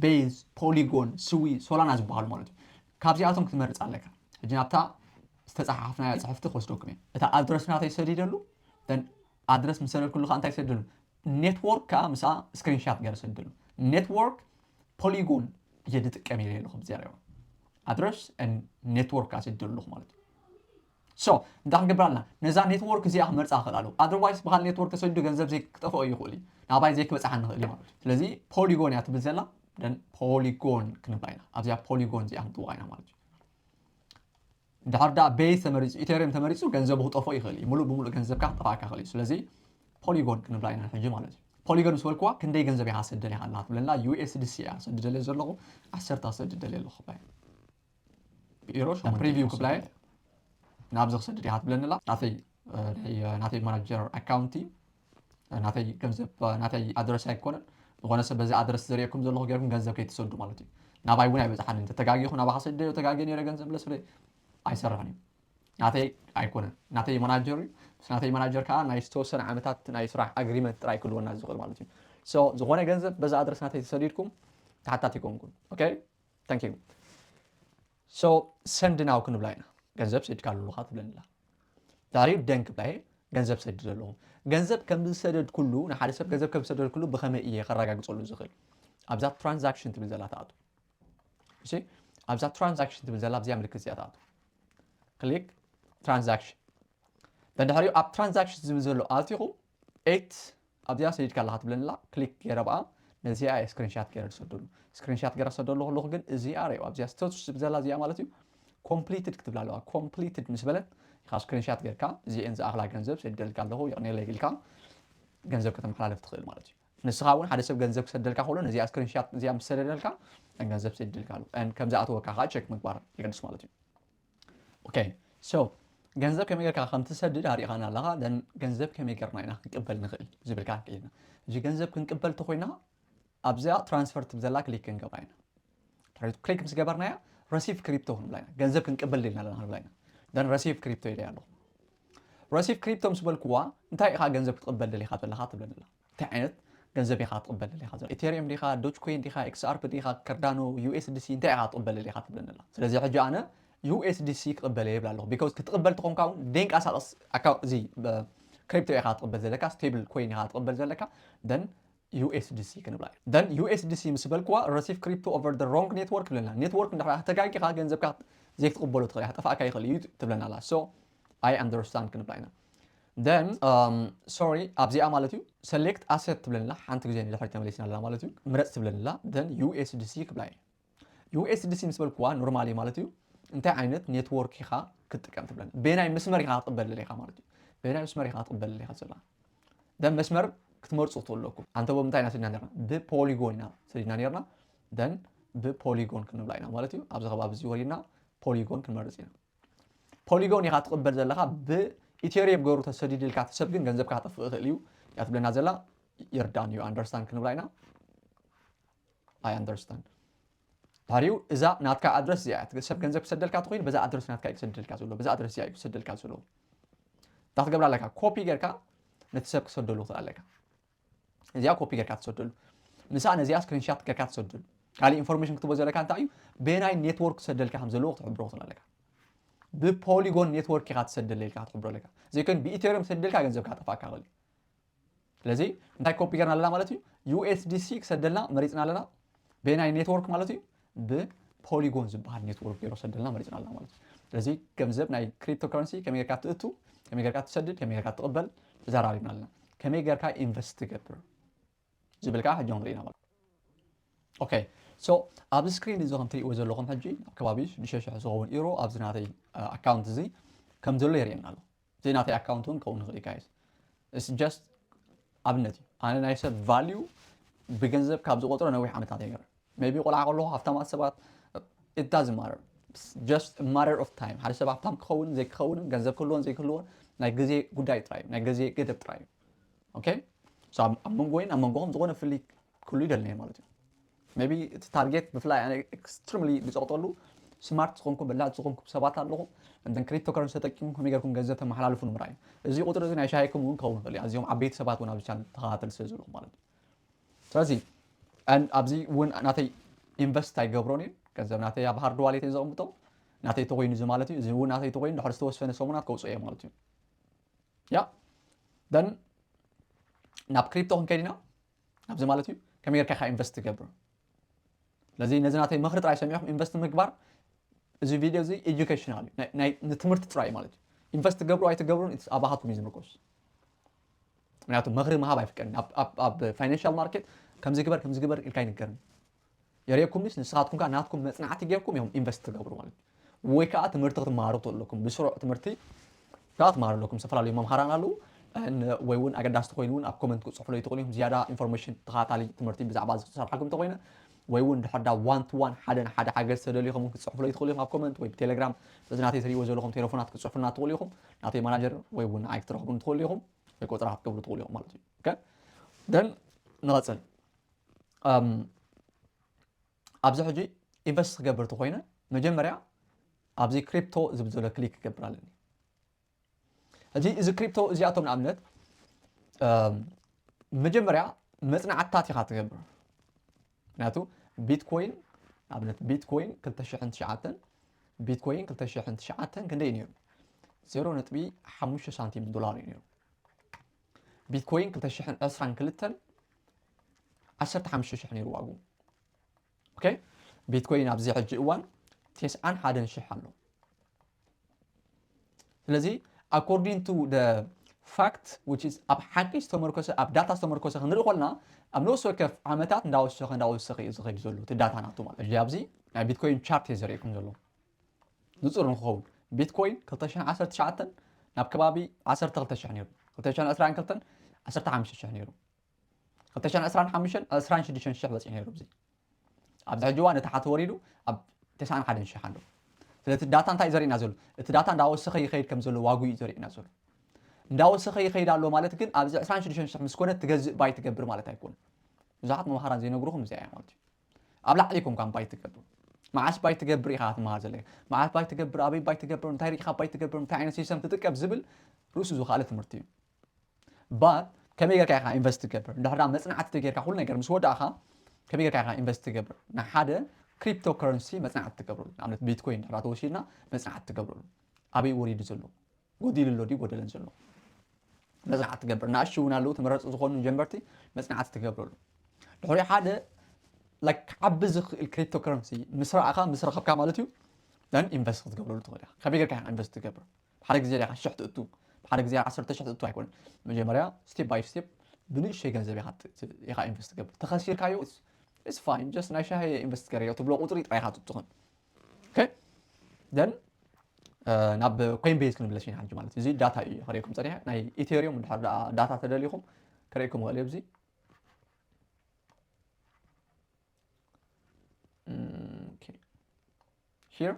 ቤዝ፣ ፖሊጎን፣ ስዊ፣ ሶላና ዝበሃሉ ማለት እዩ። ካብዚኣቶም ክትመርፅ ኣለካ። ሕጂ ናብታ ዝተፀሓሓፍናያ ፅሕፍቲ ክወስደኩም እየ። እታ ኣድረስ ናተይ ሰዲደሉ። ኣድረስ ምስ ሰደድኩሉ ከዓ እንታይ ሰደሉ? ኔትወርክ ከዓ ምስኣ ስክሪንሻት ገይረ ሰደሉ። ኔትወርክ ፖሊጎን እየ ዝጥቀም ኢለ ኣለኹ። ብዚኣ ሪኦ ኣድረስ ኔትወርክ ከዓ ሰዲደሉ ኣለኹ ማለት እዩ። So እንታይ ክንገብር ኣለና? ነዛ ኔትወርክ እዚኣ ክመርፃ ክኽእል ኣለዎ። ኣደርዋይስ ብካል ኔትወርክ ተሰዲዱ ገንዘብ ክጠፍኦ ይኽእል እዩ፣ ናባይ ዘይክበፅሓ ንኽእል እዩ ማለት እዩ። ስለዚ ፖሊጎን እያ ትብል ዘላ። ደን ፖሊጎን ክንብላ ኢና። ኣብዚኣ ፖሊጎን እዚኣ ክንጥውቓ ኢና ማለት እዩ። እንድሕር ዳ ቤዝ ተመሪፁ ኢቴሪየም ተመሪፁ ገንዘቡ ክጠፍኦ ይኽእል እዩ። ሙሉእ ብሙሉእ ገንዘብካ ክጠፋእካ ይኽእል እዩ። ስለዚ ፖሊጎን ክንብላ ኢና ሕጂ ማለት እዩ። ፖሊጎን ምስ በልክዋ ክንደይ ገንዘብ ኢኻ ሰደል ኢኻ ኣለካ ትብለና። ዩኤስዲሲ እያ ሰድደለ ዘለኹ ዓሰርተ ክሰድደለ ኣለኹ ባይ ኢሮ ፕሪቪው ክብላየ ናብዚ ክሰድድ ኢኻ ትብለኒ ኣላ። ናተይ ናተይ ማናጀር ኣካውንቲ ናተይ ገንዘብ ናተይ ኣድረስ ኣይኮነን። ዝኾነ ሰብ በዚ ኣድረስ ዘርእየኩም ዘለኹ ገርኩም ገንዘብ ከይትሰዱ ማለት እዩ። ናባይ እውን ኣይበፅሓን። ተጋጊኹ ናባኻ ሰደዮ ተጋጊ ነረ ገንዘብ ለስለ ኣይሰርሕን እዩ። ናተይ ኣይኮነን ናተይ ማናጀር እዩ። ምስ ናተይ ማናጀር ከዓ ናይ ዝተወሰነ ዓመታት ናይ ስራሕ ኣግሪመንት ጥራይ ክልወና ዝኽእል ማለት እዩ። ዝኾነ ገንዘብ በዚ ኣድረስ ናተይ ተሰዲድኩም ተሓታት ይኮንኩን። ኦኬ ታንክ ዩ። ሰንድ ናው ክንብላ ኢና። ገንዘብ ሰድካ ኣለካ ትብለንላ። ዛሬ ደን ክብላ ገንዘብ ሰድድ ኣለኹ። ገንዘብ ከም ዝሰደድ ኩሉ ንሓደ ሰብ ገንዘብ ከም ዝሰደድ ኩሉ ብኸመይ እየ ከረጋግፀሉ ዝኽእል? ኣብዛ ትራንዛክሽን ትብል ዘላ ተኣቱ። እሺ ኣብዛ ትራንዛክሽን ትብል ዘላ ኣብዚኣ ምልክት እዚኣ ተኣቱ። ክሊክ ትራንዛክሽን። ደንድሕሪኡ ኣብ ትራንዛክሽን ዝብል ዘሎ ኣቲኹም ኤት ኣብዚኣ ሰዲድካ ኣለካ ትብለንላ። ክሊክ ገይረ ብኣ ነዚኣ እየ ስክሪንሻት ገይረ ዝሰደሉ። ስክሪንሻት ገይረ ዝሰደሉ ከለኹ ግን እዚኣ ርኦ ኣብዚኣ ስታቱስ ዝብል ዘላ እዚኣ ማለት እዩ ኮምፕሊትድ ክትብል ኣለዋ። ኮምፕሊትድ ምስ በለት ኢኻ ስክሪንሻት ጌርካ እዚኤን ዝኣኽላ ገንዘብ ሰዲደልካ ኣለኹ የቕኔለይ ኢልካ ገንዘብ ከተመሓላልፍ ትኽእል ማለት እዩ። ንስኻ እውን ሓደ ሰብ ገንዘብ ክሰደልካ ከሎ ነዚኣ ስክሪንሻት እዚኣ ምስ ሰደደልካ ገንዘብ ሰዲደልካ ኣሎ ከምዚ ኣተወካ ከዓ ቸክ ምግባር የገድስ ማለት እዩ። ኦኬ ሶ ገንዘብ ከመይ ጌርካ ከም ትሰድድ ኣሪእኻና ኣለኻ። ደን ገንዘብ ከመይ ጌርና ኢና ክንቅበል ንኽእል ዝብል ከዓ ክኢልና። እዚ ገንዘብ ክንቅበል ተኮይና ኣብዚኣ ትራንስፈር ትብል ዘላ ክሊክ ክንገብራ ኢና። ክሊክ ምስ ገበርናያ ረሲቭ ክሪፕቶ ክንብላ ኢና። ገንዘብ ክንቅበል ኢልና ኣለና ክንብላ ኢና። ደን ረሲቭ ክሪፕቶ ኢለ ኣለኹ። ረሲቭ ክሪፕቶ ምስ በልክዋ እንታይ ኢኻ ገንዘብ ክትቕበል ደሊኻ ዘለኻ ትብለኒ ኣላ። እንታይ ዓይነት ገንዘብ ኢኻ ክትቕበል ደሊኻ ዘሎ? ኢቴሪየም ዲኻ፣ ዶጅ ኮይን ዲኻ፣ ኤክስኣርፕ ዲኻ፣ ከርዳኖ፣ ዩኤስዲሲ እንታይ ኢኻ ክትቕበል ደሊኻ ትብለኒ ኣላ። ስለዚ ሕጂ ኣነ ዩኤስዲሲ ክቕበል እየ ይብል ኣለኹ። ቢካዝ ክትቕበል ተኾንካ እውን ደንቀሳቐስ ኣካውንት እዚ ክሪፕቶ ኢኻ ክትቕበል ዘለካ፣ ስቴብል ኮይን ኢኻ ክትቕበል ዘለካ። ደን ዩኤስዲሲ ክንብላ እዩ። ደን ዩኤስዲሲ ምስ በልክዋ ረሲቭ ክሪፕቶ ኦቨር ደ ሮንግ ኔትወርክ ይብለና። ኔትወርክ እንድሕር ተጋጊኻ ገንዘብካ ዘይክትቕበሎ ትኽእል ኢኻ፣ ጠፋእካ ይኽእል እዩ ትብለና ኣላ። ሶ ኣይ ኣንደርስታንድ ክንብላ ኢና። ደን ሶሪ ኣብዚኣ ማለት እዩ ሰሌክት ኣሰት ትብለንላ ሓንቲ ግዜ ንድሕሪ ተመሊስና ኣለና ማለት እዩ ምረፅ ትብለንላ ደን ዩኤስዲሲ ክብላ እዩ። ዩኤስዲሲ ምስ በልክዋ ኖርማሊ ማለት እዩ እንታይ ዓይነት ኔትወርክ ኢኻ ክትጥቀም ትብለኒ ቤናይ መስመር ኢኻ ክትቕበል ኢኻ ማለት እዩ። ቤናይ መስመር ኢኻ ክትቕበል ኢኻ ዘላ ደን መስመር ክትመርፁ ትኽእሉ ኣለኩም። ኣንተ ብምንታይ ኢና ሰዲድና ነርና? ብፖሊጎን ኢና ሰዲድና ነርና። ደን ብፖሊጎን ክንብላ ኢና ማለት እዩ። ኣብዚ ከባቢ እዚ ወሪድና ፖሊጎን ክንመርፅ ኢና። ፖሊጎን ኢኻ ትቕበል ዘለኻ ብኢቴሪየም ገሩ ተሰዲድልካ ተሰብ ግን ገንዘብካ ክጠፍእ ይኽእል እዩ እያ ትብለና ዘላ። ይርዳን እዩ ኣንደርስታንድ ክንብላ ኢና። ኣይ ኣንደርስታንድ ድሕሪኡ እዛ ናትካ ኣድረስ እዚኣ እያ ሰብ ገንዘብ ክሰደልካ ተኮይኑ በዛ ኣድረስ ናትካ እዩ ክሰደልካ ዘሎ በዛ ኣድረስ እዚኣ እዩ ክሰደልካ ዘሎ። እንታይ ክትገብር ኣለካ ኮፒ ጌርካ ነቲ ሰብ ክሰደሉ ትኽእል ኣለካ። እዚኣ ኮፒ ጌርካ ትሰደሉ ምሳ ነዚኣ ስክሪንሻት ጌርካ ትሰደሉ። ካልእ ኢንፎርሜሽን ክትቦ ዘለካ እንታይ እዩ ቤናይ ኔትወርክ ክሰደልካ ከም ዘለዎ ክትሕብሮ ክትኽእል ኣለካ። ብፖሊጎን ኔትወርክ ኢኻ ትሰደለ ኢልካ ክትሕብሮ ኣለካ። ዘይኮን ብኢቴሪየም ሰደልካ ገንዘብካ ጠፋእካ ክእል። ስለዚ እንታይ ኮፒ ገርና ኣለና ማለት እዩ ዩኤስዲሲ ክሰደልና መሪፅና ኣለና። ቤናይ ኔትወርክ ማለት እዩ ብፖሊጎን ዝበሃል ኔትወርክ ገይሮ ሰደልና መሪፅና ኣለና ማለት እዩ። ስለዚ ገንዘብ ናይ ክሪፕቶ ከረንሲ ከመይ ጌርካ ትእቱ ከመይ ጌርካ ትሰድድ ከመይ ጌርካ ትቕበል ተዘራሪብና ኣለና። ከመይ ጌርካ ኢንቨስት ትገብር ዝብል ከዓ ሕጂ ንሪኢና ማለት ኦኬ ሶ ኣብዚ ስክሪን እዚ ከም ትሪእዎ ዘለኹም ሕጂ ኣብ ከባቢ ሽዱሽተ ሽሕ ዝኸውን ኢሮ ኣብዚ ናተይ ኣካውንት እዚ ከም ዘሎ የርእየና ኣሎ። እዚ ናተይ ኣካውንት እውን ክኸውን ይኽእል እዩ ጋይስ። ስ ጀስት ኣብነት እዩ ኣነ ናይ ሰብ ቫልዩ ብገንዘብ ካብ ዝቆፅሮ ነዊሕ ዓመታት ይገር ቢ ቆልዓ ከለኹ ሃፍታማት ሰባት it doesn't matter just matter of time ሓደ ሰብ ሃብታም ክኸውን ዘይክኸውንን ገንዘብ ክህልዎን ዘይክህልዎን ናይ ግዜ ጉዳይ ጥራይ ናይ ግዜ ገደብ ጥራይ እዩ። ኦኬ ኣብ መንጎይን ኣብ መንጎኹም ዝኾነ ፍልይ ክሉ ይደልኒ ማለት እዩ። ቢ እቲ ታርጌት ብፍላይ ኣነ ኤክስትሪምሊ ዝፀቕጠሉ ስማርት ዝኾንኩም በላዕቲ ዝኾንኩም ሰባት ኣለኹም እንተን ክሪፕቶ ከረንሲ ተጠቂምኩም ከመይ ገርኩም ገንዘብ ተመሓላልፉ ንምርኣይ እዚ ቁፅሪ እዚ ናይ ሻሂኩም እውን ክኸውን ይኽእል እዩ። ኣዝዮም ዓበይቲ ሰባት እውን ኣብዚ ቻነል ተኸታተል ስለ ዘለኹም ማለት እዩ። ስለዚ ኣብዚ እውን ናተይ ኢንቨስት ኣይገብሮን እዩ ገንዘብ ናተይ ኣብ ሃርድ ዋሌት ዘቕምጦ ናተይ ተኮይኑ እዚ ማለት እዩ። እዚ እውን ናተይ ተኮይኑ ድሕሪ ዝተወሰነ ሰሙናት ከውፅኦ እየ ማለት እዩ። ያ ደን ናብ ክሪፕቶ ክንከይድ ኢና። ኣብዚ ማለት እዩ ከመይ ጌርካ ኢኻ ኢንቨስት ትገብር። ስለዚ ነዚ ናተይ ምኽሪ ጥራይ ሰሚዕኹም ኢንቨስት ምግባር እዚ ቪድዮ እዚ ኤጁኬሽናል እዩ ናይ- ናይ- ንትምህርቲ ጥራይ ማለት እዩ። ኢንቨስት ትገብሩ ኣይትገብሩን it's ኣባኻትኩም እዩ ዝምርኮስ። ምክንያቱ ምኽሪ ምሃብ ኣይፍቀድን ኣብ- ኣብ- ኣብ ፋይናንሻል ማርኬት ከምዚ ግበር ከምዚ ግበር ኢልካ ኣይንገርን። የርእየኩም ስ ንስኻትኩም ከዓ ናትኩም መፅናዕቲ ጌርኩም እዮም ኢንቨስት ትገብሩ ማለት እዩ። ወይ ከዓ ትምህርቲ ክትመሃሩ ትኽእሉ ኣለኩም። ብስሩዕ ትምህርቲ ከዓ ትመሃሩ ኣለኩም። ዝተፈላለዩ መምሃራን ኣለዉ። ን-፣ ወይ እውን ኣገዳሲ ተኮይኑ እውን ኣብ ኮመንት ክትፅሕፉለይ ትኽእሉ ኢኹም። ዝያዳ ኢንፎርሜሽን ተኸታታሊ ትምህርቲ ብዛዕባ እዚ ክሰርሓኩም እንተኮይነ ወይ እውን ድሕር ዳ ዋን ቱ ዋን ሓደ ንሓደ ሓገዝ ተደልዩ ኢኹም ክትፅሕፉለይ ትኽእሉ ኢኹም ኣብ ኮመንት ወይ ብቴሌግራም በዚ ናተይ ትሪእዎ ዘለኹም ቴሌፎናት ክትፅሕፉልና ትኽእሉ ኢኹም። ናተይ ማናጀር ወይ እውን ንዓይ ክትረኽቡን ትኽእሉ ኢኹም ወይ ቆፅራ ክትገብሩ ትኽእሉ ኢኹም ማለት እዩ። ኦኬ? ደን ንቐፅል። ኣብዚ ሕጂ ኢንቨስት ክገብር ተኮይነ መጀመርያ ኣብዚ ክሪፕቶ ዝብል ዘሎ ክሊክ ክገብር ኣለኒ። እዚ እዚ ክሪፕቶ እዚኣቶም ንኣብነት መጀመርያ መፅናዕትታት ኢኻ ትገብር። ምክንያቱ ቢትኮይን ንኣብነት ቢትኮይን ክልተ ሽሕን ትሽዓተን ቢትኮይን ክልተ ሽሕን ትሽዓተን ክንደይ ነይሩ? ዜሮ ነጥቢ ሓሙሽተ ሳንቲም ዶላር እዩ ነይሩ። ቢትኮይን ክልተ ሽሕን ዕስራን ክልተን ዓሰርተ ሓሙሽተ ሽሕ ነይሩ ዋግኡ። ኦኬ፣ ቢትኮይን ኣብዚ ሕጂ እዋን ተስዓን ሓደን ሽሕ ኣሎ። ስለዚ according to the fact which is ኣብ ሓቂ ዝተመርኮሰ ኣብ ዳታ ዝተመርኮሰ ክንርኢ ኮልና ኣብ ነፍሲ ወከፍ ዓመታት እንዳወሰኸ እንዳወሰኸ እዩ ዝኸይድ ዘሎ እቲ ዳታ ናቱ ማለት እዩ። ኣብዚ ናይ ቢትኮይን ቻርት እዩ ዘርእየኩም ዘሎ ንፁር ንክኸውን ቢትኮይን ክልተ ሽሕን ዓሰርተ ትሽዓተን ናብ ከባቢ ዓሰርተ ክልተ ሽሕ ነይሩ። ክልተ ሽሕን ዕስራን ክልተን ዓሰርተ ሓሙሽተ ሽሕ ነይሩ። ክልተ ሽሕን ዕስራን ሓሙሽተን ዕስራን ሽዱሽተን ሽሕ በፂሑ ነይሩ። እዚ ኣብዚ ሕጂ እዋን ንታሕቲ ወሪዱ ኣብ ተስዓን ሓደን ሽሕ ኣሎ። ስለዚ እቲ ዳታ እንታይ እዩ ዘርእየና ዘሎ? እቲ ዳታ እንዳወሰኸ ይኸይድ ከም ዘሎ ዋግኡ እዩ ዘርእየና ዘሎ። እንዳወሰኸ ይኸይድ ኣሎ ማለት ግን ኣብዚ ዕስራን ሽዱሽተን ሽሕ ምስ ኮነ ትገዝእ ባይ ትገብር ማለት ኣይኮነን። ብዙሓት መምሃራን ዘይነግሩኹም እዚኣ እያ ማለት እዩ። ኣብ ላዕሊ ኢኹም ካም ባይ ትገብሩ። መዓስ ባይ ትገብር ኢኻ ትመሃር ዘለኻ። መዓስ ባይ ትገብር፣ ኣበይ ባይ ትገብር፣ እንታይ ርኢኻ ባይ ትገብር፣ እንታይ ዓይነት ሲስተም ትጥቀም ዝብል ርእሱ ዝኸኣለ ትምህርቲ እዩ። ባት ከመይ ጌርካ ኢኻ ኢንቨስት ትገብር? እንድሕር ዳ መጽናዕቲ ተጌርካ ኩሉ ነገር ምስ ወዳእኻ ከመይ ጌርካ ኢኻ ኢንቨስት ትገብር? ንሓደ ክሪፕቶ ከረንሲ መጽናዕቲ ትገብረሉ። ንኣብነት ቢትኮይን እንድሕር ዳ ተወሲድና መጽናዕቲ ትገብረሉ። ኣበይ ወሪዱ ዘሎ? ጎዲሉ ኣሎ ድዩ ጎደለን ዘሎ? መጽናዕቲ ትገብር። ንኣሽቱ እውን ኣለዉ፣ ተመረጽቲ ዝኾኑ ንጀመርቲ መጽናዕቲ ትገብረሉ። ድሕሪ ሓደ፣ ላይክ፣ ክዓቢ ዝኽእል ክሪፕቶ ከረንሲ ምስ ረኣኻ፣ ምስ ረኸብካ ማለት እዩ፣ ደን ኢንቨስት ክትገብረሉ ትኽእል ኢኻ። ከመይ ጌርካ ኢኻ ኢንቨስት ትገብር? ሓደ ግዜ ዲኻ ሽሕ ትእቱ፣ ሓደ ግዜ ዓሰርተ ሽሕ ትእቱ ኣይኮነን። መጀመርያ፣ ስቴፕ ባይ ስቴፕ፣ ብንእሽተይ ገንዘብ ኢኻ ት-፣ ት-፣ ኢኻ ኢንቨስት ትገብር። ተኸሲርካዮ፣ it's፣ it's fine፣ just ናይ ሻሂ ኢንቨስት ገረዮ ትብሎ ቁጽሪ ጥራይ ኢኻ ትእቱ። ኦኬ? ደን፣ እ፣ ናብ ኮይንቤዝ ክንምለስ ኢና ሕጂ ማለት እዩ። እዚ ዳታ እዩ ከርእየኩም ጸኒሐ። ናይ ኢቴሪየም እንድሕር ደኣ ዳታ ተደሊኹም ከርእየኩም እኽእል እየ ኣብዚ። እም፣ ኦኬ። ሂር፣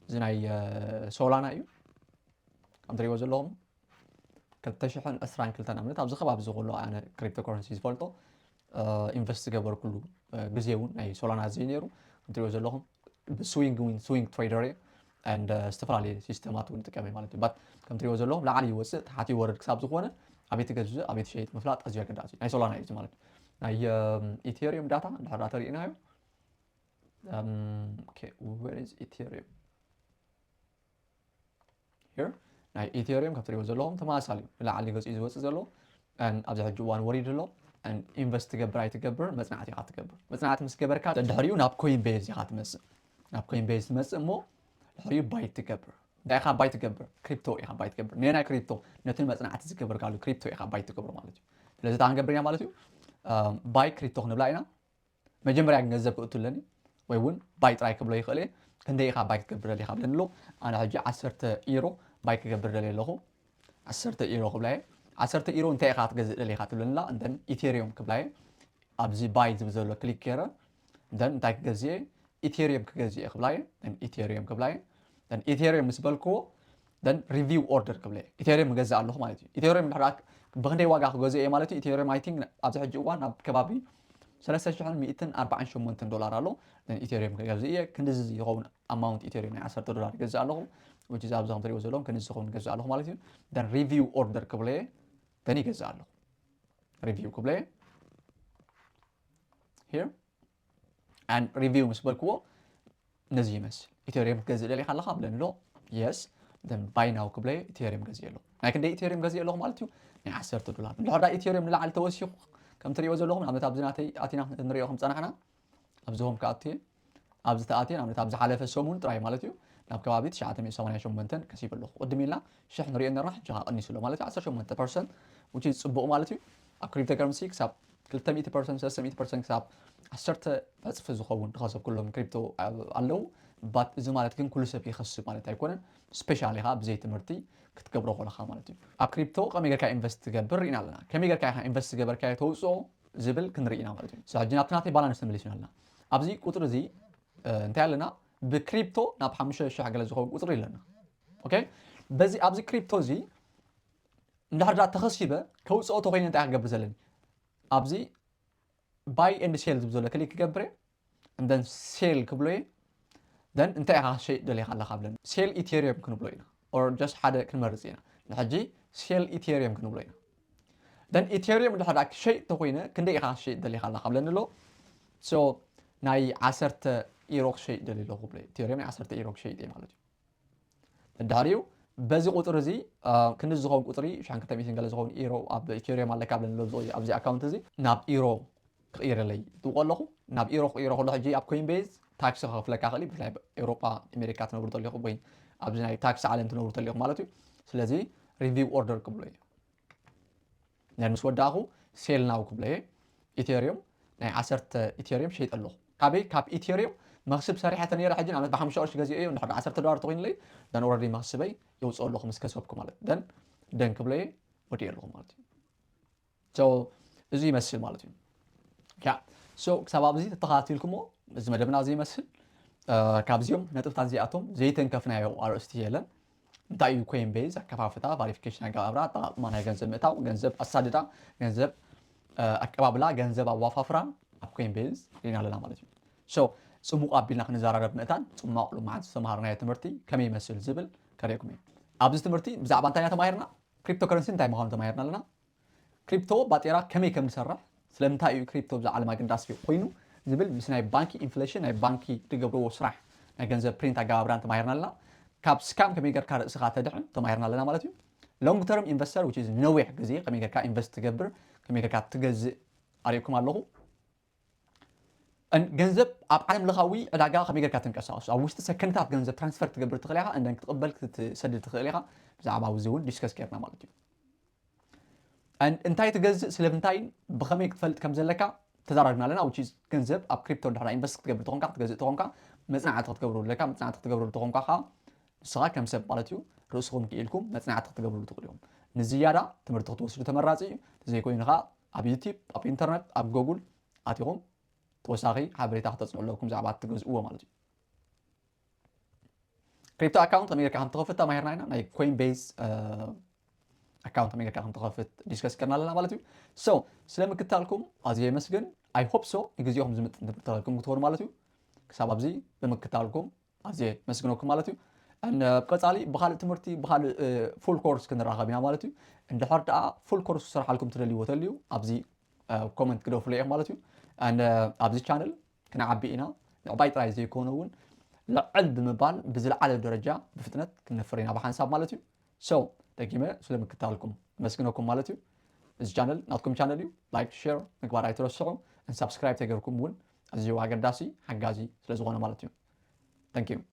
እዚ ናይ፣ እ፣ ሶላና እዩ። ከም ትሪእዎ ዘለኹም ክልተ ሽሕን ዕስራን ክልተን ዓመት ኣብዚ ከባቢ እዚ ኩሉ ኣነ ክሪፕቶ ከረንሲ ዝፈልጦ፣ እ፣ ኢንቨስት ዝገበርኩሉ፣ እ፣ ግዜ እውን ናይ ሶላና እዚ ነይሩ። ከም ትሪእዎ ዘለኹም ብስዊንግ ዊን ስዊንግ ትሬደር እየ። And፣ እ፣ ዝተፈላለየ ሲስተማት እውን ይጥቀም እየ ማለት እዩ። ባት ከም ትሪእዎ ዘለኹም ላዕሊ ይወፅእ፣ ታሕቲ ይወርድ ክሳብ ዝኾነ ኣበይ ትገዝእ፣ ኣበይ ትሸይጥ ምፍላጥ ኣዝዩ ኣገዳሲ እዩ። ናይ ሶላና እዩ እዚ ማለት እዩ። ናይ፣ እ፣ ኢቴሪየም ዳታ እንድሕር ዳኣ ተሪእናዮ፣ እም፣ ኦኬ፣ where is ኢቴሪየም? ሂር፣ ናይ ኢቴሪየም ከም ትሪእዎ ዘለኹም ተመሳሳሊ እዩ። ንላዕሊ ገጹ እዩ ዝወጽእ ዘሎ። And ኣብዚ ሕጂ እዋን ወሪዱ ኣሎ። And ኢንቨስት ትገብር ኣይትገብር መጽናዕቲ ኢኻ ትገብር። መጽናዕቲ ምስ ገበርካ ድሕሪኡ ናብ ኮይን ቤዝ ኢኻ ትመጽእ። ናብ ኮይን ቤዝ ትመጽእ እሞ ድሕሪኡ ባይ ትገብር። እንታይ ኢኻ ባይ ትገብር? ክሪፕቶ ኢኻ ባይ ትገብር። ነናይ ክሪፕቶ፣ ነቲ መጽናዕቲ ዝገበርካሉ ክሪፕቶ ኢኻ ባይ ትገብሮ ማለት እዩ። ስለዚ እንታይ ክንገብር ኢና ማለት እዩ? እ፣ ባይ ክሪፕቶ ክንብላ ኢና። መጀመርያ ግን ገንዘብ ክእቱ ኣለኒ ወይ እውን ባይ ጥራይ ክብሎ ይኽእል እየ። ክንደይ ኢኻ ባይ ክትገብር ደሊኻ ብለኒ ኣሎ። ኣነ ሕጂ ዓሰርተ ኢሮ ባይ ክገብር ደልየ ኣለኹ። ዓሰርተ ኢሮ ክብላ እየ። ዓሰርተ ኢሮ እንታይ ኢኻ ክትገዝእ ደሊኻ ትብለኒ ኣላ። And then ኢቴሪየም ክብላ እየ። ኣብዚ ባይ ዝብል ዘሎ ክሊክ ገይረ፣ and then እንታይ ክገዝእ እየ? ኢቴሪየም ክገዝእ እየ ክብላ እየ። And ኢቴሪየም ክብላ እየ። And ኢቴሪየም ምስ በልክዎ፣ then ሪቪው ኦርደር ክብለ እየ። ኢቴሪየም እገዝእ ኣለኹ ማለት እዩ። ኢቴሪየም እንድሕር ደኣ ብክንደይ ዋጋ ክገዝእ እየ ማለት እዩ? ኢቴሪየም፣ I think፣ ኣብዚ ሕጂ እዋን ኣብ ከባቢ ሰለስተ ሽሕን ሚእትን ኣርባዓን ሸሞንተን ዶላር ኣሎ። Then ኢቴሪየም ክገዝእ እየ። ክንድዚ ዝኸውን ኣማውንት ኢቴሪየም ናይ ዓሰርተ ዶላር ይገዝእ ኣለኹ። Which is ኣብዚ ከም ትሪእዎ ዘለኹም ክንድዚ ዝኸውን ይገዝእ ኣለኹ ማለት እዩ። Then ሪቪው ኦርደር ክብለ እየ። Then ይገዝእ ኣለኹ። ሪቪው ክብለ እየ። ሂር። And ሪቪው ምስ በልክዎ ነዚ ይመስል። ኢቴሪየም ክትገዝእ ደሊኻ ኣለኻ ብለኒ ኣሎ። የስ። Then ባይ ናው ክብለ እየ፣ ኢቴሪየም ገዝእ ኣለኹ። ናይ ክንደይ ኢቴሪየም ገዝእ ኣለኹ ማለት እዩ? ናይ ዓሰርተ ዶላር። እንድሕር ደኣ ኢቴሪየም ንላዕሊ ተወሲኹ፣ ከም ትሪእዎ ዘለኹም፣ ንኣብነት ኣብዚ ናተይ ኣቲና ክንሪኦ ከም ጸናሕና፣ ኣብዚ ሆም ክኣቱ እየ። ኣብዚ ተኣትየ፣ ንኣብነት ኣብ ዝሓለፈ ሰሙን ጥራይ ማለት እዩ፣ ናብ ከባቢ ትሽዓተ ሚእቲ ሰማንያን ሸሞንተን ከሲበ ኣለኹ። ቅድም ኢልና ሽሕ ንሪኦ ነርና፣ ሕጂ ኸኣ ቀኒሱ ኣሎ ማለት እዩ፣ ዓሰርተ ሸሞንተ ፐርሰንት፣ which is ጽቡቕ ማለት እዩ። ኣብ ክሪፕቶ ከረንሲ ክሳብ ክልተ ሚእቲ ፐርሰንት፣ ሰለስተ ሚእቲ ፐርሰንት ክሳብ ዓሰርተ ዕጽፊ ዝኸውን ዝኸሰብኩሎም ክሪፕቶ ኣለዉ። but እዚ ማለት ግን ኩሉ ሰብ ይኸስብ ማለት ኣይኮነን። ስፔሻሊ ኻ ብዘይ ትምህርቲ ክትገብሮ ከለኻ ማለት እዩ። ኣብ ክሪፕቶ ከመይ ጌርካ ኢንቨስት ትገብር ርኢና ኣለና። ከመይ ጌርካ ኢኻ ኢንቨስት ዝገበርካዮ ተውፅኦ ዝብል ክንርኢ ኢና ማለት እዩ። ሕጂ ናብቲ ናተይ ባላንስ ተመሊስና ኣለና። ኣብዚ ቁፅሪ እዚ እንታይ ኣለና? ብክሪፕቶ ናብ ሓሙሽተ ሽሕ ገለ ዝኸውን ቁፅሪ ኣለና። ኦኬ፣ በዚ ኣብዚ ክሪፕቶ እዚ እንድሕር ዳ ተኸሲበ ከውፅኦ ተኮይነ እንታይ ክገብር ዘለኒ? ኣብዚ ባይ ኤንድ ሴል ዝብል ዘሎ ክሊክ ክገብር እየ። እንደን ሴል ክብሎ እየ። ደን እንታይ ኢኻ ክሸይጥ ደሊኻ ኣለካ ብለኒ። ሴል ኢቴሪየም ክንብሎ ኢና። ኦር ጀስት ሓደ ክንመርፅ ኢና። ንሕጂ ሴል ኢቴሪየም ክንብሎ ኢና። ደን ኢቴሪየም እንድሕር ዳ ክሸይጥ ተኮይነ ክንደይ ኢኻ ክሸይጥ ደሊኻ ኣለካ ብለኒ ኣሎ። ሶ ናይ ዓሰርተ ኢሮ ክሸይጥ ደሊ ኣለኹ ብሎ ኢቴሪየም ናይ ዓሰርተ ኢሮ ክሸይጥ እየ ማለት እዩ። ድሕሪኡ በዚ ቁፅሪ እዚ ክንዲ ዝኸውን ቁፅሪ ሸሓን ክልተ ሚእትን ገለ ዝኸውን ኢሮ ኣብ ኢቴሪየም ኣለካ ብለኒ ኣሎ። ኣብዚ ኣካውንት እዚ ናብ ኢሮ ክቕይረለይ ይጥውቆ ኣለኹ። ናብ ኢሮ ክቕይሮ ከሎ ሕጂ ኣብ ኮይን ቤዝ ታክሲ ከፍለካ ክእል ብፍላይ ኤውሮጳ ኣሜሪካ ትነብሩ ተሊኹ ወይ ኣብዚ ናይ ታክሲ ዓለም ትነብሩ ተሊኹ ማለት እዩ። ስለዚ ሪቪው ኦርደር ክብሎ እዩ። ነን ምስ ወዳእኹ ሴል ናው ክብሎ እየ። ኢቴሪየም ናይ ዓሰርተ ኢቴሪየም ሸይጠ ኣለኹ። ካበይ ካብ ኢቴሪየም መኽስብ ሰሪሐ ተነይረ ሕጂ ንኣብነት ብሓሙሽተ ቅርሺ ገዚኦ እዮ እንድሕር ዓሰርተ ዶላር ተኮይኑለይ ደን ኦረዲ መኽስበይ የውፅኦ ኣለኹ ምስ ከሰብኩ ማለት ደን ደን ክብሎ እየ ወዲኦ ኣለኹ ማለት እዩ። ሶ እዚ ይመስል ማለት እዩ። ያ ሶ ክሳብ ኣብዚ ተተኻቲልኩሞ እዚ መደብና እዚ ይመስል። ካብዚኦም ነጥብታት እዚኣቶም ዘይተንከፍናዮ ኣርእስቲ የለን። እንታይ እዩ ኮይን ቤዝ ኣከፋፍታ ቫሪፊኬሽን ኣገባብራ ኣጠቃቅማ ናይ ገንዘብ ምእታው ገንዘብ ኣሳድዳ ገንዘብ ኣቀባብላ ገንዘብ ኣዋፋፍራ ኣብ ኮይን ቤዝ ሪና ኣለና ማለት እዩ። ሶ ጽሙቕ ኣቢልና ክንዘራረብ ምእታን ጽማቕ ሎማዓንቲ ዝተምሃርናዮ ትምህርቲ ከመይ ይመስል ዝብል ከርእየኩም እዩ። ኣብዚ ትምህርቲ ብዛዕባ እንታይ ኢና ተማሂርና? ክሪፕቶ ከረንሲ እንታይ ምዃኑ ተማሂርና ኣለና። ክሪፕቶ ባጤራ ከመይ ከም ዝሰርሕ ስለምንታይ እዩ ክሪፕቶ ብዛ ዓለም ኣገዳሲ ኮይኑ ዝብል ምስ ናይ ባንኪ ኢንፍሌሽን ናይ ባንኪ ዝገብርዎ ስራሕ ናይ ገንዘብ ፕሪንት ኣገባብራን ተማሂርና ኣለና። ካብ ስካም ከመይ ጌርካ ርእስኻ ተድሕን ተማሂርና ኣለና ማለት እዩ። ሎንግ ተርም ኢንቨስተር which is ነዊሕ ግዜ ከመይ ጌርካ ኢንቨስት ትገብር ከመይ ጌርካ ትገዝእ ኣርእኩም ኣለኹ። ገንዘብ ኣብ ዓለም ለኻዊ ዕዳጋ ከመይ ጌርካ ትንቀሳቀሱ ኣብ ውሽጢ ሰከንታት ገንዘብ ትራንስፈር ትገብር ትኽእል ኢኻ እንደን ክትቕበል ክትሰድድ ትኽእል ኢኻ። ብዛዕባ እዚ እውን ዲስከስ ጌርና ማለት እዩ። እንታይ ትገዝእ ስለምንታይ ብኸመይ ክትፈልጥ ከም ዘለካ ተዛራርብና ኣለና። ውቺ ገንዘብ ኣብ ክሪፕቶ ድሕራ ኢንቨስት ክትገብር ተኾንካ ክትገዝእ ተኾንካ መፅናዕቲ ክትገብሩ ኣለካ። መፅናዕቲ ክትገብሩ ተኾንካ ከዓ ንስኻ ከም ሰብ ማለት እዩ ርእስኹም ክኢልኩም መፅናዕቲ ክትገብሩ ትኽእሉ እዮም። ንዝያዳ ትምህርቲ ክትወስዱ ተመራፂ እዩ። ተዘይኮይኑ ከዓ ኣብ ዩቲብ ኣብ ኢንተርነት ኣብ ጎጉል ኣቲኹም ተወሳኺ ሓበሬታ ክተፅንዑ ኣለኩም ብዛዕባ ትገዝእዎ ማለት እዩ። ክሪፕቶ ኣካውንት ከመይ ጌርካ ከም ትኸፍት ተማሂርና ኢና። ናይ ኮይን ቤዝ ኣካውንት ከመይ ጌርካ ከም ትኸፍት ዲስከስ ጌርና ኣለና ማለት እዩ። ሶ ስለ ምክታልኩም ኣዝየ የመስግን። ኣይ ሆፕ ሶ ንግዜኹም ዝምጥን ትምህርቲ ረኺብኩም ክትኾኑ ማለት እዩ። ክሳብ ኣብዚ ብምክታልኩም ኣዝየ የመስግነኩም ማለት እዩ። ቀፃሊ ብካልእ ትምህርቲ ብካልእ ፉል ኮርስ ክንራኸብ ኢና ማለት እዩ። እንድሕር ደኣ ፉል ኮርስ ክሰርሓልኩም ትደልይዎ ተልዩ ኣብዚ ኮመንት ግደፉለይ ኢኹም ማለት እዩ። ኣብዚ ቻነል ክንዓቢ ኢና። ምዕባይ ጥራይ ዘይኮነ እውን ልዕል ብምባል ብዝለዓለ ደረጃ ብፍጥነት ክንነፍር ኢና ብሓንሳብ ማለት እዩ። ሶ ደጊመ ስለምክታልኩም መስግነኩም ማለት እዩ። እዚ ቻነል ናትኩም ቻነል እዩ። ላይክ ሼር ምግባር ኣይትረስዑ። ሳብስክራይብ ተገርኩም እውን ኣዝዩ ኣገዳሲ ሓጋዚ ስለዝኾነ ማለት እዩ። Thank you።